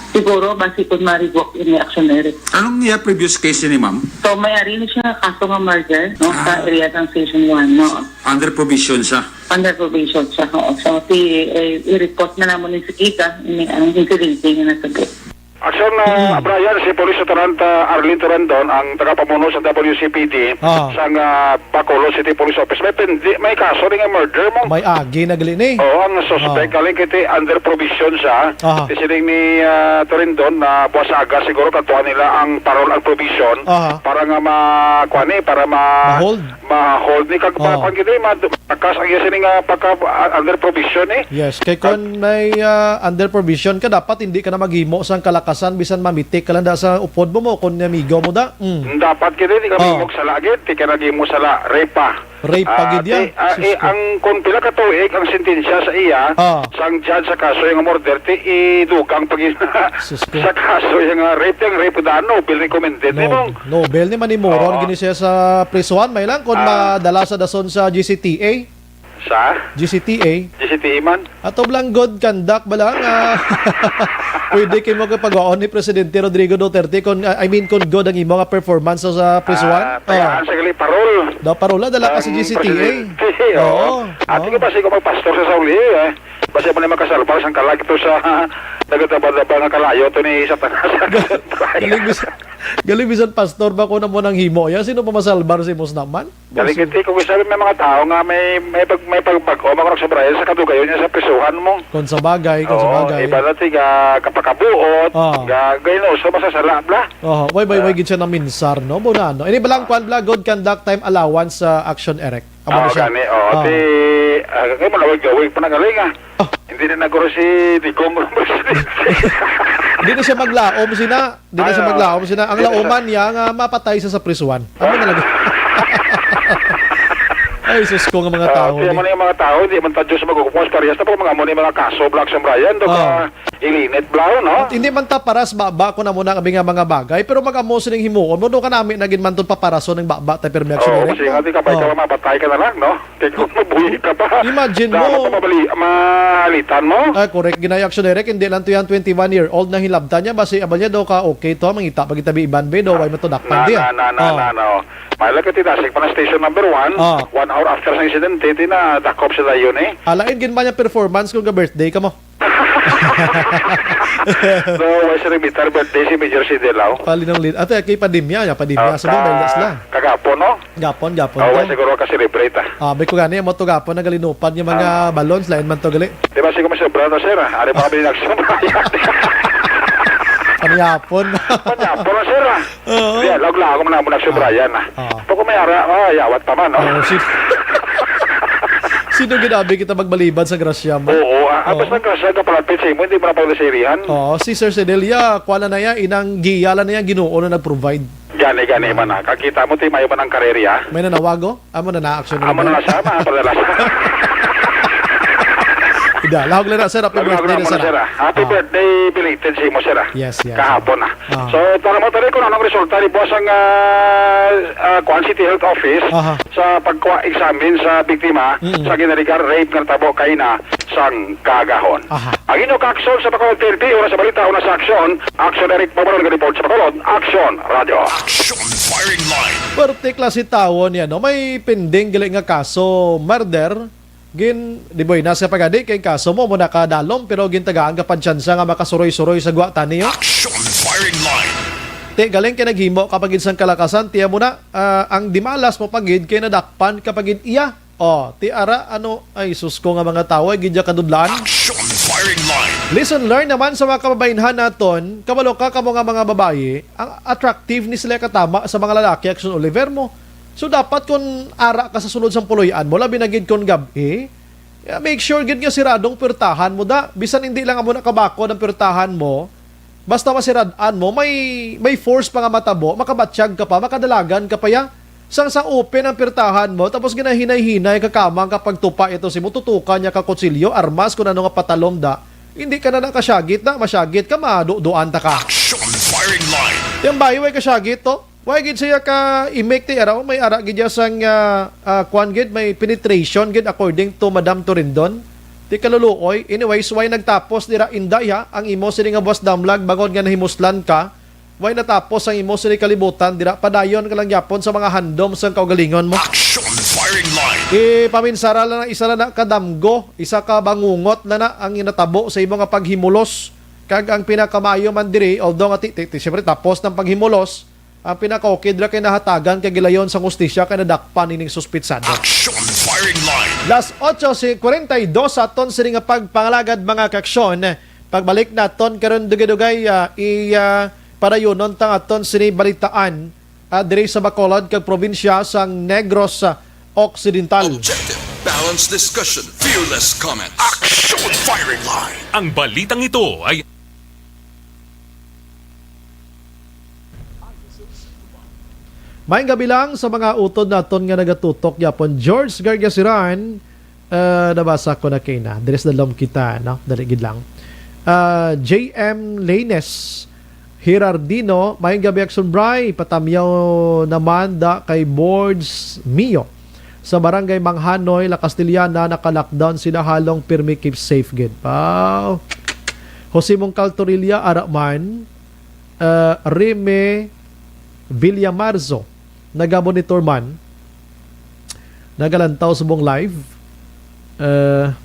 siguro basi kun ma-revoke ini action na rin. Anong iya previous case ni, ma'am? So, may ari na siya nga kaso nga murder, no, sa Ah. area ng Station One, no? Under probation siya? Under probation siya, oo. So, si, eh, i-report na namon ni Sakita, ini ang insidente nga natabo. Aksyon, ah, Mm. Brian, si Police Lieutenant, ah, Arlene Torendon, ang tagapamuno sa W C P D, Ah. sang, ah, Bacolod City Police Office. May pendi-, may kaso ni nga murder mo. May agi na gali ni. Oo, ang suspect, Ah. galing kiti under probation siya. Ah. Ti siling ni, ah, Torendon na buwas sa aga siguro katuan nila ang parol ang probation Ah. para nga ma-, kuan ni, para ma-, Ma-hold. ma-hold ni kag Oh. ma-, kuan gid ni, ma-, makas ang iya sini nga pagka, ah, under probation eh. Yes, kay Kag kun may, ah, under probation ka, dapat hindi ka na maghimo sang kalakas San bisan mamitik ka lang da sa upod mo, mo, kung amigo mo da. Mm. Dapat gid, di kami Oh. magsala gid, di ka naging mo sala, rape pa. Rape pa Ah, gid yan. di, ah, Sus eh, ko. ang, kung pila ka tuig ang sentensya sa iya, Ah. sang judge sa kaso yung murder, ti idugang pag Sus ko. sa kaso yung, ah, rape, yung rape da, Nobel recommended, di No, mo? Nobel ni manimuron, Oo. gini siya sa prisuhan, may lang, kung Ah. madala sa dason sa G C T A. Sa? G C T A. G C T A man. Ato lang good conduct ba lang, ah, pwede kayo magpagaon ni Presidente Rodrigo Duterte kung, ah, I mean, kung good ang imo nga performance sa, sa press one? Ah, tayaan Oh. sa gali parol. Daw parol, ah, dala ka sa Ang G C T A. presidente, Oo. oo. Ati Oo. ka ba, sige, magpastor sa Sauli, eh. Basta mo na makasalbar sang kalag to sa nagataba-taba nga kalayo to ni Satanas. Galing bisan, galing bisan pastor ba ko na mo nang himo? Ya, sino pa masalbar si Musnaman? Galing kiti, kung sabi may mga tao nga may, may pag-, may pagbag-o, mga sa Brian, sa kadugayon niya sa prisuhan mo. Kung sa bagay, kung sa Oo, bagay. iba na tiga kapakabot, Ah. ga, gayno, so masasala, bla. Oh, way, way, Ah. way gid siya naminsar, no? Bo na, no? Ini ba lang, Ah. kwan, bla, good conduct time allowance sa Action Eric. Amo na Ah, siya. gani, oo. Ah. Ti, ah, kay mo lawig-lawig pa na galing, ah. Ah. Hindi na naguro si Digong ang presidente. Hindi na siya maglaom sina. Di na siya Ano? maglaom sina. Ang Di na siya laoman niya nga mapatay sa, sa prisuhan. Ano Ah. talaga? Ay, sus ko nga mga Ah, tao, di di. man yung mga tao, di man ta Diyos magkukupos, parehas na po mga amo ni mga kaso, Black Sam Ryan, do Ah. ka ilinit, Blau, no? At hindi man ta paras baba ko na muna kami nga mga bagay, pero mag-amo sining himuon mo, do ka nami na ginmanton paparaso ng baba, tayo, pero may action Oo, direct, kasi no? nga, di ka pa, Oh. ikaw mapatay ka na lang, no? Kay kung mabuhi ka pa, Imagine damo mo. ka mabali-, mahalitan mo. Ah, correct. Ginay action direct, hindi lang to yan, twenty-one year old na hilabtan niya. Basi, abal niya daw ka, okay to, mangita, pag itabi iban, be, daw, way matudakpan Na, diya. na, na, na, Oh. na, na, oh. Mahal ka, tinasik pa na station number one. Ah. One hour after sa insidente, tinadakop sila yun, eh. Alain, gin ba niya performance kung ga-birthday ka mo? No, why sa Rimitar birthday si Major Sidelaw? Palinong lin-, ate, kay pandemya, ya, pandemya. Ah, Sa mong ka-, sila. kagapon, no? Gapon, gapon Oh, to. Why siguro ka-celebrate, ah? Ah, may ko gani, mo to gapon, nagalinupad yung mga Ah. balloons, lain man to gali. Di ba, siguro may sobra to, sir, ah? Ari pa kami nagsobra yan. Panyapon. Panyapon, sir, ah. Oo. Di, lag-lag mo na mo nagsobra Ah. yan, ah. Ah. Pag may ara, ah, yawat pa man, no? Oo, si-, sino ginabi kita magbalibad sa grasya mo? Oo, ah, ah, Oo. basta grasya ka palapit sa imo, hindi mo na paglasirihan. Oo, si Sir Cedelia, kuha na na yan, inang giya lang na yan, Ginoo na nag-provide. Gani, gani man, ah. Kakita mo, ti, mayo man ang karerya. May nanawago? Amo na na, action Amo na na. na sa mga padala sa Ida, lahog lang na, sir. Happy Lahog birthday lang na, muna, sir, sir, ah. ah. Happy Ah. birthday, belated sa imo, sir, ah. Yes, yes. Kahapon, ah. Ah. So, tara mo, tari, kung anong resulta ni buwas ang, ah, ah, Kuan City Health Office Aha. sa pagkuha examine sa biktima Mm-mm. sa ginarigar rape nga natabo kay na sang kagahon. Aha. Ang inyo kaaksyon sa Bacolod P N P, una sa balita, una sa aksyon, Aksyon Eric Pagbaron nga report sa Bacolod, Aksyon Radio. Action Firing Line. Pwerte klase tawo niya, no? May pending gali nga kaso, murder. Gin, di ba, nasa pagadi kay kaso mo, mo nakadalom, pero gintagaan ka pa tsansa nga makasuroy-suroy sa guwatan niyo? Action Firing Line. Ti, galing kay naghimo ka pa gid sang kalakasan, tiya mo na, ah, ang dimalas mo pa gid kay nadakpan ka pa gid iya. Oh, ti ara, ano, ay, sus ko nga mga tawo, ay gid ya kadudlaan. Action Firing Line. Listen, learn naman sa mga kababainhan naton, kabalo ka, kamo nga mga babayi, ang attractive ni sila katama sa mga lalaki, Action Oliver mo. So, dapat kung ara ka sa sulod sang puloy-an mo, labi na gid kung gab-i, yeah, make sure gid nga siradong puwertahan mo da. Bisan hindi lang amo nakabakod ang puwertahan mo, basta masirad-an mo, may, may force pa nga matabo, makabatyag ka pa, makadalagan ka pa ya. Sang sa open ang puwertahan mo, tapos ginahinay-hinay ka kamang kapag tupa ito si mo, tutukan niya ka kutsilyo, armas, kung ano nga patalom da. Hindi ka na nakasyagit na, masyagit ka, maduduan ta ka. Action Firing Line. Yung bayi, way kasyagit to. Why gid siya ka imik ti ara? May ara gid ya sang, ah, ah, kwan gid, may penetration gid according to Madam Torindon. Ti kaluluoy. Anyways, why nagtapos dira, Inday, ha? Ang imo sini nga buwas damlag bangod nga nahimuslan ka. Why natapos ang imo sini kalibutan dira? Padayon ka lang gyapon sa mga handom sang kaugalingon mo. Action Firing Line. Ipaminsara lang na isa lang na kadamgo, isa ka bangungot lang na ang inatabo sa imo nga paghimulos. Kag ang pinakamaayo man diri, although nga ti, ti, ti, siyempre tapos ng paghimulos, ang pinakaukid ra kay nahatagan kay gilayon sang hustisya kay nadakpan ining suspitsado. Action Firing Line. Las ocho si kwarenta y dos sa aton sini nga pagpangalagad, mga kaaksyon. Pagbalik naton karon dugay-dugay, ah, i, ah, padayunon ta aton sini balitaan, ah, diri sa Bacolod kag probinsya sang Negros, ah, Occidental. Objective, balanced discussion, fearless comments. Action Firing Line. Ang balitang ito ay Maayong gabi lang sa mga utod naton nga nagatutok gyapon. George Gargasiran, ah, nabasa ko na kay na. Diri sa dalom kita, no? Dali gid lang. Ah, J M Lanes Hirardino, maayong gabi, Action Bry. Patamyaw naman da kay Boards Mio. Sa Barangay Manghanoy, La Castellana, naka-lockdown sila halong pirmi, keep safe gid. Wow. Jose Mongcal Torilla, ara man, ah, Reme Villamarzo, nagamonitor man, nagalantaw subong live. Ah,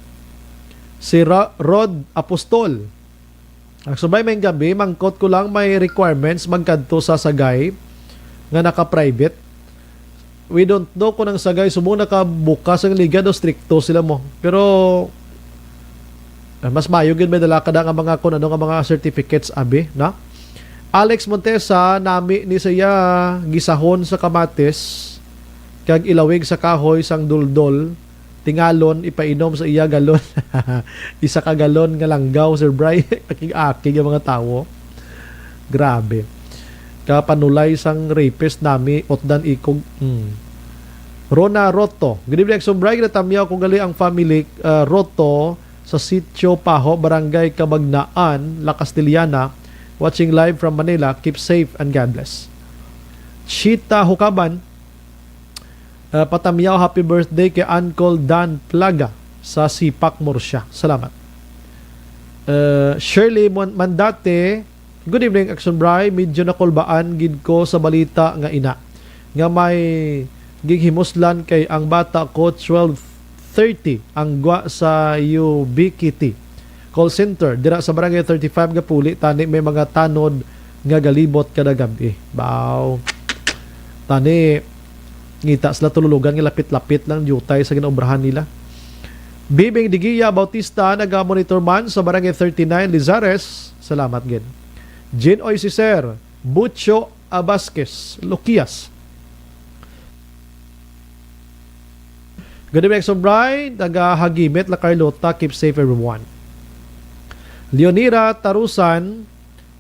si Ra-, Rod Apostol, Action Bry, maayong gabi, mangkot ko lang, may requirements magkadto sa Sagay nga naka-private. We don't know kung ang Sagay subong nakabukas ang liga, do strikto sila mo. Pero, ah, mas maayo gid may dala ka da nga mga, kung ano nga mga certificates, abi, na? Alex Montesa, nami ni siya gisahon sa kamatis kag ilawig sa kahoy sang duldol, tingalon, ipainom sa iya galon. Isa ka galon nga langgaw, Sir Bry. Akig-akig ang mga tawo. Grabe. Kapanulay sang rapist nami, Otdan Ikog. Hmm. Rona Roto. Good evening, Sir Bry. Natamyaw ko gali ang family, ah, Roto sa Sitio Paho, Barangay Cabagnaan, La Castellana. Watching live from Manila. Keep safe and God bless. Chita Hukaban, ah, patamyaw, happy birthday kay Uncle Dan Plaga sa Sipak, Murcia. Salamat. Ah, Shirley Mon-, Mandate, good evening, Action Bry. Medyo nakulbaan gid ko sa balita nga ina, nga may gighimuslan kay ang bata ko, twelve thirty, ang gwa sa Ubiquiti Call Center, dira sa Barangay thirty-five, gapuli, tani may mga tanod nga galibot kada gab-i. Baw. Tani, ngita sila tululugan nga lapit-lapit lang diutay sa ginaobrahan nila. Bibing Digia Bautista, naga-monitor man sa Barangay thirty-nine, Lizares. Salamat gid. Jean Oy Siser, Bucho Abasquez, Luquias. Good evening, Action Bry. Taga Hagimit, La Carlota. Keep safe, everyone. Leonira Tarusan,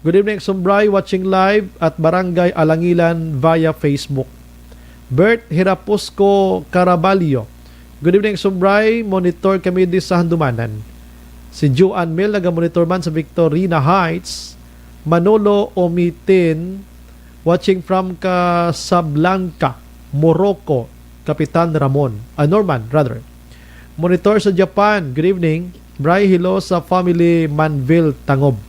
good evening, Action Bry. Watching live at Barangay Alangilan via Facebook. Bert Hirapusco Caraballo, good evening, Action Bry. Monitor kami di sa Handumanan. Si Joan Mel, naga-monitor man sa Victorina Heights. Manolo Omitin, watching from Casablanca, Morocco, Kapitan Ramon, ah, Norman, rather. Monitor sa Japan, good evening. Bry, hello sa family Manville Tangob.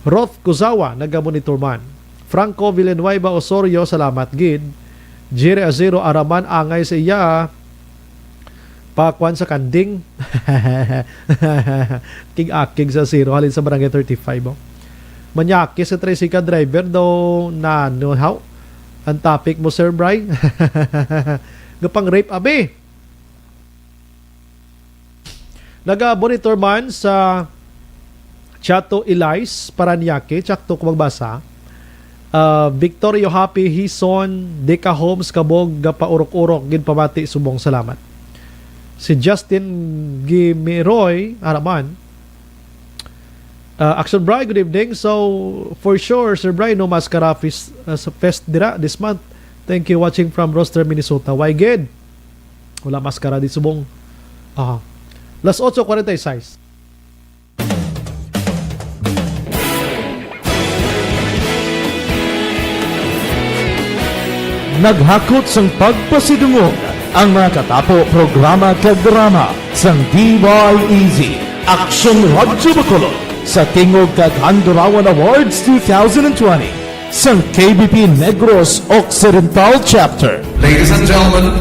Roth Kuzawa, naga-monitor man. Franco Villanueva Osorio, salamat gid. Jerry Azero, ara man, angay sa iya. Pakuan sa kanding. Kig-akig sa zero halin sa Barangay thirty-five, oh. Manyakis sa tricycle driver daw na, no, how? Ang topic mo, Sir Bry? Gapang rape, abi. Naga-monitor man sa Chato Elias, Parañaque, tsakto ko magbasa. Ah, Victorio Happy, Hison, Deca Homes, Kabog, gapaurok-urok, ginpamati, subong salamat. Si Justin Gimiroy, ara man. Ah, Action Bry, good evening. So, for sure, Sir Bry, no maskara fest, ah, sa fest dira this month. Thank you, watching from Roster, Minnesota. Why gid? Wala maskara di subong. Aha. Las otso cuarenta y seis. Naghakot sang pagpasidungog ang mga katapo, programa kag drama sang D Y E Z, Aksyon Radyo Bacolod, sa tingog kag Handurawan Awards two thousand twenty sang K B P Negros Occidental Chapter. Ladies and gentlemen,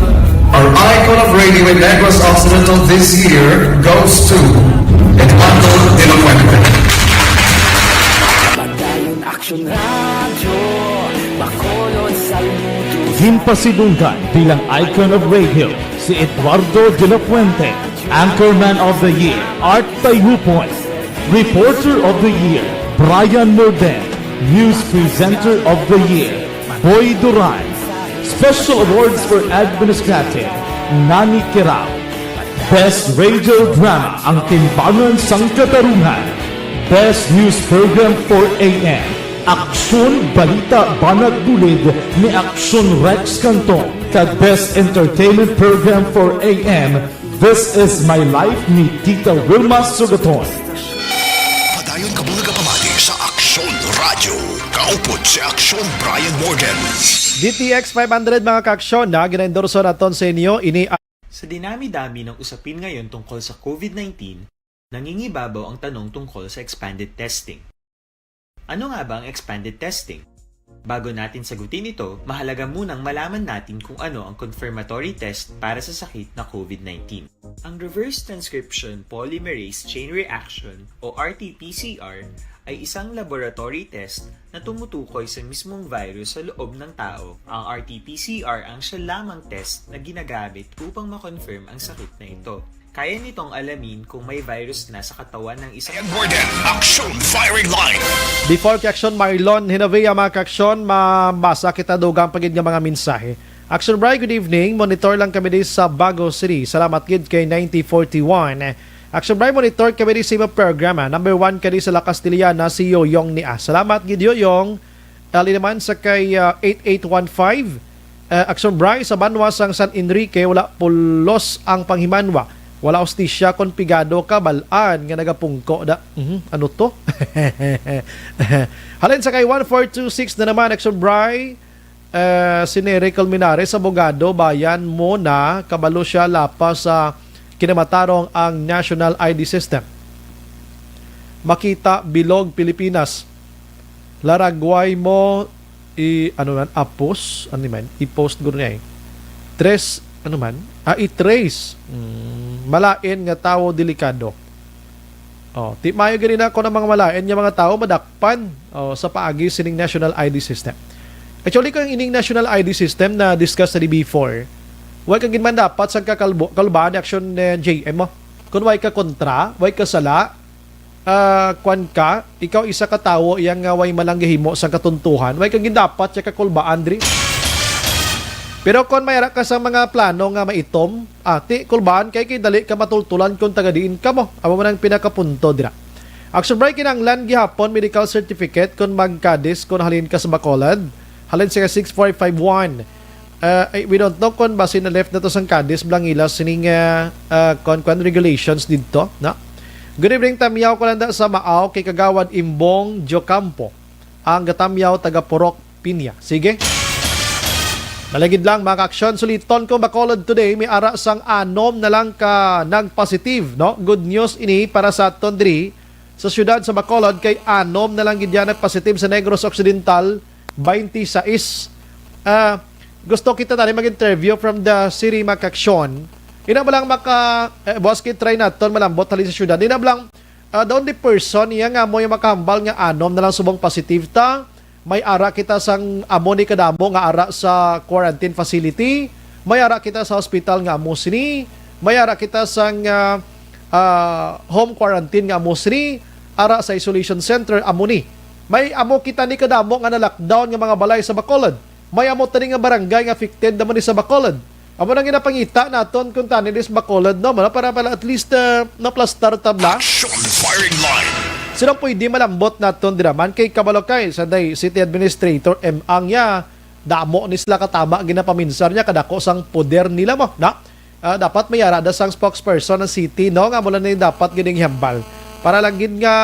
our icon of radio in Negros Occidental this year goes to Eduardo de la Fuente. Padayon Aksyon Radyo, Bacolod saludo. Ginpasidunggan bilang icon of radio si Eduardo de la Fuente, Anchorman of the Year, Art Tayupon, Reporter of the Year, Brian Morden, News Presenter of the Year, Boy Duran, Special Awards for Administrative, Nani Kirao, Best Radio Drama, Ang Timbangan sang Katarungan, Best News Program four A M, Aksyon Balita Banag Bulid ni Aksyon Rex Canton, kag Best Entertainment Program for A M, This Is My Life ni Tita Wilma Sugaton. Padayon kamo nagapamati sa Aksyon Radyo. Kaupod si Aksyon Brian Morgan. D T X five hundred, mga kaaksyon, na ginaendorso naton sa inyo ini. Sa dinami-dami ng usapin ngayon tungkol sa COVID nineteen, nangingibabaw ang tanong tungkol sa expanded testing. Ano nga ba ang expanded testing? Bago natin sagutin ito, mahalaga munang malaman natin kung ano ang confirmatory test para sa sakit na COVID nineteen. Ang reverse transcription polymerase chain reaction o R T P C R ay isang laboratory test na tumutukoy sa mismong virus sa loob ng tao. Ang R T P C R ang siya lamang test na ginagamit upang ma-confirm ang sakit na ito. Kaya nitong alamin kung may virus na sa katawan ng isang Morgan, Aksyon Firing Line. Before kay Aksyon Marlon Hinovia, mga kaaksyon, mabasa kita dugang pa gid nga mga mensahe. Aksyon Bri, good evening. Monitor lang kami di sa Bago City. Salamat gid kay ninety forty-one. Aksyon Bri, monitor kami di sa imong programa. Number one kadi sa La Castellana, si Yoyong ni A. Salamat gid, Yoyong. Ali naman sa kay, ah, eight eight one five. Ah, Aksyon Bri, sa banwa sang San Enrique, wala pulos ang panghimanwa. Wala hustisya kon pigado ka, bal-an nga nagapungko da. Mhm, ano to? Halin sa kay one four two six na naman, Aksyon Bri, ah, si Nery Colmenares, abogado, bayan mo na, kabalo siya lapas sa kinamatarong ang national I D system. Makita, Bilog, Pilipinas. Laragway mo, i, ano man, apos, ano man, i-post guro niya eh. Tres, ano man, ah, i-trace. Mm, malain nga tawo delikado. Oh, ti mayo gani na ko ng mga malain nga mga tawo madakpan, oh, sa paagi sining national I D system. Actually, kung ining national I D system na discuss na di before, wa ka gid man dapat sang kakalbo, kalbaan ni Aksyon, eh, J M mo. Kung wa ka kontra, wa ka sala, ah, kwan ka, ikaw isa ka tawo yang nga way man lang gahimo sang katuntuhan, way ka gindapat siya kakulbaan diri. Pero kon may ara ka sa mga plano nga maitom, ati, kulbaan kay kay dali ka matultulan kung taga diin ka mo. Amo man ang pinakapunto dira. Aksyon Bri, kinahanglan gihapon medical certificate kung magkadis kung halin ka sa Bacolod. Halin sa six four five one. Uh, we don't know kung basin na left na to sang kadis, blangila sining uh, uh, kwan, kwan, regulations didto, no? Good evening, tamyaw ko lang da sa Maaw kay Kagawad Imbong Diocampo, ang gatamyaw taga Purok Pinya. Sige. Malagid lang, mga kaaksyon, suliton ko, Bacolod today, may ara sang anom na lang ka nag-positive, no? Good news ini para sa aton diri sa siyudad sa Bacolod, kay anom na lang gid yan nag-positive. Sa Negros Occidental, twenty-six. Ah, gusto kita tani mag-interview from the city, mga kaaksyon. Ina ba lang maka, eh, boss, kay try naton malambot halin sa siyudad. Ina ba lang, ah, the only person niya nga mo yung makahambal nga anom na lang subong positive ta. May ara kita sang amo ni kadamo nga ara sa quarantine facility. May ara kita sa hospital nga amo sini. May ara kita sang, ah, ah, home quarantine nga amo sini. Ara sa isolation center amo ni. May amo kita ni kadamo nga na-lockdown nga mga balay sa Bacolod. May amo tani nga barangay nga affected naman ni sa Bacolod. Amo nang ginapangita naton kung tani dis Bacolod, no, mala para, para at least, uh, naplastar tabla. Action Firing Line. Sino pwede malambot naton dira man kay kabalo kay sa day City Administrator M. Ang ya, damo ni sila katama ginapaminsar niya, kadako sang poder nila mo, na? Ah, dapat may ara da sang spokesperson ng city, no, nga mula ni dapat gining hambal para lang gid nga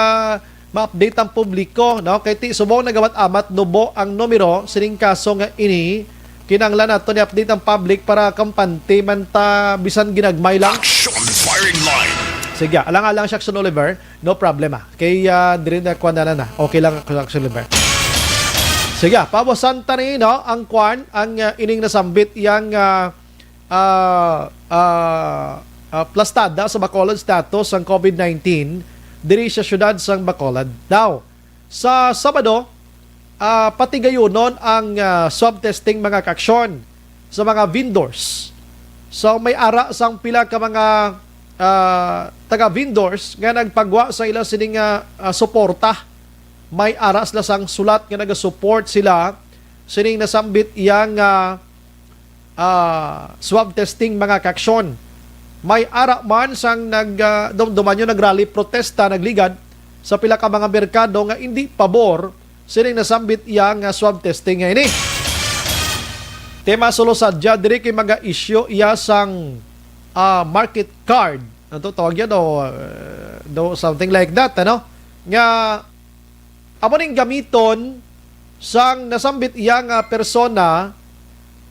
ma-update ang publiko, no? Kay ti subong nagawat amat nubo ang numero sining kaso nga ini, kinanglan nato ni update ang public para kampante man ta bisan ginagmay lang. Action Firing Line. Sige, alang-alang si Action Oliver, no problema. Kay ah, diri na kwan na na. Okay lang ako, Action Oliver. Sige, pawasan ta ni, no, ang kwan, ang ah, ining nasambit yang ah, ah, ah, ah, plastada sa Bacolod status ang COVID nineteen diri sa siyudad sang Bacolod. Now, sa Sabado, ah, patigayunon ang ah, swab testing, mga kaaksyon, sa mga vendors. So may ara sang pila ka mga ah, taga vendors nga nagpagwa sa ila sining ah, ah, suporta. May ara sila sang sulat nga nagasupport sila sining nasambit yang ah, ah, swab testing, mga kaaksyon. May ara man sang nag ah, dum- dumanyo nagrally protesta, nagligad sa pila ka mga merkado nga indi pabor sining nasambit iya nga swab testing nga ini. Tema sulo sadya, diri kay maga-issue iya sang, ah, market card. Ano to tawag yan? O, uh, do something like that, ano? Nga, amo ning gamiton sang nasambit iya nga persona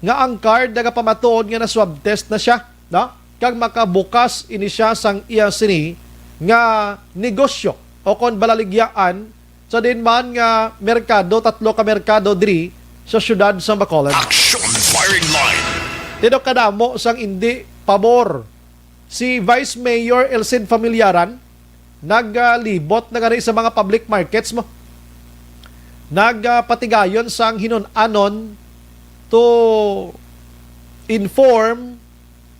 nga ang card nagapamatuod nga na-swab test na siya, no? Kag makabukas ini siya sang iya sini nga negosyo o kon balaligyaan sa din man nga merkado, tatlo ka merkado diri sa siyudad sa Bacolod. Action Firing Line. Tidok kadamo sang indi pabor si Vice Mayor Elcid Familiaran, nagalibot na gani sa mga public markets mo. Nagapatigayon sang hinun-anon to inform,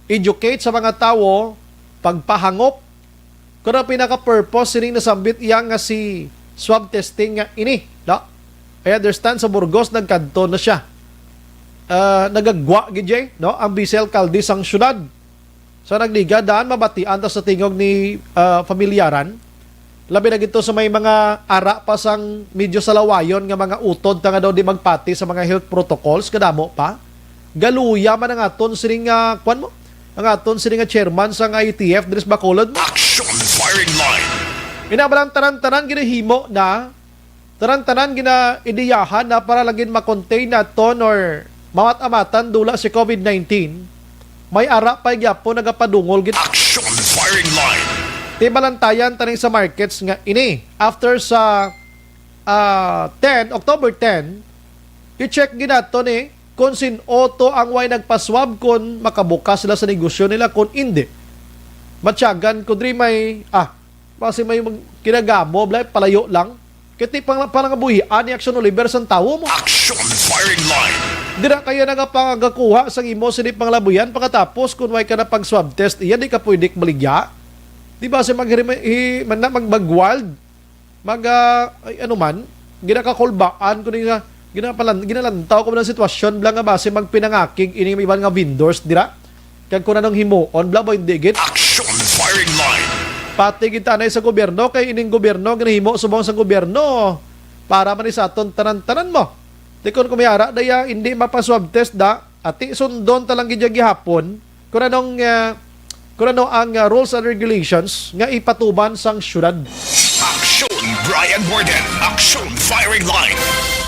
educate sa mga tawo, pagpahangop. Kung ang pinaka-purpose sining nasambit iya nga si swab testing nga ini, no? I understand sa Burgos nagkadto na siya. Ah, nagagwa gid jay, no? Ang vice alkalde sang syudad. Sa nagligad daan, mabatian ta sa tingog ni, ah, Familiaran. Labi na gito sa may mga ara pa sang medyo salawayon nga mga utod ta nga daw di magpati sa mga health protocols, kadamo pa. Galuya man ang aton sining, ah, kwan mo? Ang aton sining nga chairman sang I T F diri sa Bacolod mo. Action Firing Line. Ina ba lang tanan-tanan ginahimo na, tanan-tanan ginaideyahan na para lang gid ma-contain naton or mawat-amatan dula si covid nineteen, may ara pa gyapon nagapadungol gid. Action Firing Line. Tibalantayan taning sa markets nga ini. After sa, ah, ten, October ten, i-check gid nato ni kung sin-o to ang way nagpaswab, kung makabukas sila sa negosyo nila, kung indi. Matyagan ko diri may, ah, basi may mag-, kinagamo, blay, palayo lang. Kiti pang, panangabuhian ni Action Oliver sang tawo mo. Action Firing Line. Dira kaya nagapagakuha sang imo sini panglabuyan, pagkatapos kung way ka na pag-swab test, iya di ka pwede baligya. Di ba si mag-, hi-, man na mag-, mag-wild, mag, ah, ay, ano man, ginakakulbaan ko ni nga, ginapalan-, ginalantaw ko man ang sitwasyon bala nga basi magpinangakig ining iban nga vendors dira. Kag kung anong himuon, bala mo, hindi gid. Action Firing Line. Pati gid tanay sa gobyerno, kay ining gobyerno, ginahimo subong sa gobyerno. Para man ni sa aton tanan-tanan mo. Di kon kumayara, daya, hindi mapa-swab test da, ati sundon ta lang gid ya gihapon, kung anong, ah, kung ano ang, ah, rules and regulations nga ipatuman sang syudad. Action Brian Warden. Action Firing Line.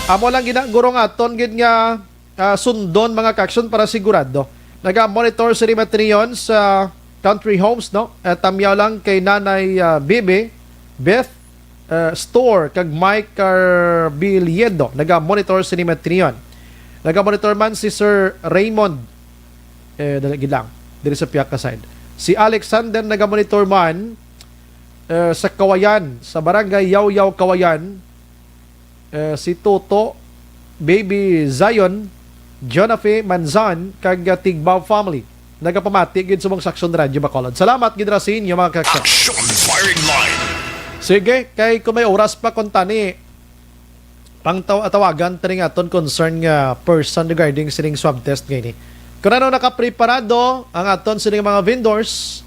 Amo lang gina, guro, nga aton gid nga, ah, sundon, mga ka-action, para sigurado. Naga-monitor si Rimatrion sa Country Homes, no? At tamyaw lang kay Nanay, ah, Bibi, Beth, uh, Store, kag Mike Carbiliedo, naga-monitor sini Matrion. Naga-monitor man si Sir Raymond, eh, dali gid lang, diri sa Piaca side. Si Alexander naga-monitor man, eh, sa Kawayan, sa Barangay Yawyaw, Kawayan. Eh, si Toto, Baby Zion, Jonafe Manzan, kag, ah, Tigbao family. Nagapamati gid subong sa Action Radio Bacolod. Salamat gid ra sa inyo, mga ka-action. Action Firing Line. Sige, kay kung may oras pa, kung tani, pang taw-, tawagan tani nga aton concern nga person regarding sining swab test nga ini. Kung ano nakapreparado ang aton sining mga vendors,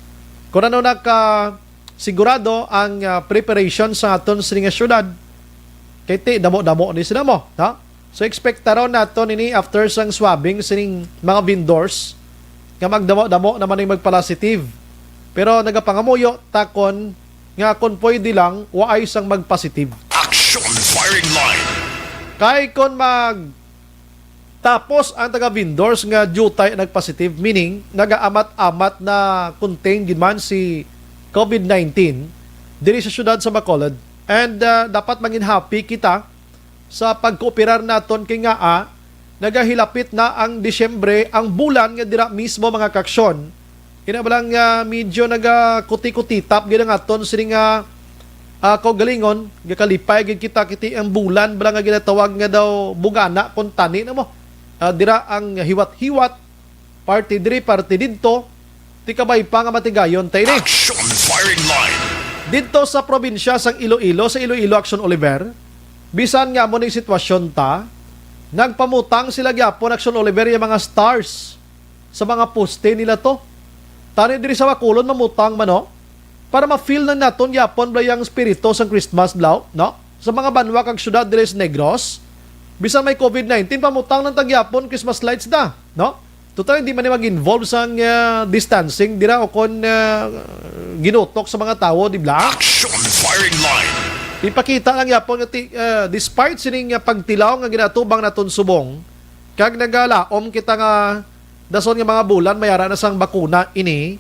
kung ano naka-, sigurado ang, ah, preparation sa aton sining nga syudad, kay ti, damo-damo ni sila mo, ha? So, ekspektaron naton ini after sang swabbing sining mga vendors nga magdamo-damo naman ang magpalasitive. Pero nagapangamuyo takon nga kung pwede lang, waay sang magpositive. Action Firing Line. Kay kung mag-, tapos ang taga-vendors nga diutay nagpositive, meaning nagaamat-amat na contain gid man si covid nineteen diri sa syudad sa Bacolod. And, ah, dapat mangin happy kita sa pagkooperar naton kay nga, ah, nagahilapit na ang Disyembre, ang bulan nga dira mismo, mga ka-action. Ina ba lang nga medyo nagakuti-kutitap gid ang aton sini nga, ah, kaugalingon, gakalipay gid kita kiti ang bulan bala nga ginatawag nga daw bugana kon tani na mo. Ah, dira ang hiwat-hiwat, parte diri, parte didto, ti kabay pa nga matigayon ta ini. Action Firing Line. Didto sa probinsya sang Iloilo, sa Iloilo, Action Oliver, bisan nga amo ning sitwasyon ta, nagpamutang sila gyapon, Action Oliver, yung mga stars sa mga poste nila to. Tani diri sa Bacolod, mamutang man, no? Para ma-feel na naton gyapon bala yung spirito sang Christmas, bala, no? sa mga banwa kag syudad diri sa Negros, bisan may covid nineteen, pamutang lang ta gyapon Christmas lights da, no? Total, hindi man ni mag-involve sang, ah, distancing dira o kon, ah, ginutok sa mga tawo, di ba? Action firing line. Ipakita lang gyapon nga ti-, ah, despite sining, ah, pagtilaw nga ginatubang naton subong, kag nagalaom kita nga dason nga mga bulan, may ara na sang bakuna ini,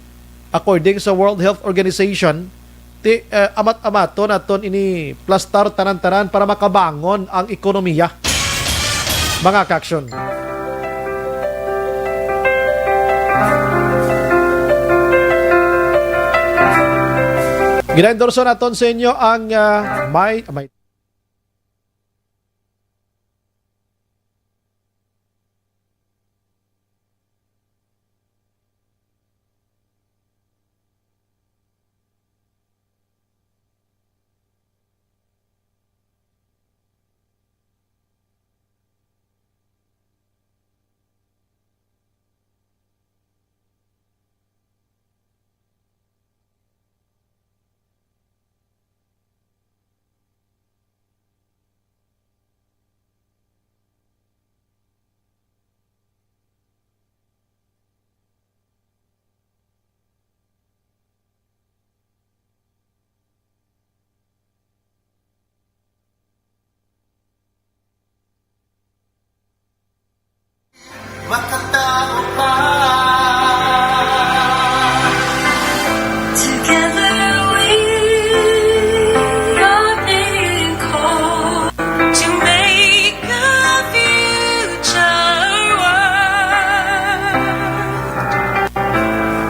according sa World Health Organization, ti, eh, amat-amaton naton ini plastar tanan-tanan para makabangon ang ekonomiya. Mga ka-aksyon. Gina-endorso naton sa inyo ang, ah, may, may Makatao pa. Together we are being called to make a future world.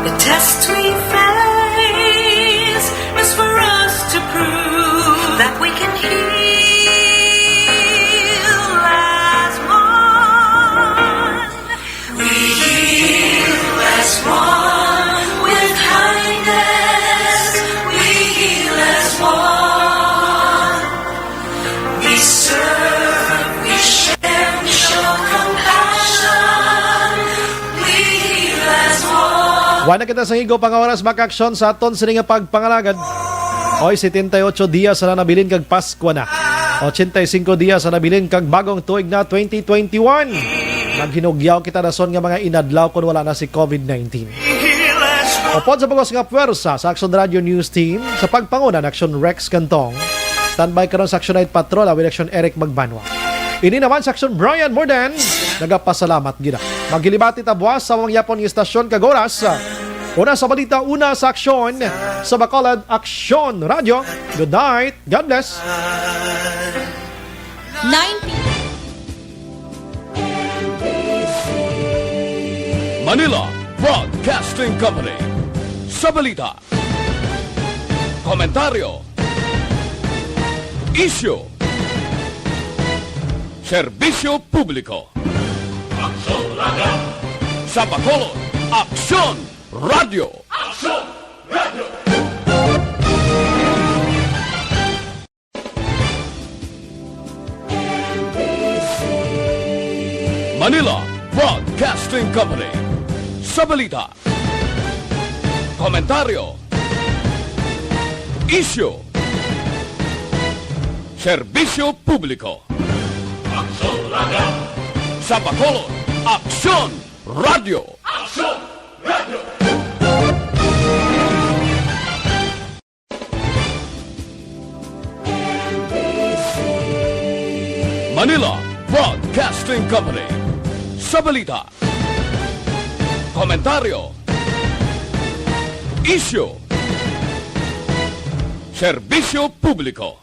The test we face is for us to prove that we can heal as one. We heal as one with kindness. We heal as one. We serve, we share, we show compassion. We heal as one. Wala na kita sa higop nga oras, mga ka-aksyon, sa aton sini nga pagpangalagad. Oy, setenta y ocho dias na nabilin kag Pasko na. Ochenta y cinco dias na nabilin kag bagong tuig na, twenty twenty-one. Maghinugyaw kita dason nga mga inadlaw kon wala na si covid nineteen. Upod sa bugos nga puwersa sa Aksyon Radio News Team, sa pagpanguna ni Aksyon Rex Cantong, standby karon sa Aksyon Night Patrol, awit Aksyon Eric Magbanwa. Ini naman sa Aksyon Brian Mordan, nagapasalamat gid. Maghilibati ta buwas sa mga yapon nga istasyon kag oras. Una sa balita, una sa aksyon, sa Bacolod Aksyon Radio. Good night. God bless. Nine Manila Broadcasting Company. Sa balita, komentaryo, isyu, serbisyo publiko. Aksyon Radio. Sa Bacolod, Aksyon Radio. Aksyon Radio. Manila Broadcasting Company. Sa balita, komentaryo, isyu, serbisyo publiko. Aksyon Radio. Sa Bacolod, Aksyon Radio. Aksyon Radio. Manila Broadcasting Company. Sa balita, komentaryo, isyu, serbisyo publiko.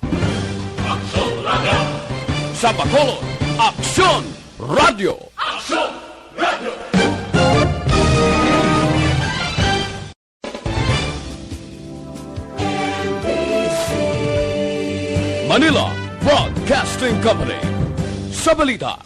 Aksyon Radio. Sa Bacolod, Aksyon Radio. Aksyon Radio. Manila Broadcasting Company. Sa balita,